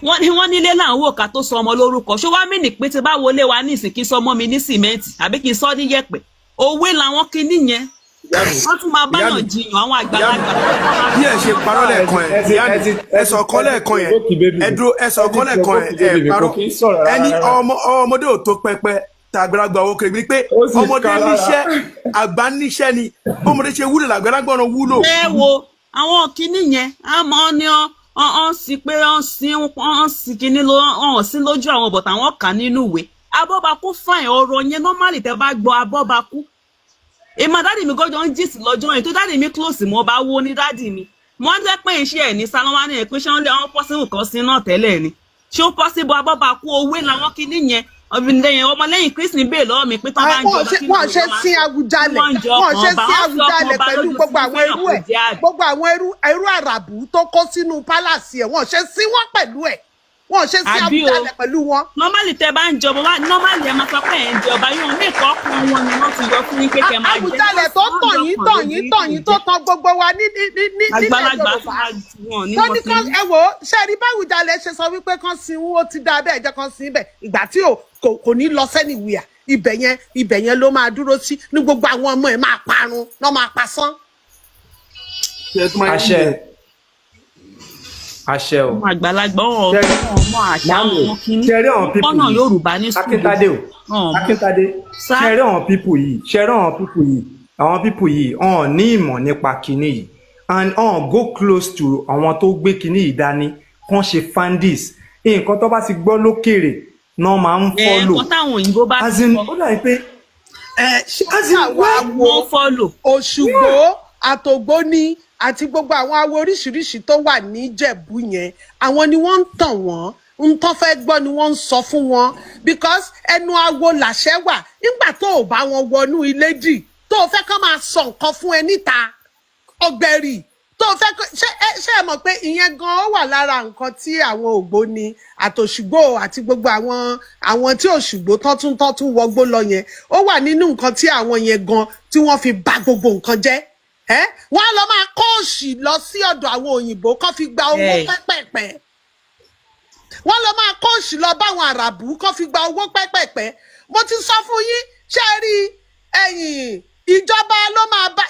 wọ́n ní ilé là ń wò ká tó sọ ọmọ lórúkọ. Ṣó wá mí ní pé tí bá wọlé wa ní ìsìn, kí n sọ ọmọ mi ní sìmẹ́ǹtì àbí kí n sọ ní yẹ̀pẹ̀? Òwe làwọn kinní yẹn. Ìyá mi, Wọ́n tún máa ìyá báyàn mi, jiyàn, àwọn ìyá mi, àgbàlagbà. Bí ẹ ṣe parọ́ ẹ ti lẹ́ẹ̀kan ẹ̀, ẹ ti ìyá ẹ mi, ti ẹ ẹ ti sọ kọ́ ẹ ti lẹ́ẹ̀kan yẹn, provoke baby ẹ mi. dúró, ẹ sọ Ẹ ti kọ́ lẹ́ẹ̀kan provoke yẹn, ẹ baby mi, kò parọ́. kí ń sọ̀rọ̀ rárá Ẹni rárá. ọmọ ọmọdé ò tó pẹpẹ tàgbàlagbà owó kiri pé Ó sì ọmọdé ká lára. níṣẹ́, àgbà níṣẹ́ ni. Bọ́mọdé ṣe wúlò làgbàlagbà náà wúlò. Ẹ wo àwọn kinní yẹn, á mọ ní ọ ọ sí pé ọ sí ọ sí kinní ló ọ sí lójú àwọn bọ̀tà, àwọn kà nínú ìwé. Abọ́bakú fine, ọ̀rọ̀ yẹn normally, tẹ́ bá gbọ́ abọ́bakú, èmi àti daddy mi gọ́jọ́ ń gist lọ́jọ́ yẹn, tó daddy mi close mọ́ bá wó ní daddy mi, mo ń jẹ́ pé iṣẹ́ ẹ̀ ní salọ́wá ní ẹ̀pẹ́, ṣé wọ́n lé àwọn possible kan sí náà tẹ́lẹ̀ ni? Ṣé ó possible? Abọ́bakú, òwe làwọn kinní yẹn. Ọmọlẹ́yìn ọmọlẹ́yìn Kristi bèè lọ́wọ́ mi pé tán bá ń Wọn jọba, ṣe kí wọn ni ṣe wọ́n máa sin Awùjalẹ̀, wọ́n ń jọ wọn ọkàn ṣe ọba, sin wọ́n fi ọkàn Awùjalẹ̀ ọba pẹ̀lú lójú gbogbo tí àwọn fẹ́ràn ẹrú kò ẹ̀, jẹ́ àbí. gbogbo àwọn ẹrú àràbù tó kó sínú palace ẹ̀, wọn ṣe sin wọn pẹ̀lú ẹ̀, wọn ṣe sin Àbí o. Awùjalẹ̀ pẹ̀lú wọn. Normally, tẹ bá ń jọba wá, normally ẹ máa sọ pé ẹ ń jọba yóò ní ìkọ́ kan wọn ni wọ́n ti yọ fún yín pé kẹ máa jẹ. Awùjalẹ̀ tó Wọ́n tàn yọ yín, kàn tàn lójú yín, yín tàn kò yín, jẹ́. tó tan gbogbo wa ní nílẹ̀ Àgbàlagbà Yorùbá tún máa wọn ní tó wọn ní ti kán ní. ẹ wò ó, ṣe rí báwùjalẹ̀ ṣe sọ wípé kán sin, ó ti dáa bẹ́ẹ̀, jẹ́ kán sin bẹ́ẹ̀. Ìgbà tí ò kò ní lọ sẹ́nìwìà, ibẹ̀ yẹn ló máa dúró sí ní gbogbo àwọn ọmọ ẹ̀ máa parun náà, máa pa sán. Àṣẹ, àṣẹ o. Àwọn àgbàlagbà wọn Ṣẹ́rí ọmọ àṣà màámi, wọn kìíní ṣẹ́rí àwọn people kọ́nà yìí, Yorùbá ní sùúrù. Akíntadé o, Wọn mọ Akíntadé, sá. Ṣẹ́rí àwọn people yìí, ṣẹ́rí àwọn people yìí, àwọn people yìí wọn ò ní ìmọ̀ nípa kinní yìí and wọn ò go close to àwọn tó gbé kinní yìí dání kán ṣe findings. Nǹkan tó bá ti gbọ́ lókèrè náà máa ń Ẹ follow. nǹkan táwọn òyìnbó bá As ti in, sọ ó dàbí pé Ẹ ṣé as in àwa why wo wọ́n follow. Òṣùgbó àtògbóni àti gbogbo àwọn awo oríṣiríṣi tó wà níjẹ̀bú yẹn, àwọn ni wọ́n ń tàn wọ́n. Ń tán fẹ́ gbọ́ ni wọ́n ń sọ fún wọn, because ẹnu awo làṣẹ wà. Nígbà tó o bá wọn wọnú ilé dì, tó o fẹ́ kán máa sọ nǹkan fún ẹ níta ọ̀gbẹ̀rì, tó o fẹ́ ṣé ẹ mọ̀ pé ìyẹn gan ó wà lára nǹkan tí àwọn ògbóni àtòṣùgbò àti gbogbo àwọn tí òṣùgbò tọ́tún wọgbó lọ yẹn, ó wà nínú nǹkan tí àwọn yẹn gan tí wọ́n fi bà gbogbo nǹkan jẹ́. Ẹ́ wọ́n á lọ máa kó òṣì lọ sí ọ̀dọ̀ àwọn òyìnbó kán fi gba owó Ẹ pẹ́pẹ̀pẹ́. Wọ́n lọ máa kó òṣì lọ báwọn àràbù kán fi gba owó pẹ́pẹ̀pẹ́. Mo ti sọ fún yín, ṣé ẹ rí ẹ̀yìn ìjọba ló máa bá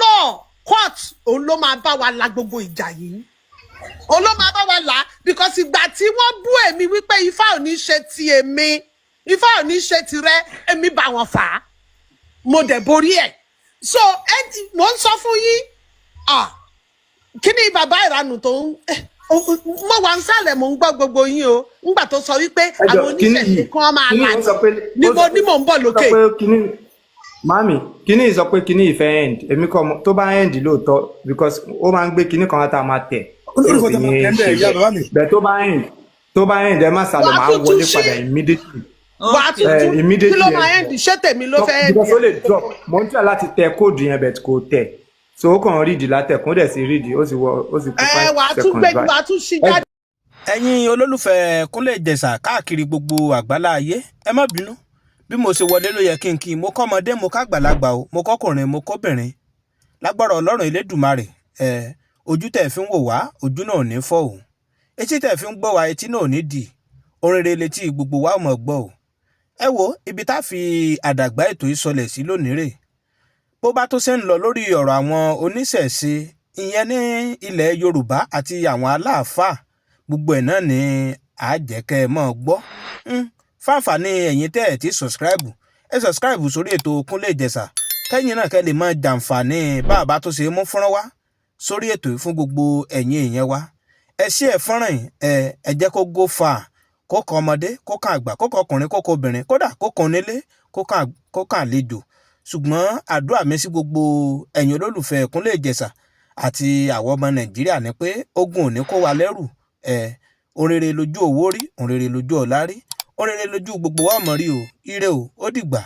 law court, òun ló máa bá wa la gbogbo ìjà yìí, òun ló máa bá wa là á, because ìgbà tí wọ́n bú èmi wípé Ifá ò ní ṣe ti èmi, Ifá ò ní ṣe tirẹ̀, èmi bá wọn fà á, mo dẹ̀ borí ẹ̀. So mo ń sọ fún yín, ah, kí ni bàbá ìranù tó ń mo wà ń sàlẹ̀, mò ń gbọ́ gbogbo yín o, ńgbà tó sọ wípé Ẹjọ àwọn kíní oníṣẹ̀ṣe yìí kan máa kíní là yìí ó sọ pé ní ó mo sọ ní mò ń bọ̀ ó sọ lókè. pé kíní, màmí, kíní yìí sọ pé kíní yìí fẹ́ end. Èmi kọ́ tó bá end lóòótọ́, because ó máa ń gbé kíní kan wá tá a máa tẹ̀ tí Olórúkọ ò fi tó máa ní tẹ̀ ń ṣe bẹ̀, ìyá bẹ́ẹ̀ bàbá mi. bẹ́ẹ̀. Tó bá end, ẹ má sálọ, Wàá máa tún tún wọlé ṣí. padà immediately. Wàá tún Eh, tún kí immediately ló ẹ máa end? Ṣé tèmi ló fẹ́ end? Because ó lè drop. Mo ń try láti tẹ code yẹn, but kò tẹ̀, so ó kàn ń read látẹ̀kùn, ó dẹ̀ sí read, ó sì wọ, ó sì kú Ẹ 5 wàá tún seconds gbé báyìí. wàá tún ṣí jáde. Ẹ̀yin olólùfẹ́ Kúnlé Ìjẹ̀ṣà káàkiri gbogbo àgbálá ayé, ẹ má bínú, bí mo ṣe wọlé ló yẹ kí n kí n mo kọ́mọdé, mo kágbàlagbà o, mo kọ́kùnrin, mo kóbìnrin. Lágbára Ọlọ́run Elédùmarè, ẹ ojú tẹ̀ fi ń wò wá, ojú náà ò ní fọ́ o. Etí tẹ̀ fi ń gbọ́ wa, etí náà ò ní dì. Orin rere létí gbogbo wa ò mọ̀ gbọ́ o. Ẹ wo ibi tá a fi àdàgbà ètò yìí sọlẹ̀ sí lónìí rè. Bó bá tó ṣe ń lọ lórí ọ̀rọ̀ àwọn oníṣẹ̀ṣe ìyẹn ní ilẹ̀ Yorùbá àti àwọn aláàfáà, gbogbo ẹ̀ náà ni àjẹkẹ́ ẹ mọ́ gbọ́. Fáǹfààní ẹ̀yin tẹ́ ẹ̀ ti subscribe, ẹ subscribe sórí ètò Kúnlé Ìjẹ̀ṣà, kẹ́yìn náà kẹ́ lè máa jàǹfààní bá a bá tó ṣe mú fọ́nrán wá sórí ètò yìí fún gbogbo ẹ̀yin èèyàn wa. Ẹ ṣí ẹ fọ́nrán yìí, ẹ jẹ́ kó go far, kó kan ọmọdé, kó kan àgbà, kó kan ọkùnrin, kó kan obìnrin, kódà kó kan onílé, kó kan àlejò. Ṣùgbọ́n àdúrà mi sí gbogbo ẹ̀yin olólùfẹ́ Kúnlé Ìjẹ̀ṣà àti àwọn ọmọ Nàìjíríà ni pé ogun ò ní kó wa lẹ́rù. Ẹ orere lójú owó rí, orere lójú ọ̀la rí, orere lójú gbogbo wa mọ̀ rí o. Ire o, ó dìgbà.